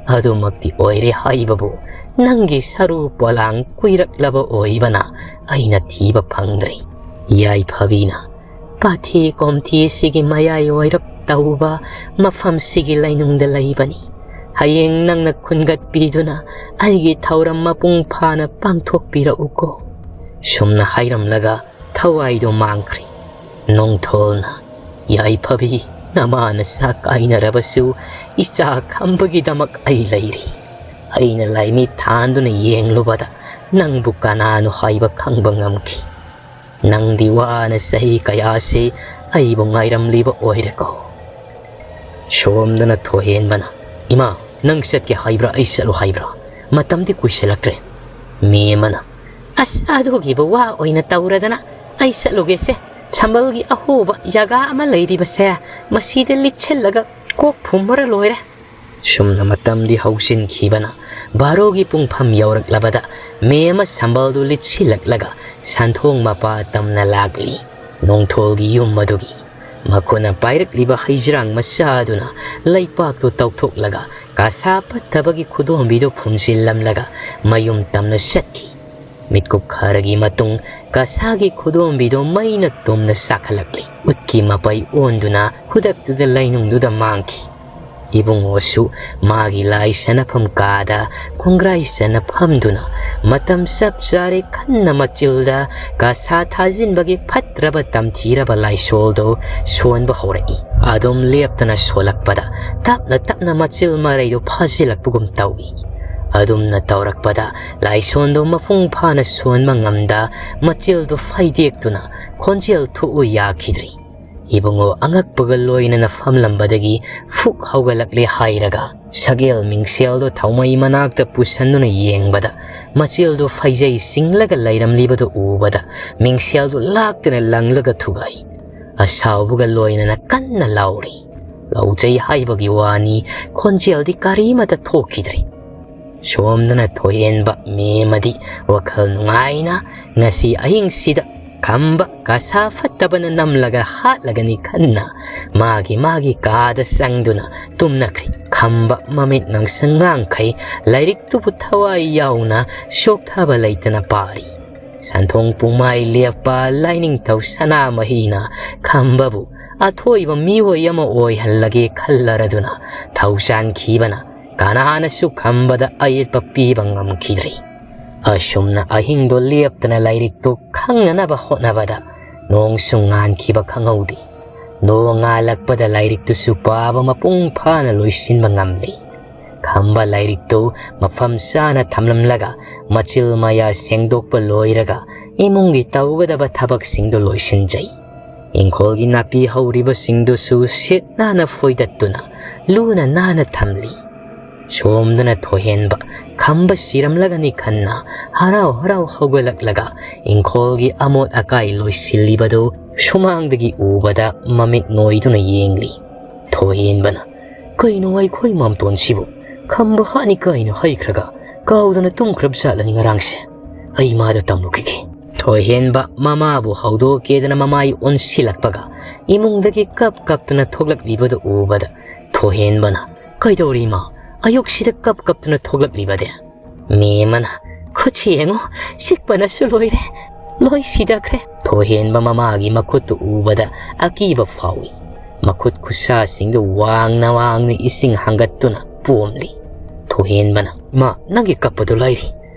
ꯑꯗꯨꯃꯛꯇꯤ ꯑꯣꯏꯔꯦ ꯍꯥꯏꯕꯕꯨ ꯅꯪꯒꯤ ꯁꯔꯨ ꯄꯣꯂꯥꯡ ꯀꯨꯏꯔꯛꯂꯕ ꯑꯣꯏꯕꯅ ꯑꯩꯅ ꯊꯤꯕ ꯐꯪꯗ꯭ꯔꯦ"꯫ ꯌꯥꯏꯐꯕꯤꯅ, "ꯄꯥꯊꯤ ꯀꯣꯝꯊꯤꯁꯤꯒꯤ ꯃꯌꯥꯏ ꯑꯣꯏꯔꯞ ꯇꯧꯕ ꯃꯐꯝꯁꯤꯒꯤ ꯂꯩꯅꯨꯡꯗ ꯂꯩꯕꯅꯤ꯫ ꯍꯌꯦꯡ ꯅꯪꯅ ꯈꯨꯟꯒꯠꯄꯤꯗꯨꯅ ꯑꯩꯒꯤ ꯊꯧꯔꯝ ꯃꯄꯨꯡ ꯐꯥꯅ ꯄꯥꯡꯊꯣꯛꯄꯤꯔꯛꯎꯀꯣ"꯫ ꯁꯨꯝꯅ ꯍꯥꯏꯔꯝꯂꯒ ꯊꯋꯥꯏꯗꯨ ꯃꯥꯡꯈ꯭ꯔꯦ꯫ ꯅꯣꯡꯊꯣꯜꯅ, "ꯌꯥꯏꯐꯕꯤ, ꯅꯃꯥ ꯅꯆꯥ ꯀꯥꯏꯅꯔꯕꯁꯨ ꯏꯆꯥ ꯈꯝꯕꯒꯤꯗꯃꯛ ꯑꯩ ꯂꯩꯔꯤ꯫ ꯑꯩꯅ ꯂꯥꯏꯃꯤꯠ ꯊꯥꯟꯗꯨꯅ ꯌꯦꯡꯂꯨꯕꯗ ꯅꯪꯕꯨ ꯀꯅꯥꯅꯣ ꯍꯥꯏꯕ ꯈꯪꯕ ꯉꯝꯈꯤ꯫ ꯅꯪꯗꯤ ꯋꯥꯅ ꯆꯍꯤ ꯀꯌꯥꯁꯤ ꯑꯩꯕꯨ ꯉꯥꯏꯔꯝꯂꯤꯕ ꯑꯣꯏꯔꯦꯀꯣ"꯫ ꯁꯣꯝꯗꯅ ꯊꯣꯏꯍꯦꯟꯕꯅ, "ꯏꯃꯥ, ꯅꯪ ꯆꯠꯀꯦ ꯍꯥꯏꯕ꯭ꯔꯥ, ꯑꯩ ꯆꯠꯂꯣ ꯍꯥꯏꯕ꯭ꯔꯥ? ꯃꯇꯝꯗꯤ ꯀꯨꯏꯁꯤꯜꯂꯛꯇ꯭ꯔꯦ"꯫ ꯃꯦꯝꯃꯅ, "ꯑꯁ, ꯑꯗꯨꯒꯤꯕꯨ ꯋꯥ ꯑꯣꯏꯅ ꯇꯧꯔꯗꯅ ꯑꯩ ꯆꯠꯂꯨꯒꯦꯁꯦ꯫ ꯁꯝꯕꯜꯒꯤ ꯑꯍꯣꯕ ꯖꯒꯥ ꯑꯃ ꯂꯩꯔꯤꯕꯁꯦ, ꯃꯁꯤꯗ ꯂꯤꯠꯁꯤꯜꯂꯒ ꯀꯣꯛ ꯐꯨꯝꯃꯔ ꯂꯣꯏꯔꯦ"꯫ ꯁꯨꯝꯅ ꯃꯇꯝꯗꯤ ꯍꯧꯖꯤꯟꯈꯤꯕꯅ ꯕꯥꯔꯣꯒꯤ ꯄꯨꯡꯐꯝ ꯌꯧꯔꯛꯂꯕꯗ ꯃꯦꯝ ꯑꯃ ꯁꯝꯕꯜꯗꯨ ꯂꯤꯠꯁꯤꯜꯂꯛꯂꯒ ꯁꯟꯊꯣꯡ ꯃꯄꯥ ꯇꯝꯅ ꯂꯥꯛꯂꯤ꯫ ꯅꯣꯡꯊꯣꯜꯒꯤ ꯌꯨꯝ ꯑꯗꯨꯒꯤ ꯃꯈꯣꯏꯅ ꯄꯥꯏꯔꯛꯂꯤꯕ ꯍꯩꯖ꯭ꯔꯥꯡ ꯃꯆꯥ ꯑꯗꯨꯅ ꯂꯩꯄꯥꯛꯇꯨ ꯇꯧꯊꯣꯛꯂꯒ ꯀꯥꯁꯥ ꯐꯠꯇꯕꯒꯤ ꯈꯨꯗꯣꯝꯕꯤꯗꯨ ꯐꯨꯝꯖꯤꯜꯂꯝꯂꯒ ꯃꯌꯨꯝ ꯇꯝꯅ ꯆꯠꯈꯤ꯫ ꯃꯤꯠꯀꯨꯞ ꯈꯔꯒꯤ ꯃꯇꯨꯡ ꯀꯥꯁꯥꯒꯤ ꯈꯨꯗꯣꯝꯕꯤꯗꯨ ꯃꯩꯅ ꯇꯨꯝꯅ ꯆꯥꯛꯈꯠꯂꯛꯂꯤ꯫ ꯎꯠꯀꯤ ꯃꯄꯩ ꯑꯣꯟꯗꯨꯅ ꯈꯨꯗꯛꯇꯨꯗ ꯂꯩꯅꯨꯡꯗꯨꯗ ꯃꯥꯡꯈꯤ꯫ ꯏꯕꯨꯡꯉꯣꯁꯨ ꯃꯥꯒꯤ ꯂꯥꯏ ꯁꯥꯟꯅꯐꯝ ꯀꯥꯗ ꯈꯣꯡꯒ꯭ꯔꯥꯏ ꯆꯟꯅ ꯐꯝꯗꯨꯅ ꯃꯇꯝ ꯆꯞ ꯆꯥꯔꯦ ꯈꯟꯅ ꯃꯆꯤꯜꯗ ꯀꯥꯁꯥ ꯊꯥꯖꯤꯟꯕꯒꯤ ꯐꯠꯇ꯭ꯔꯕ ꯇꯝꯊꯤꯔꯕ ꯂꯥꯏꯁꯣꯜꯗꯨ ꯁꯣꯟꯕ ꯍꯧꯔꯛꯏ꯫ ꯑꯗꯨꯝ ꯂꯦꯞꯇꯅ ꯁꯣꯜꯂꯛꯄꯗ ꯇꯞꯅ ꯇꯞꯅ ꯃꯆꯤꯜ ꯃꯔꯩꯗꯨ ꯐꯥꯖꯤꯜꯂꯛꯄꯒꯨꯝ ꯇꯧꯏ꯫ ꯑꯗꯨꯝꯅ ꯇꯧꯔꯛꯄꯗ ꯂꯥꯏꯁꯣꯟꯗꯨ ꯃꯄꯨꯡ ꯐꯥꯅ ꯁꯣꯟꯕ ꯉꯝꯗ ꯃꯆꯤꯜꯗꯨ ꯐꯩꯗꯦꯛꯇꯨꯅ ꯈꯣꯟꯖꯦꯜ ꯊꯣꯛꯎ ꯌꯥꯈꯤꯗ꯭ꯔꯤ꯫ ꯏꯕꯨꯡꯉꯣ ꯑꯉꯛꯄꯒ ꯂꯣꯏꯅꯅ ꯐꯝꯂꯝꯕꯗꯒꯤ ꯐꯨꯛ ꯍꯧꯒꯠꯂꯛꯂꯦ ꯍꯥꯏꯔꯒ ꯁꯒꯦꯜ ꯃꯤꯡꯁꯦꯜꯗꯨ ꯊꯧꯃꯩ ꯃꯅꯥꯛꯇ ꯄꯨꯁꯟꯗꯨꯅ ꯌꯦꯡꯕꯗ ꯃꯆꯤꯜꯗꯨ ꯐꯩꯖꯩ ꯆꯤꯡꯂꯒ ꯂꯩꯔꯝꯂꯤꯕꯗꯨ ꯎꯕꯗ ꯃꯤꯡꯁꯦꯜꯗꯨ ꯂꯥꯛꯇꯅ ꯂꯪꯂꯒ ꯊꯨꯒꯥꯏ꯫ ꯑꯁꯥꯎꯕꯒ ꯂꯣꯏꯅꯅ ꯀꯟꯅ ꯂꯥꯎꯔꯤ꯫ ꯂꯥꯎꯖꯩ ꯍꯥꯏꯕꯒꯤ ꯋꯥꯅꯤ, ꯈꯣꯟꯖꯦꯜꯗꯤ ꯀꯔꯤꯃꯠꯇ ꯊꯣꯛꯈꯤꯗ꯭ꯔꯤ꯫ ꯁꯣꯝꯗꯅ ꯊꯣꯏꯍꯦꯟꯕ ꯃꯦꯝ ꯑꯗꯤ ꯋꯥꯈꯜ ꯅꯨꯡꯉꯥꯏꯅ ꯉꯁꯤ ꯑꯍꯤꯡꯁꯤꯗ ꯈꯝꯕ ꯀꯥꯁꯥ ꯐꯠꯇꯕꯅ ꯅꯝꯂꯒ ꯍꯥꯠꯂꯒꯅꯤ ꯈꯟꯅ ꯃꯥꯒꯤ ꯃꯥꯒꯤ ꯀꯥꯗ ꯆꯪꯗꯨꯅ ꯇꯨꯝꯅꯈ꯭ꯔꯤ꯫ ꯈꯝꯕ ꯃꯃꯤꯠ ꯉꯥꯡꯁꯪ ꯉꯥꯡꯈꯩ ꯂꯥꯏꯔꯤꯛꯇꯨꯕꯨ ꯊꯋꯥꯏ ꯌꯥꯎꯅ ꯁꯣꯛꯊꯕ ꯂꯩꯇꯅ ꯄꯥꯔꯤ꯫ ꯁꯟꯊꯣꯡ ꯄꯨꯡꯃꯥꯏ ꯂꯦꯞꯄ ꯂꯥꯏꯅꯤꯡꯊꯧ ꯁꯅꯥꯃꯍꯤꯅ ꯈꯝꯕꯕꯨ ꯑꯊꯣꯏꯕ ꯃꯤꯑꯣꯏ ꯑꯃ ꯑꯣꯏꯍꯜꯂꯒꯦ ꯈꯜꯂꯔꯗꯨꯅ ꯊꯧꯁꯥꯟꯈꯤꯕꯅ ꯀꯅꯥꯅꯁꯨ ꯈꯝꯕꯗ ꯑꯌꯦꯠꯄ ꯄꯤꯕ ꯉꯝꯈꯤꯗ꯭ꯔꯤ꯫ ꯑꯁꯨꯝꯅ ꯑꯍꯤꯡꯗꯣ ꯂꯦꯞꯇꯅ ꯂꯥꯏꯔꯤꯛꯇꯨ ꯈꯪꯅꯅꯕ ꯍꯣꯠꯅꯕꯗ ꯅꯣꯡꯁꯨ ꯉꯥꯟꯈꯤꯕ ꯈꯪꯍꯧꯗꯦ꯫ ꯅꯣꯡ ꯉꯥꯜꯂꯛꯄꯗ ꯂꯥꯏꯔꯤꯛꯇꯨꯁꯨ ꯄꯥꯕ ꯃꯄꯨꯡ ꯐꯥꯅ ꯂꯣꯏꯁꯤꯟꯕ ꯉꯝꯂꯤ꯫ ꯈꯝꯕ ꯂꯥꯏꯔꯤꯛꯇꯨ ꯃꯐꯝ ꯆꯥꯅ ꯊꯝꯂꯝꯂꯒ ꯃꯆꯤꯜ ꯃꯌꯥ ꯁꯦꯡꯗꯣꯛꯄ ꯂꯣꯏꯔꯒ ꯏꯃꯨꯡꯒꯤ ꯇꯧꯒꯗꯕ ꯊꯕꯛꯁꯤꯡꯗꯨ ꯂꯣꯏꯁꯤꯟꯖꯩ꯫ ꯏꯪꯈꯣꯜꯒꯤ ꯅꯥꯄꯤ ꯍꯧꯔꯤꯕꯁꯤꯡꯗꯨꯁꯨ ꯁꯤꯠ ꯅꯥꯟꯅ ꯐꯣꯏꯗꯠꯇꯨꯅ ꯂꯨꯅ ꯅꯥꯟꯅ ꯊꯝꯂꯤ꯫ ꯁꯣꯝꯗꯅ ꯊꯣꯏꯍꯦꯟꯕ ꯈꯝꯕ ꯁꯤꯔꯝꯂꯒꯅꯤ ꯈꯟꯅ ꯍꯔꯥꯎ ꯍꯔꯥꯎ ꯍꯧꯒꯠꯂꯛꯂꯒ ꯏꯪꯈꯣꯜꯒꯤ ꯑꯃꯣꯠ ꯑꯀꯥꯏ ꯂꯣꯏꯁꯤꯜꯂꯤꯕꯗꯨ ꯁꯨꯃꯥꯡꯗꯒꯤ ꯎꯕꯗ ꯃꯃꯤꯠ ꯅꯣꯏꯗꯨꯅ ꯌꯦꯡꯂꯤ꯫ ꯊꯣꯏꯍꯦꯟꯕꯅ "ꯀꯩꯅꯣ ꯑꯩꯈꯣꯏ ꯃꯥꯝꯇꯣꯟꯁꯤꯕꯨ ꯈꯝꯕ ꯍꯥꯠꯅꯤ ꯀꯥꯏꯅ ꯍꯥꯏꯈ꯭ꯔꯒ ꯀꯥꯎꯗꯅ ꯇꯨꯝꯈ꯭ꯔꯕ ꯖꯥꯠꯂꯅꯤ ꯉꯔꯥꯡꯁꯦ? ꯑꯩ ꯃꯥꯗ ꯇꯝꯂꯨꯈꯤꯒꯦ"꯫ ꯊꯣꯏꯍꯦꯟꯕ ꯃꯃꯥꯕꯨ ꯍꯧꯗꯣꯛꯀꯦꯗꯅ ꯃꯃꯥꯏ ꯑꯣꯟꯁꯤꯜꯂꯛꯄꯒ ꯏꯃꯨꯡꯗꯒꯤ ꯀꯞ ꯀꯞꯇꯅ ꯊꯣꯛꯂꯛꯂꯤꯕꯗꯨ ꯎꯕꯗ ꯊꯣꯏꯍꯦꯟꯕꯅ, "ꯀꯩꯗꯧꯔꯤ ꯏꯃꯥ? ꯑꯌꯨꯛꯁꯤꯗ ꯀꯞ ꯀꯞꯇꯅ ꯊꯣꯛꯂꯛꯂꯤꯕꯗꯤ?" ꯃꯦꯝꯃꯅ, "ꯈꯨꯠꯁꯤ ꯌꯦꯡꯉꯨ, ꯆꯤꯛꯄꯅꯁꯨ ꯂꯣꯏꯔꯦ, ꯂꯣꯏ ꯁꯤꯗꯈ꯭ꯔꯦ"꯫ ꯊꯣꯏꯍꯦꯟꯕ ꯃꯃꯥꯒꯤ ꯃꯈꯨꯠꯇꯨ ꯎꯕꯗ ꯑꯀꯤꯕ ꯐꯥꯎꯏ꯫ ꯃꯈꯨꯠ ꯈꯨꯠꯁꯥꯁꯤꯡꯗꯨ ꯋꯥꯡꯅ ꯋꯥꯡꯅ ꯏꯁꯤꯡ ꯍꯥꯡꯒꯠꯇꯨꯅ ꯄꯣꯝꯂꯤ꯫ ꯊꯣꯏꯍꯦꯟꯕꯅ, "ꯏꯃꯥ, ꯅꯪꯒꯤ ꯀꯞꯄꯗꯨ ꯂꯥꯏꯔꯤ꯫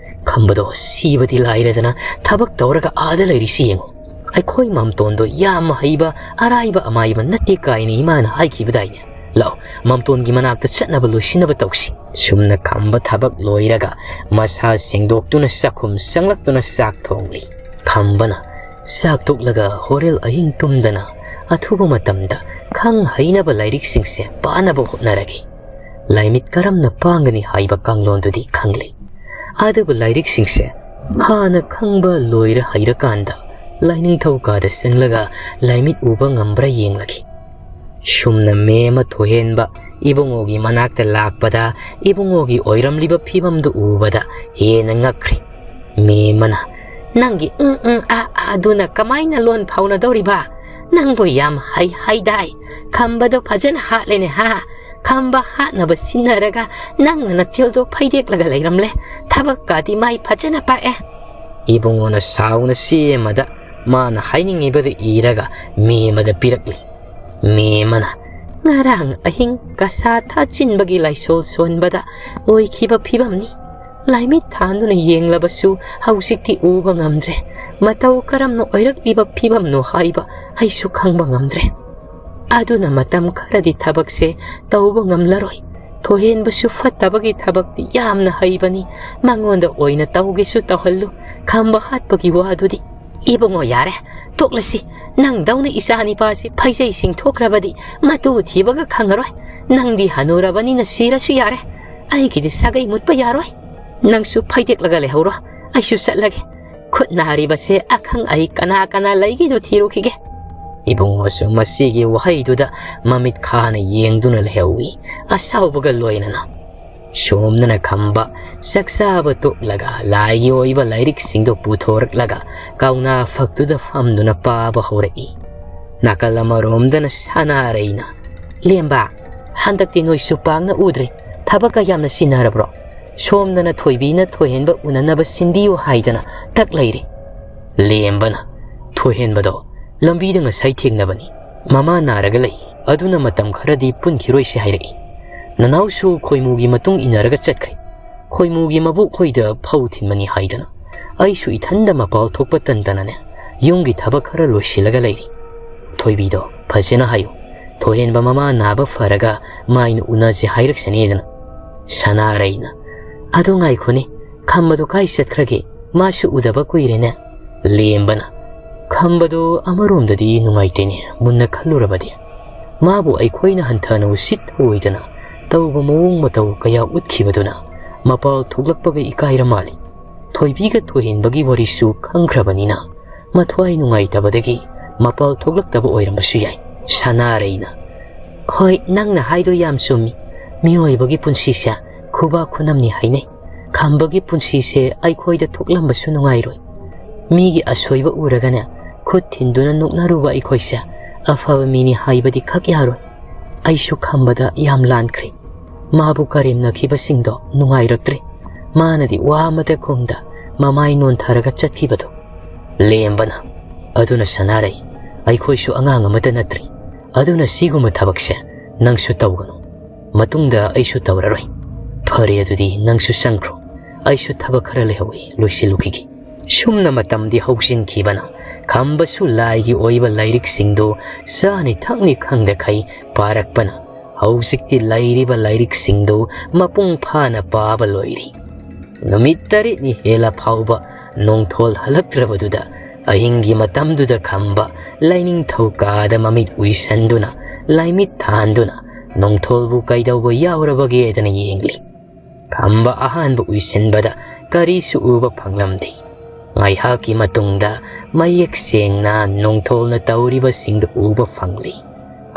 ꯈꯝꯕꯗꯣ ꯁꯤꯕꯗꯤ ꯂꯥꯏꯔꯗꯅ ꯊꯕꯛ ꯇꯧꯔꯒ ꯑꯥꯗ ꯂꯩꯔꯤꯁꯤ ꯌꯦꯡꯉꯨ꯫ ꯑꯩꯈꯣꯏ ꯃꯥꯝꯇꯣꯟꯗꯣ ꯌꯥꯝ ꯍꯩꯕ, ꯑꯔꯥꯏꯕ ꯑꯃꯥꯏꯕ ꯅꯠꯇꯦ ꯀꯥꯏꯅ ꯏꯃꯥꯅ ꯍꯥꯏꯈꯤꯕꯗꯥꯏꯅꯦ? ꯂꯥꯛꯑꯣ, ꯃꯥꯝꯇꯣꯟꯒꯤ ꯃꯅꯥꯛꯇ ꯆꯠꯅꯕ ꯂꯣꯏꯁꯤꯟꯅꯕ ꯇꯧꯁꯤ"꯫ ꯁꯨꯝꯅ ꯈꯝꯕ ꯊꯕꯛ ꯂꯣꯏꯔꯒ ꯃꯁꯥ ꯁꯦꯡꯗꯣꯛꯇꯨꯅ ꯆꯥꯛꯈꯨꯝ ꯆꯪꯂꯛꯇꯨꯅ ꯆꯥꯛ ꯊꯣꯡꯂꯤ꯫ ꯈꯝꯕꯅ ꯆꯥꯛ ꯇꯣꯛꯂꯒ ꯍꯣꯔꯦꯜ ꯑꯍꯤꯡ ꯇꯨꯝꯗꯅ ꯑꯊꯨꯕ ꯃꯇꯝꯗ ꯈꯪ ꯍꯩꯅꯕ ꯂꯥꯏꯔꯤꯛꯁꯤꯡꯁꯦ ꯄꯥꯅꯕ ꯍꯣꯠꯅꯔꯛꯈꯤ꯫ ꯂꯥꯏꯃꯤꯠ ꯀꯔꯝꯅ ꯄꯥꯡꯒꯅꯤ ꯍꯥꯏꯕ ꯀꯥꯡꯂꯣꯟꯗꯨꯗꯤ ꯈꯪꯂꯦ꯫ ꯑꯗꯨꯕꯨ ꯂꯥꯏꯔꯤꯛꯁꯤꯡꯁꯦ ꯍꯥꯟꯅ ꯈꯪꯕ ꯂꯣꯏꯔ ꯍꯩꯔꯀꯥꯟꯗ ꯂꯥꯏꯅꯤꯡꯊꯧ ꯀꯥꯗ ꯆꯪꯂꯒ ꯂꯥꯏꯃꯤꯠ ꯎꯕ ꯉꯝꯕ꯭ꯔꯥ ꯌꯦꯡꯂꯒꯦ꯫ ꯁꯨꯝꯅ ꯃꯦꯝꯃ ꯊꯣꯏꯍꯦꯟꯕ ꯏꯕꯨꯡꯉꯣꯒꯤ ꯃꯅꯥꯛꯇ ꯂꯥꯛꯄꯗ ꯏꯕꯨꯡꯉꯣꯒꯤ ꯑꯣꯏꯔꯝꯂꯤꯕ ꯐꯤꯕꯝꯗꯨ ꯎꯕꯗ ꯍꯦꯟꯅ ꯉꯛꯈ꯭ꯔꯦ꯫ ꯃꯦꯝꯃꯅ, "ꯅꯪꯒꯤ ꯎꯝ ꯎꯝ ꯑꯥ ꯑꯥ ꯑꯗꯨꯅ ꯀꯃꯥꯏꯅ ꯂꯣꯟ ꯐꯥꯎꯅꯗꯧꯔꯤꯕ? ꯅꯪꯕꯨ ꯌꯥꯝ ꯍꯩ ꯍꯥꯏꯗꯥꯏ? ꯈꯝꯕꯗꯣ ꯐꯖꯅ ꯍꯥꯠꯂꯦꯅꯦ ꯍꯥ? ꯈꯝꯕ ꯍꯥꯠꯅꯕ ꯁꯤꯟꯅꯔꯒ ꯅꯪꯅ ꯅꯆꯤꯜꯗꯣ ꯐꯩꯗꯦꯛꯂꯒ ꯂꯩꯔꯝꯂꯦ꯫ ꯊꯕꯛꯀꯥꯗꯤ ꯃꯥꯏ ꯐꯖꯅ ꯄꯥꯛꯑꯦ"꯫ ꯏꯕꯨꯡꯉꯣꯅ ꯁꯥꯎꯅ ꯆꯦ ꯑꯃꯗ ꯃꯥꯅ ꯍꯥꯏꯅꯤꯡꯉꯤꯕꯗꯨ ꯏꯔꯒ ꯃꯦꯝꯃꯗ ꯄꯤꯔꯛꯂꯤ꯫ ꯃꯦꯝꯃꯅ, "ꯉꯔꯥꯡ ꯑꯍꯤꯡ ꯀꯁꯥ ꯊꯥꯆꯤꯟꯕꯒꯤ ꯂꯥꯏꯁꯣꯜ ꯁꯣꯟꯕꯗ ꯑꯣꯏꯈꯤꯕ ꯐꯤꯕꯝꯅꯤ꯫ ꯂꯥꯏꯃꯤꯠ ꯊꯥꯟꯗꯨꯅ ꯌꯦꯡꯂꯕꯁꯨ ꯍꯧꯖꯤꯛꯇꯤ ꯎꯕ ꯉꯝꯗ꯭ꯔꯦ꯫ ꯃꯇꯧ ꯀꯔꯝꯅ ꯑꯣꯏꯔꯛꯂꯤꯕ ꯐꯤꯕꯝꯅꯣ ꯍꯥꯏꯕ ꯑꯩꯁꯨ ꯈꯪꯕ ꯉꯝꯗ꯭ꯔꯦ꯫ ꯑꯗꯨꯅ ꯃꯇꯝ ꯈꯔꯗꯤ ꯊꯕꯛꯁꯦ ꯇꯧꯕ ꯉꯝꯂꯔꯣꯏ꯫ ꯊꯣꯏꯍꯦꯟꯕꯁꯨ ꯐꯠꯇꯕꯒꯤ ꯊꯕꯛꯇꯤ ꯌꯥꯝꯅ ꯍꯩꯕꯅꯤ꯫ ꯃꯉꯣꯟꯗ ꯑꯣꯏꯅ ꯇꯧꯒꯦꯁꯨ ꯇꯧꯍꯜꯂꯨ꯫ ꯈꯝꯕ ꯍꯥꯠꯄꯒꯤ ꯋꯥꯗꯨꯗꯤ"꯫ "ꯏꯕꯨꯡꯉꯣ, ꯌꯥꯔꯦ, ꯇꯣꯛꯂꯁꯤ꯫ ꯅꯪꯗꯧꯅ ꯏꯆꯥ ꯅꯤꯄꯥꯁꯤ ꯐꯩꯖꯩ ꯁꯤꯡꯊꯣꯛꯈ꯭ꯔꯕꯗꯤ ꯃꯇꯨ ꯊꯤꯕꯒ ꯈꯪꯉꯔꯣꯏ꯫ ꯅꯪꯗꯤ ꯍꯅꯨꯔꯕꯅꯤꯅ ꯁꯤꯔꯁꯨ ꯌꯥꯔꯦ꯫ ꯑꯩꯒꯤꯗꯤ ꯁꯥꯒꯩ ꯃꯨꯠꯄ ꯌꯥꯔꯣꯏ꯫ ꯅꯪꯁꯨ ꯐꯩꯗꯦꯛꯂꯒ ꯂꯩꯍꯧꯔꯣ꯫ ꯑꯩꯁꯨ ꯆꯠꯂꯒꯦ꯫ ꯈꯨꯠ ꯅꯥꯔꯤꯕꯁꯦ ꯑꯈꯪ ꯑꯍꯩ ꯀꯅꯥ ꯀꯅꯥ ꯂꯩꯒꯦꯗꯣ ꯊꯤꯔꯨꯈꯤꯒꯦ"꯫ ꯏꯕꯨꯡꯉꯣꯁꯨ ꯃꯁꯤꯒꯤ ꯋꯥꯍꯩꯗꯨꯗ ꯃꯃꯤꯠ ꯈꯥꯅ ꯌꯦꯡꯗꯨꯅ ꯂꯩꯍꯧꯏ, ꯑꯁꯥꯎꯕꯒ ꯂꯣꯏꯅꯅ꯫ ꯁꯣꯝꯗꯅ ꯈꯝꯕ ꯆꯥꯛꯆꯥꯕ ꯇꯣꯛꯂꯒ ꯂꯥꯏꯒꯤ ꯑꯣꯏꯕ ꯂꯥꯏꯔꯤꯛꯁꯤꯡꯗꯨ ꯄꯨꯊꯣꯔꯛꯂꯒ ꯀꯧꯅꯥ ꯐꯛꯇꯨꯗ ꯐꯝꯗꯨꯅ ꯄꯥꯕ ꯍꯧꯔꯛꯏ꯫ ꯅꯥꯀꯜ ꯑꯃꯔꯣꯝꯗꯅ ꯁꯅꯥꯔꯩꯅ, "ꯂꯦꯝꯕ, ꯍꯟꯗꯛꯇꯤ ꯅꯣꯏꯁꯨ ꯄꯥꯛꯅ ꯎꯗ꯭ꯔꯦ꯫ ꯊꯕꯛꯀ ꯌꯥꯝꯅ ꯆꯤꯟꯅꯔꯕ꯭ꯔꯣ? ꯁꯣꯝꯗꯅ ꯊꯣꯏꯕꯤꯅ ꯊꯣꯏꯍꯦꯟꯕ ꯎꯅꯅꯕ ꯁꯤꯟꯕꯤꯌꯨ ꯍꯥꯏꯗꯅ ꯇꯛ ꯂꯩꯔꯦ꯫" ꯂꯦꯝꯕꯅ, "ꯊꯣꯏꯍꯦꯟꯕꯗꯣ ꯂꯝꯕꯤꯗ ꯉꯁꯥꯏ ꯊꯦꯡꯅꯕꯅꯤ꯫ ꯃꯃꯥ ꯅꯥꯔꯒ ꯂꯩ, ꯑꯗꯨꯅ ꯃꯇꯝ ꯈꯔꯗꯤ ꯄꯨꯟꯈꯤꯔꯣꯏꯁꯤ ꯍꯥꯏꯔꯛꯏ꯫ ꯅꯅꯥꯎꯁꯨ ꯈꯣꯏꯃꯨꯒꯤ ꯃꯇꯨꯡ ꯏꯟꯅꯔꯒ ꯆꯠꯈ꯭ꯔꯦ꯫ ꯈꯣꯏꯃꯨꯒꯤ ꯃꯕꯣꯛ ꯍꯣꯏꯗ ꯐꯧ ꯊꯤꯟꯕꯅꯤ ꯍꯥꯏꯗꯅ꯫ ꯑꯩꯁꯨ ꯏꯊꯟꯗ ꯃꯄꯥꯜ ꯊꯣꯛꯄ ꯇꯟꯗꯅꯅꯦ, ꯌꯨꯝꯒꯤ ꯊꯕꯛ ꯈꯔ ꯂꯣꯏꯁꯤꯜꯂꯒ ꯂꯩꯔꯤ꯫ ꯊꯣꯏꯕꯤꯗꯣ ꯐꯖꯅ ꯍꯥꯏꯌꯨ꯫ ꯊꯣꯏꯍꯦꯟꯕ ꯃꯃꯥ ꯅꯥꯕ ꯐꯔꯒ ꯃꯥꯏꯅ ꯎꯅꯁꯦ ꯍꯥꯏꯔꯛꯁꯅꯤꯗꯅ꯫" ꯁꯅꯥꯔꯩꯅ, "ꯑꯗꯨ ꯉꯥꯏꯈꯣꯅꯦ, ꯈꯝꯕꯗꯣ ꯀꯥꯏ ꯆꯠꯈ꯭ꯔꯒꯦ? ꯃꯥꯁꯨ ꯎꯗꯕ ꯀꯨꯏꯔꯦꯅꯦ꯫" ꯂꯦꯝꯕꯅ, "ꯈꯝꯕꯗꯣ ꯑꯃꯔꯣꯝꯗꯗꯤ ꯅꯨꯡꯉꯥꯏꯇꯦꯅꯦ, ꯃꯨꯟꯅ ꯈꯜꯂꯨꯔꯕꯗꯤ꯫ ꯃꯥꯕꯨ ꯑꯩꯈꯣꯏꯅ ꯍꯟꯊꯅ ꯎꯁꯤꯠ ꯑꯣꯏꯗꯅ ꯇꯧꯕ ꯃꯑꯣꯡ ꯃꯇꯧ ꯀꯌꯥ ꯎꯠꯈꯤꯕꯗꯨꯅ ꯃꯄꯥꯜ ꯊꯣꯛꯂꯛꯄꯒ ꯏꯀꯥꯏꯔ ꯃꯥꯜꯂꯤ꯫ ꯊꯣꯏꯕꯤꯒ ꯊꯣꯏꯍꯦꯟꯕꯒꯤ ꯋꯥꯔꯤꯁꯨ ꯈꯪꯈ꯭ꯔꯕꯅꯤꯅ ꯃꯊ꯭ꯋꯥꯏ ꯅꯨꯡꯉꯥꯏꯇꯕꯗꯒꯤ ꯃꯄꯥꯜ ꯊꯣꯛꯂꯛꯇꯕ ꯑꯣꯏꯔꯝꯕꯁꯨ ꯌꯥꯏ꯫" ꯁꯅꯥꯔꯩꯅ, "ꯍꯣꯏ, ꯅꯪꯅ ꯍꯥꯏꯗꯣ ꯌꯥꯝ ꯆꯨꯝꯃꯤ꯫ ꯃꯤꯑꯣꯏꯕꯒꯤ ꯄꯨꯟꯁꯤꯁꯦ ꯈꯨꯕꯥꯛ ꯈꯨꯅꯝꯅꯤ ꯍꯥꯏꯅꯩ꯫ ꯈꯝꯕꯒꯤ ꯄꯨꯟꯁꯤꯁꯦ ꯑꯩꯈꯣꯏꯗ ꯊꯣꯛꯂꯝꯕꯁꯨ ꯅꯨꯡꯉꯥꯏꯔꯣꯏ꯫ ꯃꯤꯒꯤ ꯑꯁꯣꯏꯕ ꯎꯔꯒꯅꯦ, ꯈꯨꯠ ꯊꯤꯟꯗꯨꯅ ꯅꯣꯛꯅꯔꯨꯕ ꯑꯩꯈꯣꯏꯁꯦ ꯑꯐꯕ ꯃꯤꯅꯤ ꯍꯥꯏꯕꯗꯤ ꯈꯛ ꯌꯥꯔꯣꯏ꯫ ꯑꯩꯁꯨ ꯈꯝꯕꯗ ꯌꯥꯝ ꯂꯥꯟꯈ꯭ꯔꯦ꯫ ꯃꯥꯕꯨ ꯀꯔꯦꯝꯅꯈꯤꯕꯁꯤꯡꯗꯣ ꯅꯨꯡꯉꯥꯏꯔꯛꯇ꯭ꯔꯦ꯫" ꯃꯥꯅꯗꯤ ꯋꯥ ꯑꯃꯇ ꯈꯨꯝꯗ ꯃꯃꯥꯏ ꯅꯣꯟꯊꯔꯒ ꯆꯠꯈꯤꯕꯗꯣ꯫ ꯂꯦꯝꯕꯅ, "ꯑꯗꯨꯅ ꯁꯅꯥꯔꯩ, ꯑꯩꯈꯣꯏꯁꯨ ꯑꯉꯥꯡ ꯑꯃꯇ ꯅꯠꯇ꯭ꯔꯤ꯫ ꯑꯗꯨꯅ ꯁꯤꯒꯨꯝꯕ ꯊꯕꯛꯁꯦ ꯅꯪꯁꯨ ꯇꯧꯒꯅꯨ꯫ ꯃꯇꯨꯡꯗ ꯑꯩꯁꯨ ꯇꯧꯔꯔꯣꯏ꯫ ꯐꯔꯦ, ꯑꯗꯨꯗꯤ ꯅꯪꯁꯨ ꯆꯪꯈ꯭ꯔꯣ꯫ ꯑꯩꯁꯨ ꯊꯕꯛ ꯈꯔ ꯂꯩꯍꯧꯏ, ꯂꯣꯏꯁꯤꯜꯂꯨꯈꯤꯒꯦ꯫" ꯁꯨꯝꯅ ꯃꯇꯝꯗꯤ ꯍꯧꯖꯤꯟꯈꯤꯕꯅ ꯈꯝꯕꯁꯨ ꯂꯥꯏꯒꯤ ꯑꯣꯏꯕ ꯂꯥꯏꯔꯤꯛꯁꯤꯡꯗꯨ ꯆꯥꯅꯤ ꯊꯛꯅꯤ ꯈꯪꯗꯈꯩ ꯄꯥꯔꯛꯄꯅ ꯍꯧꯖꯤꯛꯇꯤ ꯂꯩꯔꯤꯕ ꯂꯥꯏꯔꯤꯛꯁꯤꯡꯗꯨ ꯃꯄꯨꯡ ꯐꯥꯅ ꯄꯥꯕ ꯂꯣꯏꯔꯤ꯫ ꯅꯨꯃꯤꯠ ꯇꯔꯦꯠꯅꯤ ꯍꯦꯜꯂ ꯐꯥꯎꯕ ꯅꯣꯡꯊꯣꯜ ꯍꯜꯂꯛꯇ꯭ꯔꯕꯗꯨꯗ ꯑꯍꯤꯡꯒꯤ ꯃꯇꯝꯗꯨꯗ ꯈꯝꯕ ꯂꯥꯏꯅꯤꯡꯊꯧ ꯀꯥꯗ ꯃꯃꯤꯠ ꯎꯏꯁꯟꯗꯨꯅ ꯂꯥꯏꯃꯤꯠ ꯊꯥꯟꯗꯨꯅ ꯅꯣꯡꯊꯣꯜꯕꯨ ꯀꯩꯗꯧꯕ ꯌꯥꯎꯔꯕꯒꯦꯗꯅ ꯌꯦꯡꯂꯤ꯫ ꯈꯝꯕ ꯑꯍꯥꯟꯕ ꯎꯏꯁꯤꯟꯕꯗ ꯀꯔꯤꯁꯨ ꯎꯕ ꯐꯪꯂꯝꯗꯦ꯫ ꯉꯥꯏꯍꯥꯛꯀꯤ ꯃꯇꯨꯡꯗ ꯃꯌꯦꯛ ꯁꯦꯡꯅ ꯅꯣꯡꯊꯣꯜꯅ ꯇꯧꯔꯤꯕꯁꯤꯡꯗꯨ ꯎꯕ ꯐꯪꯂꯤ꯫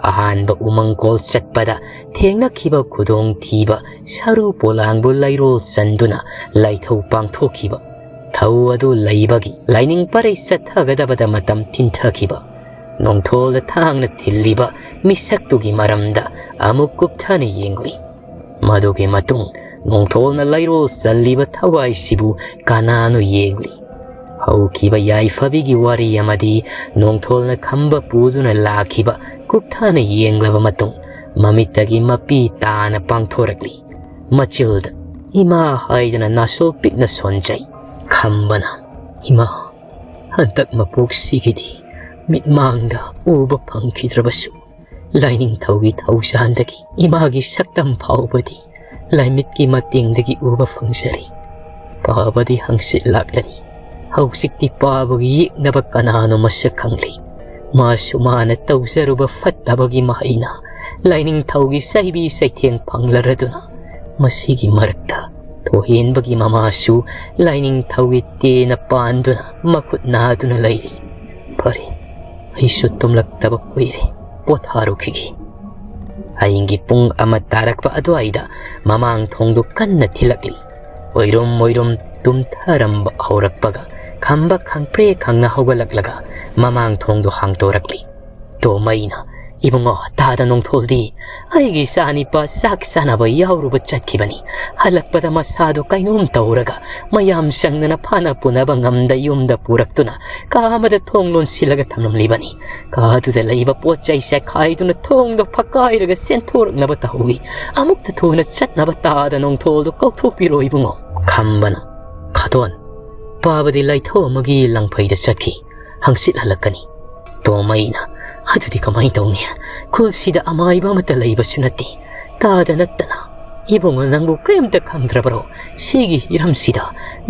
ꯑꯍꯥꯟꯕ ꯎꯃꯪꯀꯣꯜ ꯆꯠꯄꯗ ꯊꯦꯡꯅꯈꯤꯕ ꯈꯨꯗꯣꯡꯊꯤꯕ ꯁꯔꯨ ꯄꯣꯂꯥꯡꯕꯨ ꯂꯩꯔꯣꯜ ꯆꯟꯗꯨꯅ ꯂꯥꯏꯊꯧ ꯄꯥꯡꯊꯣꯛꯈꯤꯕ, ꯊꯧ ꯑꯗꯨ ꯂꯩꯕꯒꯤ ꯂꯥꯏꯅꯤꯡ ꯄꯔꯩ ꯆꯠꯊꯒꯗꯕꯗ ꯃꯇꯝ ꯊꯤꯟꯊꯈꯤꯕ, ꯅꯣꯡꯊꯣꯜꯗ ꯊꯥꯡꯅ ꯊꯤꯜꯂꯤꯕ ꯃꯤꯁꯛꯇꯨꯒꯤ ꯃꯔꯝꯗ ꯑꯃꯨꯛ ꯀꯨꯞꯊꯅ ꯌꯦꯡꯂꯤ꯫ ꯃꯗꯨꯒꯤ ꯃꯇꯨꯡ ꯅꯣꯡꯊꯣꯜꯅ ꯂꯩꯔꯣꯜ ꯆꯜꯂꯤꯕ ꯊꯋꯥꯏꯁꯤꯕꯨ ꯀꯅꯥꯅꯣ ꯌꯦꯡꯂꯤ꯫ ꯍꯧꯈꯤꯕ ꯌꯥꯏꯐꯕꯤꯒꯤ ꯋꯥꯔꯤ ꯑꯃꯗꯤ ꯅꯣꯡꯊꯣꯜꯅ ꯈꯝꯕ ꯄꯨꯗꯨꯅ ꯂꯥꯛꯈꯤꯕ ꯀꯨꯞꯊꯅ ꯌꯦꯡꯂꯕ ꯃꯇꯨꯡ ꯃꯃꯤꯠꯇꯒꯤ ꯃꯄꯤ ꯇꯥꯅ ꯄꯥꯡꯊꯣꯔꯛꯂꯤ꯫ ꯃꯆꯤꯜꯗ "ꯏꯃꯥ" ꯍꯥꯏꯗꯅ ꯅꯥꯁꯣꯜ ꯄꯤꯛꯅ ꯁꯣꯟꯖꯩ꯫ ꯈꯝꯕꯅ, "ꯏꯃꯥ, ꯍꯟꯗꯛ ꯃꯄꯣꯛꯁꯤꯒꯤꯗꯤ ꯃꯤꯠꯃꯥꯡꯗ ꯎꯕ ꯐꯪꯈꯤꯗ꯭ꯔꯕꯁꯨ, ꯂꯥꯏꯅꯤꯡꯊꯧꯒꯤ ꯊꯧꯖꯥꯟꯗꯒꯤ ꯏꯃꯥꯒꯤ ꯁꯛꯇꯝ ꯐꯥꯎꯕꯗꯤ ꯂꯥꯏꯃꯤꯠꯀꯤ ꯃꯇꯦꯡꯗꯒꯤ ꯎꯕ ꯐꯪꯖꯔꯤ꯫ ꯄꯥꯕꯗꯤ ꯍꯪꯆꯤꯠ ꯂꯥꯛꯂꯅꯤ꯫ ꯍꯧꯖꯤꯛꯇꯤ ꯄꯥꯕꯒꯤ ꯌꯦꯛꯅꯕ ꯀꯅꯥꯅꯣ ꯃꯁꯛ ꯈꯪꯂꯤ꯫ ꯃꯥꯁꯨ ꯃꯥꯅ ꯇꯧꯖꯔꯨꯕ ꯐꯠꯇꯕꯒꯤ ꯃꯍꯩꯅ ꯂꯥꯏꯅꯤꯡꯊꯧꯒꯤ ꯆꯩꯕꯤ ꯆꯩꯊꯦꯡ ꯐꯪꯂꯔꯗꯨꯅ ꯃꯁꯤꯒꯤ ꯃꯔꯛꯇ ꯊꯣꯏꯍꯦꯟꯕꯒꯤ ꯃꯃꯥꯁꯨ ꯂꯥꯏꯅꯤꯡꯊꯧꯒꯤ ꯇꯦꯅ ꯄꯥꯟꯗꯨꯅ ꯃꯈꯨꯠ ꯅꯥꯗꯨꯅ ꯂꯩꯔꯤ꯫ ꯐꯔꯦ, ꯑꯩꯁꯨ ꯇꯨꯝꯂꯛꯇꯕ ꯀꯨꯏꯔꯦ, ꯄꯣꯊꯥꯔꯨꯈꯤꯒꯦ"꯫ ꯑꯍꯤꯡꯒꯤ ꯄꯨꯡ ꯑꯃ ꯇꯥꯔꯛꯄ ꯑꯗꯨꯋꯥꯏꯗ ꯃꯃꯥꯡ ꯊꯣꯡꯗꯨ ꯀꯟꯅ ꯊꯤꯜꯂꯛꯂꯤ꯫ ꯑꯣꯏꯔꯨꯝ ꯑꯣꯏꯔꯨꯝ ꯇꯨꯝꯊꯔꯝꯕ ꯍꯧꯔꯛꯄꯒ ꯈꯝꯕ ꯈꯪꯄ꯭ꯔꯦ ꯈꯪꯅ ꯍꯧꯒꯠꯂꯛꯂꯒ ꯃꯃꯥꯡ ꯊꯣꯡꯗꯨ ꯍꯥꯡꯗꯣꯔꯛꯂꯤ꯫ ꯇꯣꯃꯩꯅ, "ꯏꯕꯨꯡꯉꯣ, ꯇꯥꯗ ꯅꯣꯡꯊꯣꯜꯗꯤ ꯑꯩꯒꯤ ꯏꯆꯥꯅꯤꯄꯥ ꯆꯥꯛ ꯆꯥꯅꯕ ꯌꯥꯎꯔꯨꯕ ꯆꯠꯈꯤꯕꯅꯤ꯫ ꯍꯜꯂꯛꯄꯗ ꯃꯁꯥꯗꯨ ꯀꯩꯅꯣꯝ ꯇꯧꯔꯒ ꯃꯌꯥꯝ ꯆꯪꯗꯅ ꯐꯥꯅ ꯄꯨꯅꯕ ꯉꯝꯗ ꯌꯨꯝꯗ ꯄꯨꯔꯛꯇꯨꯅ ꯀꯥ ꯑꯃꯗ ꯊꯣꯡ ꯂꯣꯟꯁꯤꯜꯂꯒ ꯊꯝꯂꯝꯂꯤꯕꯅꯤ꯫ ꯀꯥꯗꯨꯗ ꯂꯩꯕ ꯄꯣꯠ ꯆꯩ ꯆꯥꯏꯈꯥꯏꯗꯨꯅ ꯊꯣꯡꯗꯣ ꯐꯛꯀꯥꯏꯔꯒ ꯆꯦꯟꯊꯣꯔꯛꯅꯕ ꯇꯧꯍꯧꯏ꯫ ꯑꯃꯨꯛꯇ ꯊꯨꯅ ꯆꯠꯅꯕ ꯇꯥꯗ ꯅꯣꯡꯊꯣꯜꯗꯨ ꯀꯧꯊꯣꯛꯄꯤꯔꯣ ꯏꯕꯨꯡꯉꯣ"꯫ ꯈꯝꯕꯅ, "ꯈꯥꯇꯣꯟ, ꯄꯥꯕꯗꯤ ꯂꯥꯏꯊꯧ ꯑꯃꯒꯤ ꯂꯪꯐꯩꯗ ꯆꯠꯈꯤ꯫ ꯍꯪꯆꯤꯠ ꯍꯜꯂꯛꯀꯅꯤ"꯫ ꯇꯣꯃꯩꯅ, "ꯑꯗꯨꯗꯤ ꯀꯃꯥꯏꯅ ꯇꯧꯅꯤ? ꯈꯨꯜꯁꯤꯗ ꯑꯃꯥꯏꯕ ꯑꯃꯠꯇ ꯂꯩꯕꯁꯨ ꯅꯠꯇꯦ꯫ ꯇꯥꯗ ꯅꯠꯇꯅ ꯏꯕꯨꯡꯉꯣ ꯅꯪꯕꯨ ꯀꯔꯤꯝꯇ ꯈꯪꯗ꯭ꯔꯕꯔꯣ? ꯁꯤꯒꯤ ꯍꯤꯔꯝꯁꯤꯗ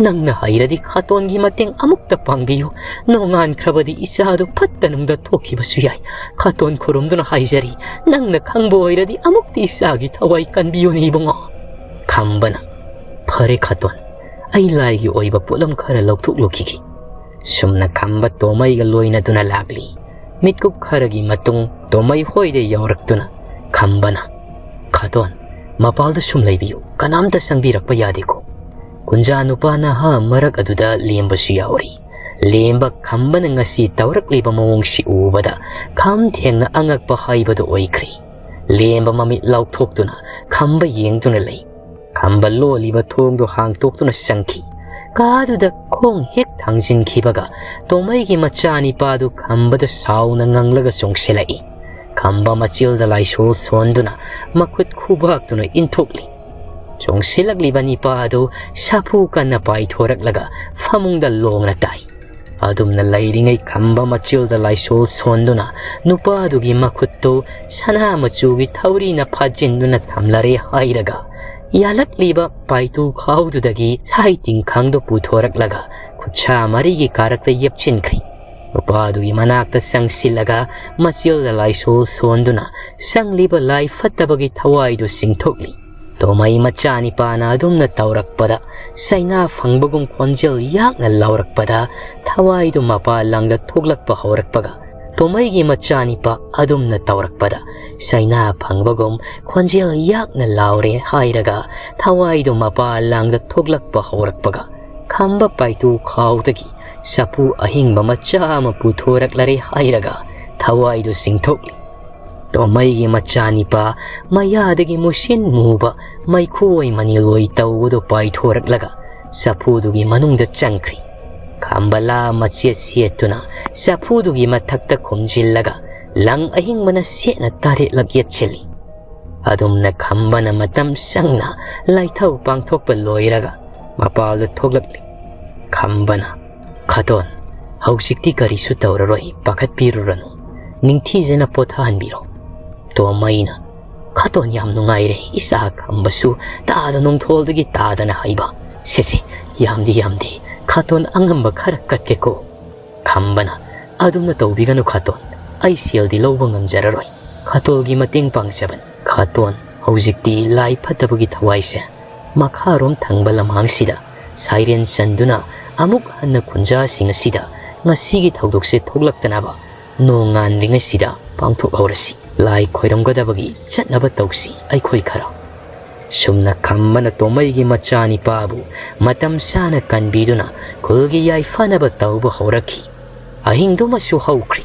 ꯅꯪꯅ ꯍꯩꯔꯗꯤ ꯈꯥꯇꯣꯟꯒꯤ ꯃꯇꯦꯡ ꯑꯃꯨꯛꯇ ꯄꯥꯡꯕꯤꯌꯨ꯫ ꯅꯣꯡꯉꯥꯟꯈ꯭ꯔꯕꯗꯤ ꯏꯆꯥꯗꯨ ꯐꯠꯇ ꯅꯨꯡꯗ ꯊꯣꯛꯈꯤꯕꯁꯨ ꯌꯥꯏ꯫ ꯈꯥꯇꯣꯟ ꯈꯨꯔꯨꯝꯗꯨꯅ ꯍꯥꯏꯖꯔꯤ, ꯅꯪꯅ ꯈꯪꯕ ꯑꯣꯏꯔꯗꯤ ꯑꯃꯨꯛꯇ ꯏꯆꯥꯒꯤ ꯊꯋꯥꯏ ꯀꯟꯕꯤꯌꯨꯅꯦ ꯏꯕꯨꯡꯉꯣ"꯫ ꯈꯝꯕꯅ, "ꯐꯔꯦ ꯈꯥꯇꯣꯟ, ꯑꯩ ꯂꯥꯏꯒꯤ ꯑꯣꯏꯕ ꯄꯣꯠꯂꯝ ꯈꯔ ꯂꯧꯊꯣꯛꯂꯨꯈꯤꯒꯦ꯫ ꯁꯨꯝꯅ ꯈꯝꯕ ꯇꯣꯃꯩꯒ ꯂꯣꯏꯅꯗꯨꯅ ꯂꯥꯛꯂꯤ꯫ ꯃꯤꯠꯀꯨꯞ ꯈꯔꯒꯤ ꯃꯇꯨꯡ ꯇꯣꯃꯩ ꯍꯣꯏꯗ ꯌꯧꯔꯛꯇꯨꯅ ꯈꯝꯕꯅ, "ꯈꯥꯇꯣꯟ, ꯃꯄꯥꯜꯗ ꯁꯨꯝ ꯂꯩꯕꯤꯌꯨ, ꯀꯅꯥꯝꯇ ꯆꯪꯕꯤꯔꯛꯄ ꯌꯥꯗꯦꯀꯣ"꯫ ꯀꯨꯟꯖꯥ ꯅꯨꯄꯥ ꯅꯍꯥ ꯃꯔꯛ ꯑꯗꯨꯗ ꯂꯦꯝꯕꯁꯨ ꯌꯥꯎꯔꯤ꯫ ꯂꯦꯝꯕ ꯈꯝꯕꯅ ꯉꯁꯤ ꯇꯧꯔꯛꯂꯤꯕ ꯃꯑꯣꯡꯁꯤ ꯎꯕꯗ ꯈꯝ ꯊꯦꯡꯅ ꯑꯉꯛꯄ ꯍꯥꯏꯕꯗꯨ ꯑꯣꯏꯈ꯭ꯔꯦ꯫ ꯂꯦꯝꯕ ꯃꯃꯤꯠ ꯂꯥꯎꯊꯣꯛꯇꯨꯅ ꯈꯝꯕ ꯌꯦꯡꯗꯨꯅ ꯂꯩ꯫ ꯈꯝꯕ ꯂꯣꯜꯂꯤꯕ ꯊꯣꯡꯗꯨ ꯍꯥꯡꯇꯣꯛꯇꯨꯅ ꯆꯪꯈꯤ꯫ ꯀꯥꯗꯨꯗ ꯈꯣꯡ ꯍꯦꯛ ꯊꯥꯡꯖꯤꯟꯈꯤꯕꯒ ꯇꯣꯃꯩꯒꯤ ꯃꯆꯥꯅꯤꯄꯥꯗꯨ ꯈꯝꯕꯗ ꯁꯥꯎꯅ ꯉꯪꯂꯒ ꯆꯣꯡꯁꯤꯜꯂꯛꯏ꯫ ꯈꯝꯕ ꯃꯆꯤꯜꯗ ꯂꯥꯏꯁꯣꯜ ꯁꯣꯟꯗꯨꯅ ꯃꯈꯨꯠ ꯈꯨꯕꯥꯛꯇꯨꯅ ꯏꯟꯊꯣꯛꯂꯤ꯫ ꯆꯣꯡꯁꯤꯜꯂꯛꯂꯤꯕ ꯅꯤꯄꯥ ꯑꯗꯨ ꯁꯥꯐꯨ ꯀꯟꯅ ꯄꯥꯏꯊꯣꯔꯛꯂꯒ ꯐꯃꯨꯡꯗ ꯂꯣꯡꯅ ꯇꯥꯏ꯫ ꯑꯗꯨꯝꯅ ꯂꯩꯔꯤꯉꯩ ꯈꯝꯕ ꯃꯆꯤꯜꯗ ꯂꯥꯏꯁꯣꯜ ꯁꯣꯟꯗꯨꯅ ꯅꯨꯄꯥꯗꯨꯒꯤ ꯃꯈꯨꯠꯇꯨ ꯁꯅꯥ ꯃꯆꯨꯒꯤ ꯊꯧꯔꯤꯅ ꯐꯥꯖꯤꯟꯗꯨꯅ ꯊꯝꯂꯔꯦ ꯍꯥꯏꯔꯒ ꯌꯥꯜꯂꯛꯂꯤꯕ ꯄꯥꯏꯇꯨ ꯈꯥꯎꯗꯨꯗꯒꯤ ꯁꯥꯏ ꯇꯤꯡꯈꯪꯗꯨ ꯄꯨꯊꯣꯔꯛꯂꯒ ꯈꯨꯠꯁꯥ ꯃꯔꯤꯒꯤ ꯀꯥꯔꯛꯇ ꯌꯦꯞꯁꯤꯟꯈ꯭ꯔꯦ꯫ ꯅꯨꯄꯥꯗꯨꯒꯤ ꯃꯅꯥꯛꯇ ꯆꯪꯁꯤꯜꯂꯒ ꯃꯆꯤꯜꯗ ꯂꯥꯏꯁꯣꯜ ꯁꯣꯟꯗꯨꯅ ꯆꯪꯂꯤꯕ ꯂꯥꯏ ꯐꯠꯇꯕꯒꯤ ꯊꯋꯥꯏꯗꯨ ꯆꯤꯡꯊꯣꯛꯂꯤ꯫ ꯇꯣꯃꯩ ꯃꯆꯥꯅꯤꯄꯥꯅ ꯑꯗꯨꯝꯅ ꯇꯧꯔꯛꯄꯗ, ꯆꯩꯅꯥ ꯐꯪꯕꯒꯨꯝ ꯈꯣꯟꯖꯦꯜ ꯌꯥꯛꯅ ꯂꯥꯎꯔꯛꯄꯗ, ꯊꯋꯥꯏꯗꯨ ꯃꯄꯥ ꯂꯥꯡꯗ ꯊꯣꯛꯂꯛꯄ ꯍꯧꯔꯛꯄꯒ, ꯇꯣꯃꯩꯒꯤ ꯃꯆꯥꯅꯤꯄꯥ ꯑꯗꯨꯝꯅ ꯇꯧꯔꯛꯄꯗ, ꯆꯩꯅꯥ ꯐꯪꯕꯒꯨꯝ ꯈꯣꯟꯖꯦꯜ ꯌꯥꯛꯅ ꯂꯥꯎꯔꯦ ꯍꯥꯏꯔꯒ, ꯊꯋꯥꯏꯗꯨ ꯃꯄꯥ ꯂꯥꯡꯗ ꯊꯣꯛꯂꯛꯄ ꯍꯧꯔꯛꯄꯒ, ꯈꯝꯕ ꯄꯥꯏꯇꯨ ꯈꯥꯎꯗꯒꯤ ꯆꯐꯨ ꯑꯍꯤꯡꯕ ꯃꯆꯥ ꯑꯃ ꯄꯨꯊꯣꯔꯛꯂꯔꯦ ꯍꯥꯏꯔꯒ, ꯊꯋꯥꯏꯗꯨ ꯆꯤꯡꯊꯣꯛꯂꯤ꯫ ꯇꯣꯃꯩꯒꯤ ꯃꯆꯥꯅꯤꯄꯥ ꯃꯌꯥꯗꯒꯤ ꯃꯨꯁꯤꯟ ꯃꯨꯕ ꯃꯩꯈꯨ ꯑꯣꯏ ꯃꯅꯤꯜ ꯑꯣꯏ ꯇꯧꯕꯗꯨ ꯄꯥꯏꯊꯣꯔꯛꯂꯒ ꯆꯐꯨꯗꯨꯒꯤ ꯃꯅꯨꯡꯗ ꯆꯪꯈ꯭ꯔꯤ꯫ ꯈꯝꯕꯂꯥ ꯃꯆꯦꯠ ꯁꯦꯠꯇꯨꯅ ꯆꯐꯨꯗꯨꯒꯤ ꯃꯊꯛꯇ ꯈꯨꯝꯖꯤꯜꯂꯒ ꯂꯪ ꯑꯍꯤꯡꯕꯅ ꯁꯦꯠꯅ ꯇꯔꯦꯠꯂꯛ ꯌꯦꯠꯁꯤꯜꯂꯤ꯫ ꯑꯗꯨꯝꯅ ꯈꯝꯕꯅ ꯃꯇꯝ ꯆꯪꯅ ꯂꯥꯏꯊꯧ ꯄꯥꯡꯊꯣꯛꯄ ꯂꯣꯏꯔꯒ ꯃꯄꯥꯜꯗ ꯊꯣꯛꯂꯛꯂꯤ꯫ ꯈꯝꯕꯅ, "ꯈꯥꯇꯣꯟ, ꯍꯧꯖꯤꯛꯇꯤ ꯀꯔꯤꯁꯨ ꯇꯧꯔꯔꯣꯏ, ꯄꯥꯈꯠꯄꯤꯔꯨꯔꯅꯨ꯫ ꯅꯤꯡꯊꯤꯖꯅ ꯄꯣꯊꯥꯍꯟꯕꯤꯔꯣ"꯫ ꯇꯣꯃꯩꯅ, "ꯈꯥꯇꯣꯟ, ꯌꯥꯝ ꯅꯨꯡꯉꯥꯏꯔꯦ, ꯏꯆꯥ ꯈꯝꯕꯁꯨ ꯇꯥꯗ ꯅꯣꯡꯊꯣꯜꯗꯒꯤ ꯇꯥꯗꯅ ꯍꯩꯕ꯫ ꯁꯦ ꯁꯦ, ꯌꯥꯝꯗꯤ ꯌꯥꯝꯗꯦ, ꯈꯥꯇꯣꯟ, ꯑꯉꯝꯕ ꯈꯔ ꯀꯠꯀꯦꯀꯣ"꯫ ꯈꯝꯕꯅ, "ꯑꯗꯨꯝꯅ ꯇꯧꯕꯤꯒꯅꯨ ꯈꯥꯇꯣꯟ, ꯑꯩ ꯁꯦꯜꯗꯤ ꯂꯧꯕ ꯉꯝꯖꯔꯔꯣꯏ, ꯈꯥꯇꯣꯜꯒꯤ ꯃꯇꯦꯡ ꯄꯥꯡꯖꯕꯅꯤ꯫ ꯈꯥꯇꯣꯟ, ꯍꯧꯖꯤꯛꯇꯤ ꯂꯥꯏ ꯐꯠꯇꯕꯒꯤ ꯊꯋꯥꯏꯁꯦ ꯃꯈꯥꯔꯣꯝ ꯊꯪꯕ ꯂꯝꯍꯥꯡꯁꯤꯗ ꯁꯥꯏꯔꯦꯟ ꯆꯟꯗꯨꯅ ꯑꯃꯨꯛ ꯍꯟꯅ ꯈꯨꯟꯖꯥꯁꯤꯡ ꯑꯁꯤꯗ ꯉꯁꯤꯒꯤ ꯊꯧꯗꯣꯛꯁꯦ ꯊꯣꯛꯂꯛꯇꯅꯕ ꯅꯣꯡꯉꯥꯟꯗ꯭ꯔꯤꯉꯩꯁꯤꯗ ꯄꯥꯡꯊꯣꯛꯍꯧꯔꯁꯤ꯫ ꯂꯥꯏ ꯈꯣꯏꯔꯝꯒꯗꯕꯒꯤ ꯆꯠꯅꯕ ꯇꯧꯁꯤ ꯑꯩꯈꯣꯏ ꯈꯔ꯫ ꯁꯨꯝꯅ ꯈꯝꯕꯅ ꯇꯣꯃꯩꯒꯤ ꯃꯆꯥꯅꯤꯄꯥꯕꯨ ꯃꯇꯝ ꯆꯥꯅ ꯀꯟꯕꯤꯗꯨꯅ ꯈꯨꯜꯒꯤ ꯌꯥꯏꯐꯅꯕ ꯇꯧꯕ ꯍꯧꯔꯛꯈꯤ꯫ ꯑꯍꯤꯡꯗꯨꯃꯁꯨ ꯍꯧꯈ꯭ꯔꯤ꯫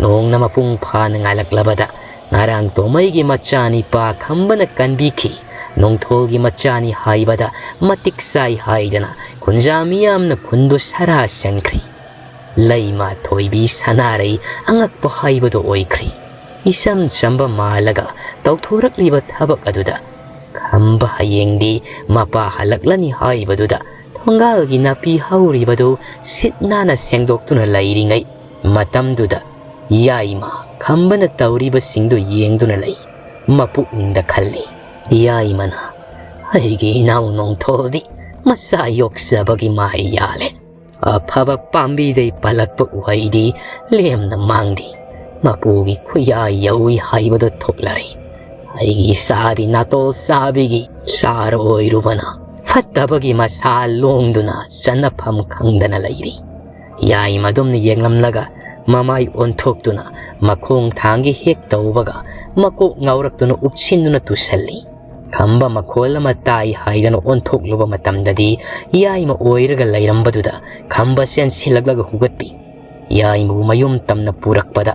ꯅꯣꯡꯅ ꯃꯄꯨꯡ ꯐꯥꯅ ꯉꯥꯜꯂꯛꯂꯕꯗ ꯉꯔꯥꯡ ꯇꯣꯃꯩꯒꯤ ꯃꯆꯥꯅꯤꯄꯥ ꯈꯝꯕꯅ ꯀꯟꯕꯤꯈꯤ꯫ ꯅꯣꯡꯊꯣꯜꯒꯤ ꯃꯆꯥꯅꯤ ꯍꯥꯏꯕꯗ ꯃꯇꯤꯛ ꯆꯥꯏ ꯍꯥꯏꯗꯅ ꯈꯨꯟꯖꯥ ꯃꯤꯌꯥꯝꯅ ꯈꯨꯟꯗꯨ ꯁꯔꯥ ꯁꯟꯈ꯭ꯔꯤ꯫ ꯂꯩꯃ ꯊꯣꯏꯕꯤ ꯁꯅꯥꯔꯩ ꯑꯉꯛꯄ ꯍꯥꯏꯕꯗꯨ ꯑꯣꯏꯈ꯭ꯔꯤ꯫ ꯏꯆꯝ ꯆꯝꯕ ꯃꯥꯜꯂꯒ ꯇꯧꯊꯣꯔꯛꯂꯤꯕ ꯊꯕꯛ ꯑꯗꯨꯗ ꯈꯝꯕ ꯍꯌꯦꯡꯗꯤ ꯃꯄꯥ ꯍꯜꯂꯛꯂꯅꯤ ꯍꯥꯏꯕꯗꯨꯗ ꯊꯣꯡꯒꯥꯜꯒꯤ ꯅꯥꯄꯤ ꯍꯧꯔꯤꯕꯗꯨ ꯁꯤꯠ ꯅꯥꯟꯅ ꯁꯦꯡꯗꯣꯛꯇꯨꯅ ꯂꯩꯔꯤꯉꯩ ꯃꯇꯝꯗꯨꯗ ꯌꯥꯏꯃ ꯈꯝꯕꯅ ꯇꯧꯔꯤꯕꯁꯤꯡꯗꯨ ꯌꯦꯡꯗꯨꯅ ꯂꯩ꯫ ꯃꯄꯨꯛꯅꯤꯡꯗ ꯈꯜꯂꯤ, ꯌꯥꯏꯃꯅ "ꯑꯩꯒꯤ ꯏꯅꯥꯎ ꯅꯣꯡꯊꯣꯜꯗꯤ ꯃꯆꯥ ꯌꯣꯛꯆꯕꯒꯤ ꯃꯥꯏ ꯌꯥꯜꯂꯦ꯫ ꯑꯐꯕ ꯄꯥꯝꯕꯤꯗꯩ ꯄꯥꯜꯂꯛꯄ ꯎꯍꯩꯗꯤ ꯂꯦꯝꯅ ꯃꯥꯡꯗꯦ꯫ ꯃꯄꯨꯒꯤ ꯈꯨꯌꯥ ꯌꯧꯏ ꯍꯥꯏꯕꯗꯨ ꯊꯣꯛꯂꯔꯦ꯫ ꯑꯩꯒꯤ ꯏꯆꯥꯗꯤ ꯅꯥꯇꯣꯜ ꯆꯥꯕꯤꯒꯤ ꯆꯥꯔ ꯑꯣꯏꯔꯨꯕꯅ ꯐꯠꯇꯕꯒꯤ ꯃꯁꯥ ꯂꯣꯡꯗꯨꯅ ꯆꯠꯅꯐꯝ ꯈꯪꯗꯅ ꯂꯩꯔꯤ"꯫ ꯌꯥꯏꯃꯗꯨꯝꯅ ꯌꯦꯡꯂꯝꯂꯒ ꯃꯃꯥꯏ ꯑꯣꯟꯊꯣꯛꯇꯨꯅ ꯃꯈꯣꯡ ꯊꯥꯡꯒꯤ ꯍꯦꯛ ꯇꯧꯕꯒ ꯃꯀꯣꯛ ꯉꯥꯎꯔꯛꯇꯨꯅ ꯎꯞꯁꯤꯟꯗꯨꯅ ꯇꯨꯁꯜꯂꯤ꯫ ꯈꯝꯕ ꯃꯈꯣꯜ ꯑꯃ ꯇꯥꯏ ꯍꯥꯏꯗꯅ ꯑꯣꯟꯊꯣꯛꯂꯨꯕ ꯃꯇꯝꯗꯗꯤ ꯌꯥꯏꯃ ꯑꯣꯏꯔꯒ ꯂꯩꯔꯝꯕꯗꯨꯗ ꯈꯝꯕ ꯆꯦꯟꯁꯤꯜꯂꯛꯂꯒ ꯍꯨꯒꯠꯄꯤ꯫ ꯌꯥꯏꯃꯕꯨ ꯃꯌꯨꯝ ꯇꯝꯅ ꯄꯨꯔꯛꯄꯗ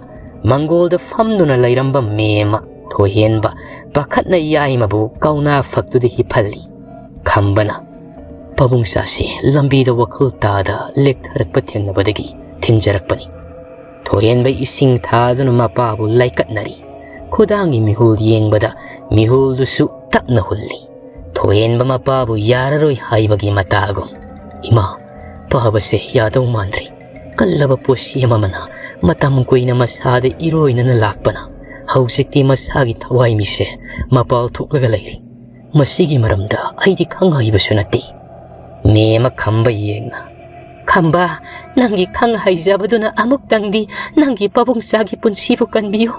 ꯃꯪꯒꯣꯜꯗ ꯐꯝꯗꯨꯅ ꯂꯩꯔꯝꯕ ꯃꯦꯝꯃ ꯊꯣꯏꯍꯦꯟꯕ ꯄꯥꯈꯠꯅ ꯌꯥꯏꯃꯕꯨ ꯀꯧꯅꯥ ꯐꯛꯇꯨꯗ ꯍꯤꯞꯍꯜꯂꯤ꯫ ꯈꯝꯕꯅ "ꯄꯥꯕꯨꯡ ꯆꯥꯁꯤ ꯂꯝꯕꯤꯗ ꯋꯥꯈꯜ ꯇꯥꯗ ꯂꯦꯛꯊꯔꯛꯄ ꯊꯦꯡꯅꯕꯗꯒꯤ ꯊꯤꯟꯖꯔꯛꯄꯅꯤ"꯫ ꯊꯣꯏꯍꯦꯟꯕ ꯏꯁꯤꯡ ꯊꯥꯗꯨꯅ ꯃꯄꯥꯕꯨ ꯂꯥꯏꯀꯠꯅꯔꯤ꯫ ꯈꯨꯗꯥꯡꯒꯤ ꯃꯤꯍꯨꯜ ꯌꯦꯡꯕꯗ ꯃꯤꯍꯨꯜꯗꯨꯁꯨ ꯇꯞꯅ ꯍꯨꯜꯂꯤ꯫ ꯊꯣꯏꯍꯦꯟꯕ ꯃꯄꯥꯕꯨ ꯌꯥꯔꯔꯣꯏ ꯍꯥꯏꯕꯒꯤ ꯃꯇꯥꯒꯨꯝ, "ꯏꯃꯥ, ꯄꯥꯕꯁꯦ ꯌꯥꯗꯧ ꯃꯥꯟꯗ꯭ꯔꯤ꯫ ꯀꯜꯂꯕ ꯄꯣꯠꯁꯤ ꯑꯃꯃꯅ ꯃꯇꯝ ꯀꯨꯏꯅ ꯃꯁꯥꯗ ꯏꯔꯣꯏꯅꯅ ꯂꯥꯛꯄꯅ ꯍꯧꯖꯤꯛꯇꯤ ꯃꯁꯥꯒꯤ ꯊꯋꯥꯏꯃꯤꯁꯦ ꯃꯄꯥꯜ ꯊꯣꯛꯂꯒ ꯂꯩꯔꯤ꯫ ꯃꯁꯤꯒꯤ ꯃꯔꯝꯗ ꯑꯩꯗꯤ ꯈꯪ ꯍꯩꯕꯁꯨ ꯅꯠꯇꯦ"꯫ ꯃꯦꯝꯃ ꯈꯝꯕ ꯌꯦꯡꯅ, "ꯈꯝꯕ, ꯅꯪꯒꯤ ꯈꯪ ꯍꯩꯖꯕꯗꯨꯅ ꯑꯃꯨꯛꯇꯪꯗꯤ ꯅꯪꯒꯤ ꯄꯥꯕꯨꯡꯆꯥꯒꯤ ꯄꯨꯟꯁꯤꯕꯨ ꯀꯟꯕꯤꯌꯨ꯫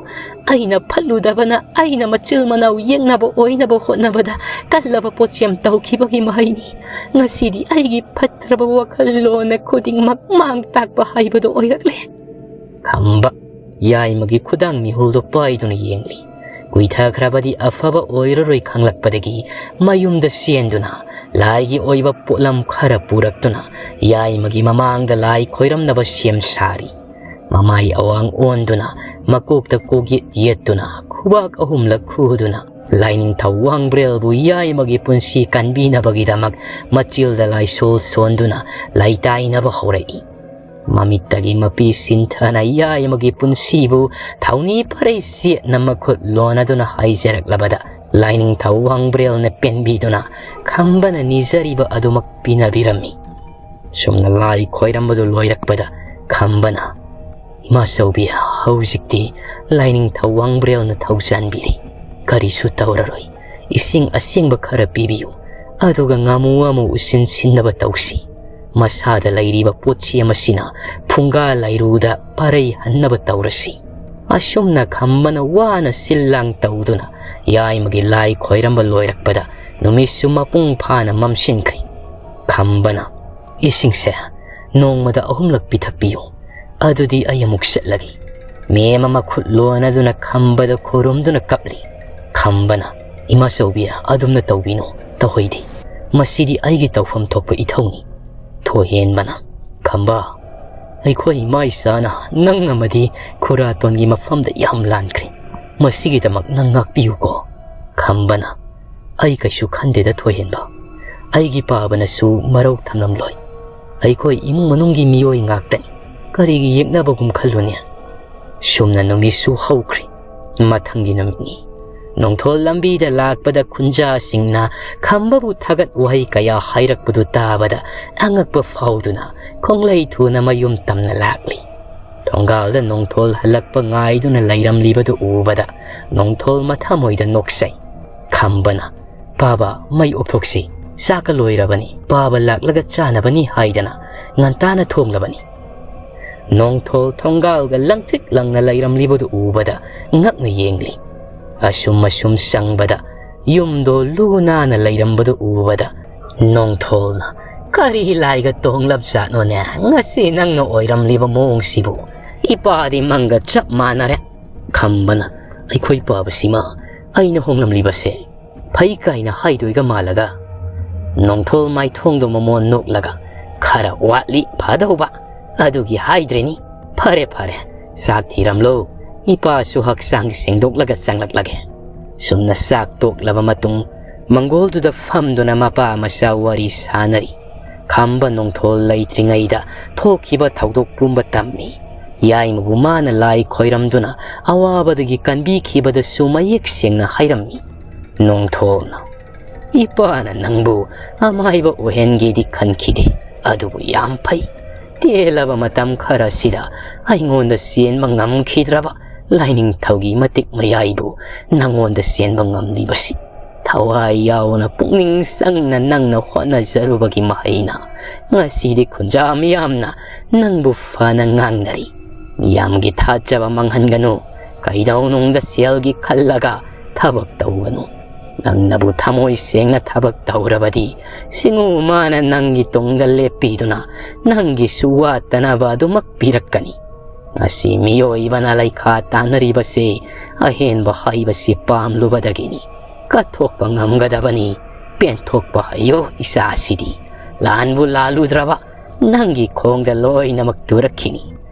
ꯑꯩꯅ ꯐꯠꯂꯨꯗꯕꯅ ꯑꯩꯅ ꯃꯆꯤꯜ ꯃꯅꯥꯎ ꯌꯦꯛꯅꯕ ꯑꯣꯏꯅꯕ ꯍꯣꯠꯅꯕꯗ ꯀꯜꯂꯕ ꯄꯣꯠꯁꯦꯝ ꯇꯧꯈꯤꯕꯒꯤ ꯃꯍꯩꯅꯤ꯫ ꯉꯁꯤꯗꯤ ꯑꯩꯒꯤ ꯐꯠꯇ꯭ꯔꯕ ꯋꯥꯈꯜꯂꯣꯟꯅ ꯈꯨꯗꯤꯡꯃꯛ ꯃꯥꯡ ꯇꯥꯛꯄ ꯍꯥꯏꯕꯗꯨ ꯑꯣꯏꯔꯛꯂꯦ꯫" ꯈꯝꯕ ꯌꯥꯏꯃꯒꯤ ꯈꯨꯗꯥꯡ ꯃꯤꯍꯨꯜꯗꯨ ꯄꯥꯏꯗꯨꯅ ꯌꯦꯡꯂꯤ꯫ ꯀꯨꯏꯊꯈ꯭ꯔꯕꯗꯤ ꯑꯐꯕ ꯑꯣꯏꯔꯔꯣꯏ ꯈꯪꯂꯛꯄꯗꯒꯤ ꯃꯌꯨꯝꯗ ꯆꯦꯟꯗꯨꯅ ꯂꯥꯏꯒꯤ ꯑꯣꯏꯕ ꯄꯣꯠꯂꯝ ꯈꯔ ꯄꯨꯔꯛꯇꯨꯅ ꯌꯥꯏꯃꯒꯤ ꯃꯃꯥꯡꯗ ꯂꯥꯏ ꯈꯣꯏꯔꯝꯅꯕ ꯁꯦꯝ ꯁꯥꯔꯤ꯫ ꯃꯃꯥꯏ ꯑꯋꯥꯡ ꯑꯣꯟꯗꯨꯅ, ꯃꯀꯣꯛꯇ ꯀꯣꯛꯌꯦꯠ ꯌꯦꯠꯇꯨꯅ, ꯈꯨꯕꯥꯛ ꯑꯍꯨꯝꯂꯛ ꯈꯨꯗꯨꯅ, ꯂꯥꯏꯅꯤꯡꯊꯧ ꯋꯥꯡꯕ꯭ꯔꯦꯜꯕꯨ ꯌꯥꯏꯃꯒꯤ ꯄꯨꯟꯁꯤ ꯀꯟꯕꯤꯅꯕꯒꯤꯗꯃꯛ ꯃꯆꯤꯜꯗ ꯂꯥꯏꯁꯣꯜ ꯁꯣꯟꯗꯨꯅ ꯂꯩꯇꯥꯏꯅꯕ ꯍꯧꯔꯛꯏ꯫ ꯃꯃꯤꯠꯇꯒꯤ ꯃꯄꯤ ꯁꯤꯟꯊꯅ ꯌꯥꯏꯃꯒꯤ ꯄꯨꯟꯁꯤꯕꯨ ꯊꯧꯅꯤ ꯄꯔꯩ ꯆꯦꯠꯅ ꯃꯈꯨꯠ ꯂꯣꯟꯅꯗꯨꯅ ꯍꯥꯏꯖꯔꯛꯂꯕꯗ, ꯂꯥꯏꯅꯤꯡꯊꯧ ꯋꯥꯡꯕ꯭ꯔꯦꯜꯅ ꯄꯦꯟꯕꯤꯗꯨꯅ ꯈꯝꯕꯅ ꯅꯤꯖꯔꯤꯕ ꯑꯗꯨꯃꯛ ꯄꯤꯅꯕꯤꯔꯝꯃꯤ꯫ ꯁꯨꯝꯅ ꯂꯥꯏ ꯈꯣꯏꯔꯝꯕꯗꯨ ꯂꯣꯏꯔꯛꯄꯗ, ꯈꯝꯕꯅ, "ꯏꯃꯥꯆꯧꯕꯤ, ꯍꯧꯖꯤꯛꯇꯤ ꯂꯥꯏꯅꯤꯡꯊꯧ ꯋꯥꯡꯕ꯭ꯔꯦꯜꯅ ꯊꯧꯖꯥꯟꯕꯤꯔꯤ꯫ ꯀꯔꯤꯁꯨ ꯇꯧꯔꯔꯣꯏ꯫ ꯏꯁꯤꯡ ꯑꯁꯦꯡꯕ ꯈꯔ ꯄꯤꯕꯤꯌꯨ, ꯑꯗꯨꯒ ꯉꯥꯃꯨ ꯋꯥꯃꯨ ꯎꯁꯤꯟ ꯁꯤꯟꯅꯕ ꯇꯧꯁꯤ꯫ ꯃꯁꯥꯗ ꯂꯩꯔꯤꯕ ꯄꯣꯠꯁꯦꯝ ꯑꯁꯤꯅ ꯐꯨꯡꯒꯥ ꯂꯥꯏꯔꯨꯗ ꯄꯔꯩ ꯍꯟꯅꯕ ꯇꯧꯔꯁꯤ꯫" ꯑꯁꯨꯝꯅ ꯈꯝꯕꯅ ꯋꯥꯅ ꯁꯤꯜ ꯂꯥꯡ ꯇꯧꯗꯨꯅ ꯌꯥꯏꯃꯒꯤ ꯂꯥꯏ ꯈꯣꯏꯔꯝꯕ ꯂꯣꯏꯔꯛꯄꯗ, ꯅꯨꯃꯤꯠꯁꯨ ꯃꯄꯨꯡ ꯐꯥꯅ ꯃꯝꯁꯤꯟꯈ꯭ꯔꯤ꯫ ꯈꯝꯕꯅ, "ꯏꯁꯤꯡꯁꯦ ꯅꯣꯡꯃꯗ ꯑꯍꯨꯝꯂꯛ ꯄꯤꯊꯛꯄꯤꯌꯨ, ꯑꯗꯨꯗꯤ ꯑꯩ ꯑꯃꯨꯛ ꯆꯠꯂꯒꯦ꯫" ꯃꯦꯝꯃ ꯃꯈꯨꯠ ꯂꯣꯟꯅꯗꯨꯅ ꯈꯝꯕꯗ ꯈꯨꯔꯨꯝꯗꯨꯅ ꯀꯞꯂꯤ꯫ ꯈꯝꯕꯅ, "ꯏꯃꯥꯆꯧꯕꯤ, ꯑꯗꯨꯝꯅ ꯇꯧꯕꯤꯅꯨ, ꯇꯧꯍꯩꯗꯦ꯫ ꯃꯁꯤꯗꯤ ꯑꯩꯒꯤ ꯇꯧꯐꯝ ꯊꯣꯛꯄ ꯏꯊꯧꯅꯤ꯫" ꯊꯣꯏꯍꯦꯟꯕꯅ, "ꯈꯝꯕ, ꯑꯩꯈꯣꯏ ꯏꯃꯥ ꯏꯆꯥꯅ ꯅꯪ ꯑꯃꯗꯤ ꯈꯨꯔꯥꯇꯣꯟꯒꯤ ꯃꯐꯝꯗ ꯌꯥꯝ ꯂꯥꯟꯈ꯭ꯔꯦ꯫ ꯃꯁꯤꯒꯤꯗꯃꯛ ꯅꯪ ꯉꯥꯛꯄꯤꯌꯨꯀꯣ꯫" ꯈꯝꯕꯅ, "ꯑꯩ ꯀꯩꯁꯨ ꯈꯟꯗꯦꯗ ꯊꯣꯏꯍꯦꯟꯕ꯫ ꯑꯩꯒꯤ ꯄꯥꯕꯅꯁꯨ ꯃꯔꯧ ꯊꯝꯂꯝꯂꯣꯏ꯫ ꯑꯩꯈꯣꯏ ꯏꯃꯨꯡ ꯃꯅꯨꯡꯒꯤ ꯃꯤꯑꯣꯏ ꯉꯥꯛꯇꯅꯤ꯫ ꯀꯔꯤꯒꯤ ꯌꯦꯛꯅꯕꯒꯨꯝ ꯈꯜꯂꯨꯅꯤ?" ꯁꯨꯝꯅ ꯅꯨꯃꯤꯠꯁꯨ ꯍꯧꯈ꯭ꯔꯤ꯫ ꯃꯊꯪꯒꯤ ꯅꯨꯃꯤꯠꯅꯤ꯫ ꯅꯣꯡꯊꯣꯜ ꯂꯝꯕꯤꯗ ꯂꯥꯛꯄꯗ ꯈꯨꯟꯖꯥꯁꯤꯡꯅ ꯈꯝꯕꯕꯨ ꯊꯥꯒꯠ ꯋꯥꯍꯩ ꯀꯌꯥ ꯍꯥꯏꯔꯛꯄꯗꯨ ꯇꯥꯕꯗ ꯑꯉꯛꯄ ꯐꯥꯎꯗꯨꯅ ꯈꯣꯡꯂꯩ ꯊꯨꯅ ꯃꯌꯨꯝ ꯇꯝꯅ ꯂꯥꯛꯂꯤ꯫ ꯊꯣꯡꯒꯥꯜꯗ ꯅꯣꯡꯊꯣꯜ ꯍꯜꯂꯛꯄ ꯉꯥꯏꯗꯨꯅ ꯂꯩꯔꯝꯂꯤꯕꯗꯨ ꯎꯕꯗ ꯅꯣꯡꯊꯣꯜ ꯃꯊꯃꯣꯏꯗ ꯅꯣꯛꯆꯩ꯫ ꯈꯝꯕꯅ, "ꯄꯥꯕ, ꯃꯩ ꯑꯣꯛꯊꯣꯛꯁꯤ꯫ ꯆꯥꯛꯀ ꯂꯣꯏꯔꯕꯅꯤ꯫ ꯄꯥꯕ ꯂꯥꯛꯂꯒ ꯆꯥꯅꯕꯅꯤ" ꯍꯥꯏꯗꯅ ꯉꯟꯇꯥꯅ ꯊꯣꯡꯂꯕꯅꯤ꯫ ꯅꯣꯡꯊꯣꯜ ꯊꯣꯡꯒꯥꯜꯒ ꯂꯪꯇ꯭ꯔꯤꯛ ꯂꯪꯅ ꯂꯩꯔꯝꯂꯤꯕꯗꯨ ꯎꯕꯗ ꯉꯛꯅ ꯌꯦꯡꯂꯤ꯫ ꯑꯁꯨꯝ ꯑꯁꯨꯝ ꯆꯪꯕꯗ ꯌꯨꯝꯗꯣ ꯂꯨ ꯅꯥꯟꯅ ꯂꯩꯔꯝꯕꯗꯨ ꯎꯕꯗ ꯅꯣꯡꯊꯣꯜꯅ, "ꯀꯔꯤ ꯂꯥꯏꯒ ꯇꯣꯡꯂꯕꯖꯥꯠꯅꯣꯅꯦ? ꯉꯁꯤ ꯅꯪꯅ ꯑꯣꯏꯔꯝꯂꯤꯕ ꯃꯑꯣꯡꯁꯤꯕꯨ ꯏꯄꯥꯗꯤ ꯃꯪꯒ ꯆꯞ ꯃꯥꯟꯅꯔꯦ꯫ ꯈꯝꯕꯅ ꯑꯩꯈꯣꯏ ꯄꯥꯕꯁꯤꯃ ꯑꯩꯅ ꯍꯣꯡꯂꯝꯂꯤꯕꯁꯦ ꯐꯩ ꯀꯥꯏꯅ ꯍꯥꯏꯗꯣꯏꯒ ꯃꯥꯜꯂꯒ?" ꯅꯣꯡꯊꯣꯜ ꯃꯥꯏꯊꯣꯡꯗꯣ ꯃꯃꯣꯟ ꯅꯣꯛꯂꯒ, "ꯈꯔ ꯋꯥꯠꯂꯤ ꯐꯗꯧꯕ, ꯑꯗꯨꯒꯤ ꯍꯥꯏꯗ꯭ꯔꯤꯅꯤ꯫ ꯐꯔꯦ ꯐꯔꯦ, ꯆꯥꯛ ꯊꯤꯔꯝꯂꯣ, ꯏꯄꯥꯁꯨ ꯍꯛꯆꯥꯡ ꯁꯦꯡꯗꯣꯛꯂꯒ ꯆꯪꯂꯛꯂꯒꯦ꯫" ꯁꯨꯝꯅ ꯆꯥꯛ ꯇꯣꯛꯂꯕ ꯃꯇꯨꯡ ꯃꯪꯒꯣꯜꯗꯨꯗ ꯐꯝꯗꯨꯅ ꯃꯄꯥ ꯃꯆꯥ ꯋꯥꯔꯤ ꯁꯥꯟꯅꯔꯤ꯫ ꯈꯝꯕ ꯅꯣꯡꯊꯣꯜ ꯂꯩꯇ꯭ꯔꯤꯉꯩꯗ ꯊꯣꯛꯈꯤꯕ ꯊꯧꯗꯣꯛ ꯄꯨꯝꯕ ꯇꯝꯃꯤ꯫ ꯌꯥꯏꯃꯕꯨ ꯃꯥꯅ ꯂꯥꯏ ꯈꯣꯏꯔꯝꯗꯨꯅ ꯑꯋꯥꯕꯗꯒꯤ ꯀꯟꯕꯤꯈꯤꯕꯗꯁꯨ ꯃꯌꯦꯛ ꯁꯦꯡꯅ ꯍꯥꯏꯔꯝꯃꯤ꯫ ꯅꯣꯡꯊꯣꯜꯅ, "ꯏꯄꯥꯅ ꯅꯪꯕꯨ ꯑꯃꯥꯏꯕ ꯑꯣꯏꯍꯟꯒꯦꯗꯤ ꯈꯟꯈꯤꯗꯦ, ꯑꯗꯨꯕꯨ ꯌꯥꯝ ꯐꯩ꯫ ꯇꯦꯜꯂꯕ ꯃꯇꯝ ꯈꯔꯁꯤꯗ ꯑꯩꯉꯣꯟꯗ ꯆꯦꯟꯕ ꯉꯝꯈꯤꯗ꯭ꯔꯕ ꯂꯥꯏꯅꯤꯡꯊꯧꯒꯤ ꯃꯇꯤꯛ ꯃꯌꯥꯏꯕꯨ ꯅꯪꯉꯣꯟꯗ ꯆꯦꯟꯕ ꯉꯝꯂꯤꯕꯁꯤ ꯊꯋꯥꯏ ꯌꯥꯎꯅ ꯄꯨꯛꯅꯤꯡ ꯆꯪꯅ ꯅꯪꯅ ꯍꯣꯠꯅꯖꯔꯨꯕꯒꯤ ꯃꯍꯩꯅ꯫ ꯉꯁꯤꯗꯤ ꯈꯨꯟꯖꯥ ꯃꯤꯌꯥꯝꯅ ꯅꯪꯕꯨ ꯐꯅ ꯉꯥꯡꯅꯔꯤ꯫ ꯃꯤꯌꯥꯝꯒꯤ ꯊꯥꯖꯕ ꯃꯥꯡꯍꯟꯒꯅꯨ꯫ ꯀꯩꯗꯧꯅꯨꯡꯗ ꯁꯦꯜꯒꯤ ꯈꯜꯂꯒ ꯊꯕꯛ ꯇꯧꯒꯅꯨ꯫ ꯅꯪꯅꯕꯨ ꯊꯃꯣꯏ ꯁꯦꯡꯅ ꯊꯕꯛ ꯇꯧꯔꯕꯗꯤ ꯁꯤꯡꯎ ꯃꯥꯅ ꯅꯪꯒꯤ ꯇꯨꯡꯗ ꯂꯦꯞꯄꯤꯗꯨꯅ ꯅꯪꯒꯤꯁꯨ ꯋꯥꯠꯇꯅꯕ ꯑꯗꯨꯃꯛ ꯄꯤꯔꯛꯀꯅꯤ꯫ ꯉꯁꯤ ꯃꯤꯑꯣꯏꯕꯅ ꯂꯩꯈꯥ ꯇꯥꯟꯅꯔꯤꯕꯁꯦ ꯑꯍꯦꯟꯕ ꯍꯥꯏꯕꯁꯤ ꯄꯥꯝꯂꯨꯕꯗꯒꯤꯅꯤ꯫ ꯀꯠꯊꯣꯛꯄ ꯉꯝꯒꯗꯕꯅꯤ꯫ ꯄꯦꯟꯊꯣꯛꯄ ꯍꯩꯌꯨ ꯏꯆꯥꯁꯤꯗꯤ꯫ ꯂꯥꯟꯕꯨ ꯂꯥꯜꯂꯨꯗ꯭ꯔꯕ ꯅꯪꯒꯤ ꯈꯣꯡꯗ ꯂꯣꯏꯅꯃꯛ ꯇꯨꯔꯛꯈꯤꯅꯤ꯫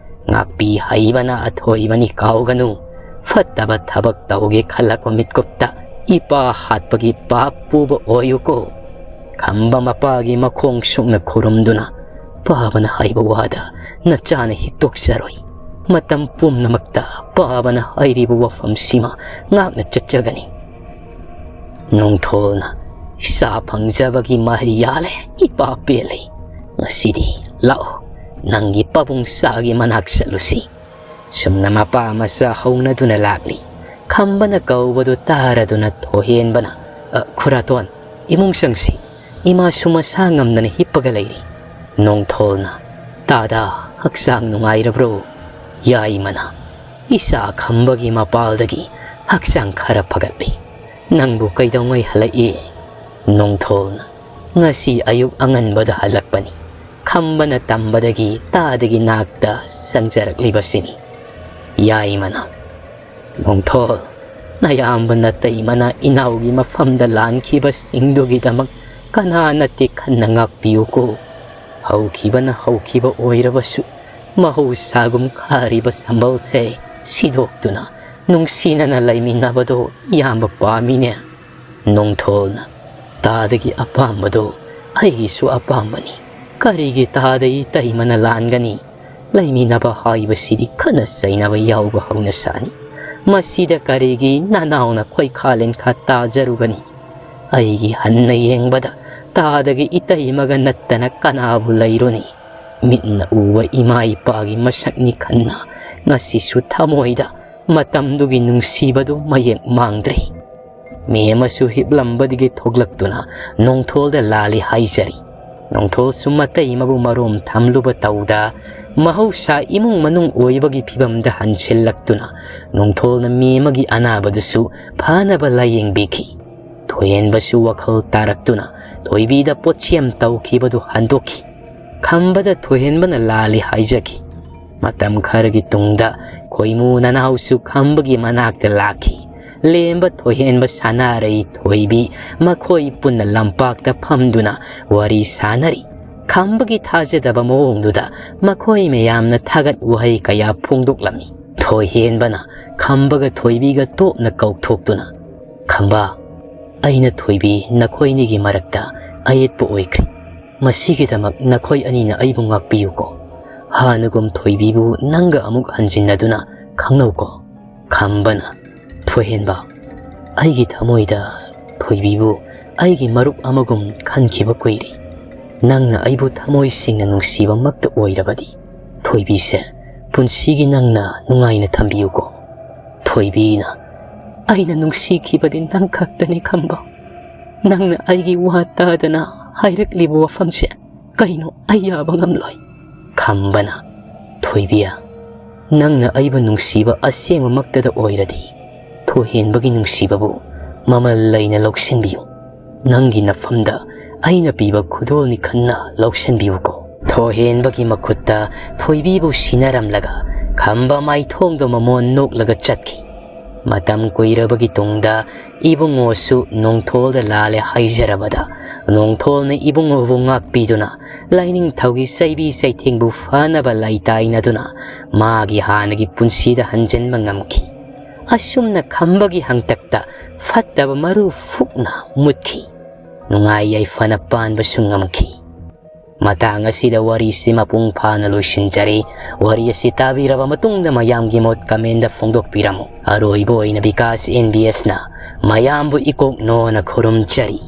ꯉꯥꯛꯄꯤ ꯍꯩꯕꯅ ꯑꯊꯣꯏꯕꯅꯤ ꯀꯥꯎꯒꯅꯨ꯫ ꯐꯠꯇꯕ ꯊꯕꯛ ꯇꯧꯒꯦ ꯈꯜꯂꯛꯄ ꯃꯤꯠꯀꯨꯞꯇ ꯏꯄꯥ ꯍꯥꯠꯄꯒꯤ ꯄꯥꯞ ꯄꯨꯕ ꯑꯣꯏꯌꯨꯀꯣ꯫ ꯈꯝꯕ ꯃꯄꯥꯒꯤ ꯃꯈꯣꯡ ꯁꯨꯛꯅ ꯈꯨꯔꯨꯝꯗꯨꯅ, "ꯄꯥꯕꯅ ꯍꯥꯏꯕ ꯋꯥꯗ ꯅꯆꯥꯅ ꯍꯤꯛꯇꯣꯛꯆꯔꯣꯏ꯫ ꯃꯇꯝ ꯄꯨꯝꯅꯃꯛꯇ ꯄꯥꯕꯅ ꯍꯥꯏꯔꯤꯕ ꯋꯥꯐꯝꯁꯤꯃ ꯉꯥꯛꯅ ꯆꯠꯆꯒꯅꯤ꯫" ꯅꯣꯡꯊꯣꯜꯅ, "ꯏꯆꯥ ꯐꯪꯖꯕꯒꯤ ꯃꯍꯩ ꯌꯥꯜꯂꯦ, ꯏꯄꯥ ꯄꯦꯜꯂꯦ꯫ ꯉꯁꯤꯗꯤ ꯂꯥꯛꯑꯣ, ꯅꯪꯒꯤ ꯄꯥꯕꯨꯡ ꯁꯥꯒꯤ ꯃꯅꯥꯛ ꯆꯠꯂꯨꯁꯤ꯫" ꯁꯨꯝꯅ ꯃꯄꯥ ꯃꯆꯥ ꯍꯧꯅꯗꯨꯅ ꯂꯥꯛꯂꯤ꯫ ꯈꯝꯕꯅ ꯀꯧꯕꯗꯨ ꯇꯥꯔꯗꯨꯅ ꯊꯣꯏꯍꯦꯟꯕꯅ, "ꯑ, ꯈꯨꯔꯥꯇꯣꯟ, ꯏꯃꯨꯡ ꯆꯪꯁꯤ꯫ ꯏꯃꯥꯁꯨ ꯃꯁꯥ ꯉꯝꯗꯅ ꯍꯤꯞꯄꯒ ꯂꯩꯔꯤ꯫ ꯅꯣꯡꯊꯣꯜꯅ, "ꯇꯥꯗ, ꯍꯛꯆꯥꯡ ꯅꯨꯡꯉꯥꯏꯔꯕ꯭ꯔꯣ?" ꯌꯥꯏꯃꯅ, "ꯏꯆꯥ ꯈꯝꯕꯒꯤ ꯃꯄꯥꯜꯗꯒꯤ ꯍꯛꯆꯥꯡ ꯈꯔ ꯐꯒꯠꯂꯤ꯫ ꯅꯪꯕꯨ ꯀꯩꯗꯧꯉꯩ ꯍꯜꯂꯛꯏ?" ꯅꯣꯡꯊꯣꯜꯅ, "ꯉꯁꯤ ꯑꯌꯨꯛ ꯑꯉꯟꯕꯗ ꯍꯜꯂꯛꯄꯅꯤ꯫ ꯈꯝꯕꯅ ꯇꯝꯕꯗꯒꯤ ꯇꯥꯗꯒꯤ ꯅꯥꯛꯇ ꯆꯪꯖꯔꯛꯂꯤꯕꯁꯤꯅꯤ꯫" ꯌꯥꯏꯃꯅ, "ꯅꯣꯡꯊꯣꯜ, ꯅꯌꯥꯝꯕ ꯅꯇꯩꯃꯅ ꯏꯅꯥꯎꯒꯤ ꯃꯐꯝꯗ ꯂꯥꯟꯈꯤꯕꯁꯤꯡꯗꯨꯒꯤꯗꯃꯛ ꯀꯅꯥ ꯅꯠꯇꯦ ꯈꯟꯅ ꯉꯥꯛꯄꯤꯌꯨꯀꯣ꯫ ꯍꯧꯈꯤꯕꯅ ꯍꯧꯈꯤꯕ ꯑꯣꯏꯔꯕꯁꯨ, ꯃꯍꯧꯁꯥꯒꯨꯝ ꯈꯥꯔꯤꯕ ꯁꯝꯕꯜꯁꯦ ꯁꯤꯗꯣꯛꯇꯨꯅ ꯅꯨꯡꯁꯤꯅꯅ ꯂꯩꯃꯤꯟꯅꯕꯗꯣ ꯏꯌꯥꯝꯕ ꯄꯥꯝꯃꯤꯅꯦ꯫" ꯅꯣꯡꯊꯣꯜꯅ, "ꯇꯥꯗꯒꯤ ꯑꯄꯥꯝꯕꯗꯣ ꯑꯩꯒꯤꯁꯨ ꯑꯄꯥꯝꯕꯅꯤ꯫ ꯀꯔꯤꯒꯤ ꯇꯥꯗ ꯏꯇꯩꯃꯅ ꯂꯥꯟꯒꯅꯤ? ꯂꯩꯃꯤꯟꯅꯕ ꯍꯥꯏꯕꯁꯤꯗꯤ ꯈꯠꯅ ꯆꯩꯅꯕ ꯌꯥꯎꯕ ꯍꯧꯅꯁꯥꯅꯤ꯫ ꯃꯁꯤꯗ ꯀꯔꯤꯒꯤ ꯅꯅꯥꯎꯅ ꯈꯣꯏꯈꯥ ꯂꯦꯟꯈꯥ ꯇꯥꯖꯔꯨꯒꯅꯤ? ꯑꯩꯒꯤ ꯍꯟꯅ ꯌꯦꯡꯕꯗ ꯇꯥꯗꯒꯤ ꯏꯇꯩꯃꯒ ꯅꯠꯇꯅ ꯀꯅꯥꯕꯨ ꯂꯩꯔꯨꯅꯤ? ꯃꯤꯠꯅ ꯎꯕ ꯏꯃꯥ ꯏꯄꯥꯒꯤ ꯃꯁꯛꯅꯤ ꯈꯟꯅ ꯉꯁꯤꯁꯨ ꯊꯃꯣꯏꯗ ꯃꯇꯝꯗꯨꯒꯤ ꯅꯨꯡꯁꯤꯕꯗꯨ ꯃꯌꯦꯛ ꯃꯥꯡꯗ꯭ꯔꯤ꯫" ꯃꯤ ꯑꯃꯁꯨ ꯍꯤꯞꯂꯝꯕꯗꯒꯤ ꯊꯣꯛꯂꯛꯇꯨꯅ ꯅꯣꯡꯊꯣꯜꯗ ꯂꯥꯜꯂꯤ ꯍꯥꯏꯖꯔꯤ꯫ ꯅꯣꯡꯊꯣꯜꯁꯨ ꯃꯇꯩ ꯑꯃꯕꯨ ꯃꯔꯣꯝ ꯊꯝꯂꯨꯕ ꯇꯧꯗ, ꯃꯍꯧꯁꯥ ꯏꯃꯨꯡ ꯃꯅꯨꯡ ꯑꯣꯏꯕꯒꯤ ꯐꯤꯕꯝꯗ ꯍꯟꯁꯤꯜꯂꯛꯇꯨꯅ ꯅꯣꯡꯊꯣꯜꯅ ꯃꯤ ꯑꯃꯒꯤ ꯑꯅꯥꯕꯗꯨꯁꯨ ꯐꯅꯕ ꯂꯥꯌꯦꯡꯕꯤꯈꯤ꯫ ꯊꯣꯏꯍꯦꯟꯕꯁꯨ ꯋꯥꯈꯜ ꯇꯥꯔꯛꯇꯨꯅ ꯊꯣꯏꯕꯤꯗ ꯄꯣꯠꯁꯦꯝ ꯇꯧꯈꯤꯕꯗꯨ ꯍꯟꯗꯣꯛꯈꯤ꯫ ꯈꯝꯕꯗ ꯊꯣꯏꯍꯦꯟꯕꯅ ꯂꯥꯜꯂꯤ ꯍꯥꯏꯖꯈꯤ꯫ ꯃꯇꯝ ꯈꯔꯒꯤ ꯇꯨꯡꯗ ꯈꯣꯏꯃꯨ ꯅꯅꯥꯎꯁꯨ ꯈꯝꯕꯒꯤ ꯃꯅꯥꯛꯇ ꯂꯥꯛꯈꯤ꯫ ꯂꯦꯝꯕ ꯊꯣꯏꯍꯦꯟꯕ ꯁꯥꯟꯅꯔꯩ ꯊꯣꯏꯕꯤ ꯃꯈꯣꯏ ꯄꯨꯟꯅ ꯂꯝꯄꯥꯛꯇ ꯐꯝꯗꯨꯅ ꯋꯥꯔꯤ ꯁꯥꯟꯅꯔꯤ꯫ ꯈꯝꯕꯒꯤ ꯊꯥꯖꯗꯕ ꯃꯑꯣꯡꯗꯨꯗ ꯃꯈꯣꯏ ꯃꯌꯥꯝꯅ ꯊꯥꯒꯠ ꯋꯥꯍꯩ ꯀꯌꯥ ꯐꯣꯡꯗꯣꯛꯂꯝꯃꯤ꯫ ꯊꯣꯏꯍꯦꯟꯕꯅ ꯈꯝꯕꯒ ꯊꯣꯏꯕꯤꯒ ꯇꯣꯞꯅ ꯀꯧꯊꯣꯛꯇꯨꯅ, "ꯈꯝꯕ, ꯑꯩꯅ ꯊꯣꯏꯕꯤ ꯅꯈꯣꯏꯅꯤꯒꯤ ꯃꯔꯛꯇ ꯑꯌꯦꯠꯄ ꯑꯣꯏꯈ꯭ꯔꯦ꯫ ꯃꯁꯤꯒꯤꯗꯃꯛ ꯅꯈꯣꯏ ꯑꯅꯤꯅ ꯑꯩꯕꯨ ꯉꯥꯛꯄꯤꯌꯨꯀꯣ꯫ ꯍꯥꯟꯅꯒꯨꯝ ꯊꯣꯏꯕꯤꯕꯨ ꯅꯪꯒ ꯑꯃꯨꯛ ꯍꯟꯖꯤꯟꯅꯗꯨꯅ ꯈꯪꯅꯧꯀꯣ꯫" ꯈꯝꯕꯅ, "ꯊꯣꯏꯍꯦꯟꯕ, ꯑꯩꯒꯤ ꯊꯃꯣꯏꯗ ꯊꯣꯏꯕꯤꯕꯨ ꯑꯩꯒꯤ ꯃꯔꯨꯞ ꯑꯃꯒꯨꯝ ꯈꯟꯈꯤꯕ ꯀꯨꯏꯔꯦ꯫ ꯅꯪꯅ ꯑꯩꯕꯨ ꯊꯃꯣꯏ ꯁꯦꯡꯅ ꯅꯨꯡꯁꯤꯕꯃꯛꯇ ꯑꯣꯏꯔꯕꯗꯤ, ꯊꯣꯏꯕꯤꯁꯦ ꯄꯨꯟꯁꯤꯒꯤ ꯅꯪꯅ ꯅꯨꯡꯉꯥꯏꯅ ꯊꯝꯕꯤꯌꯨꯀꯣ꯫" ꯊꯣꯏꯕꯤꯅ, "ꯑꯩꯅ ꯅꯨꯡꯁꯤꯈꯤꯕꯗꯤ ꯅꯪ ꯈꯛꯇꯅꯤ ꯈꯝꯕ꯫ ꯅꯪꯅ ꯑꯩꯒꯤ ꯋꯥ ꯇꯥꯗꯅ ꯍꯥꯏꯔꯛꯂꯤꯕ ꯋꯥꯐꯝꯁꯦ ꯀꯩꯅꯣ ꯑꯩ ꯌꯥꯕ ꯉꯝꯂꯣꯏ꯫ ꯈꯝꯕꯅ, "ꯊꯣꯏꯕꯤ, ꯅꯪꯅ ꯑꯩꯕꯨ ꯅꯨꯡꯁꯤꯕ ꯑꯁꯦꯡꯕꯃꯛꯇꯗ ꯑꯣꯏꯔꯗꯤ, ꯊꯣꯏꯍꯦꯟꯕꯒꯤ ꯅꯨꯡꯁꯤꯕꯕꯨ ꯃꯃꯜ ꯂꯩꯅ ꯂꯧꯁꯤꯟꯕꯤꯌꯨ꯫ ꯅꯪꯒꯤ ꯅꯐꯝꯗ ꯑꯩꯅ ꯄꯤꯕ ꯈꯨꯗꯣꯜꯅꯤ ꯈꯟꯅ ꯂꯧꯁꯤꯟꯕꯤꯌꯨꯀꯣ꯫" ꯊꯣꯏꯍꯦꯟꯕꯒꯤ ꯃꯈꯨꯠꯇ ꯊꯣꯏꯕꯤꯕꯨ ꯁꯤꯟꯅꯔꯝꯂꯒ ꯈꯝꯕ ꯃꯥꯏꯊꯣꯡꯗ ꯃꯃꯣꯟ ꯅꯣꯛꯂꯒ ꯆꯠꯈꯤ꯫ ꯃꯇꯝ ꯀꯨꯏꯔꯕꯒꯤ ꯇꯨꯡꯗ ꯏꯕꯨꯡꯉꯣꯁꯨ ꯅꯣꯡꯊꯣꯜꯗ ꯂꯥꯜꯂꯦ ꯍꯥꯏꯖꯔꯕꯗ, ꯅꯣꯡꯊꯣꯜꯅ ꯏꯕꯨꯡꯉꯣꯕꯨ ꯉꯥꯛꯄꯤꯗꯨꯅ, ꯂꯥꯏꯅꯤꯡꯊꯧꯒꯤ ꯆꯩꯕꯤ ꯆꯩꯊꯦꯡꯕꯨ ꯐꯅꯕ ꯂꯩꯇꯥꯏꯅꯗꯨꯅ, ꯃꯥꯒꯤ ꯍꯥꯟꯅꯒꯤ ꯄꯨꯟꯁꯤꯗ ꯍꯟꯖꯤꯟꯕ ꯉꯝꯈꯤ꯫ ꯑꯁꯨꯝꯅ ꯈꯝꯕꯒꯤ ꯍꯪꯇꯛꯇ ꯐꯠꯇꯕ ꯃꯔꯨ ꯐꯨꯛꯅ ꯃꯨꯠꯈꯤ꯫ ꯅꯨꯡꯉꯥꯏ ꯌꯥꯏꯐꯅ ꯄꯥꯟꯕꯁꯨ ꯉꯝꯈꯤ꯫ ꯃꯇꯥꯡ ꯑꯁꯤꯗ ꯋꯥꯔꯤꯁꯤ ꯃꯄꯨꯡ ꯐꯥꯅ ꯂꯣꯏꯁꯤꯟꯖꯔꯤ꯫ ꯋꯥꯔꯤ ꯑꯁꯤ ꯇꯥꯕꯤꯔꯕ ꯃꯇꯨꯡꯗ ꯃꯌꯥꯝꯒꯤ ꯃꯣꯠ comment ꯐꯣꯡꯗꯣꯛꯄꯤꯔꯝꯃꯨ꯫ ꯑꯔꯣꯏꯕ ꯑꯣꯏꯅ ꯕꯤꯀꯥꯁ ꯑꯦꯟ ꯕꯤ ꯑꯦꯁꯅ ꯃꯌꯥꯝꯕꯨ ꯏꯀꯣꯛ ꯅꯣꯅ ꯈꯨꯔꯨꯝꯖꯔꯤ꯫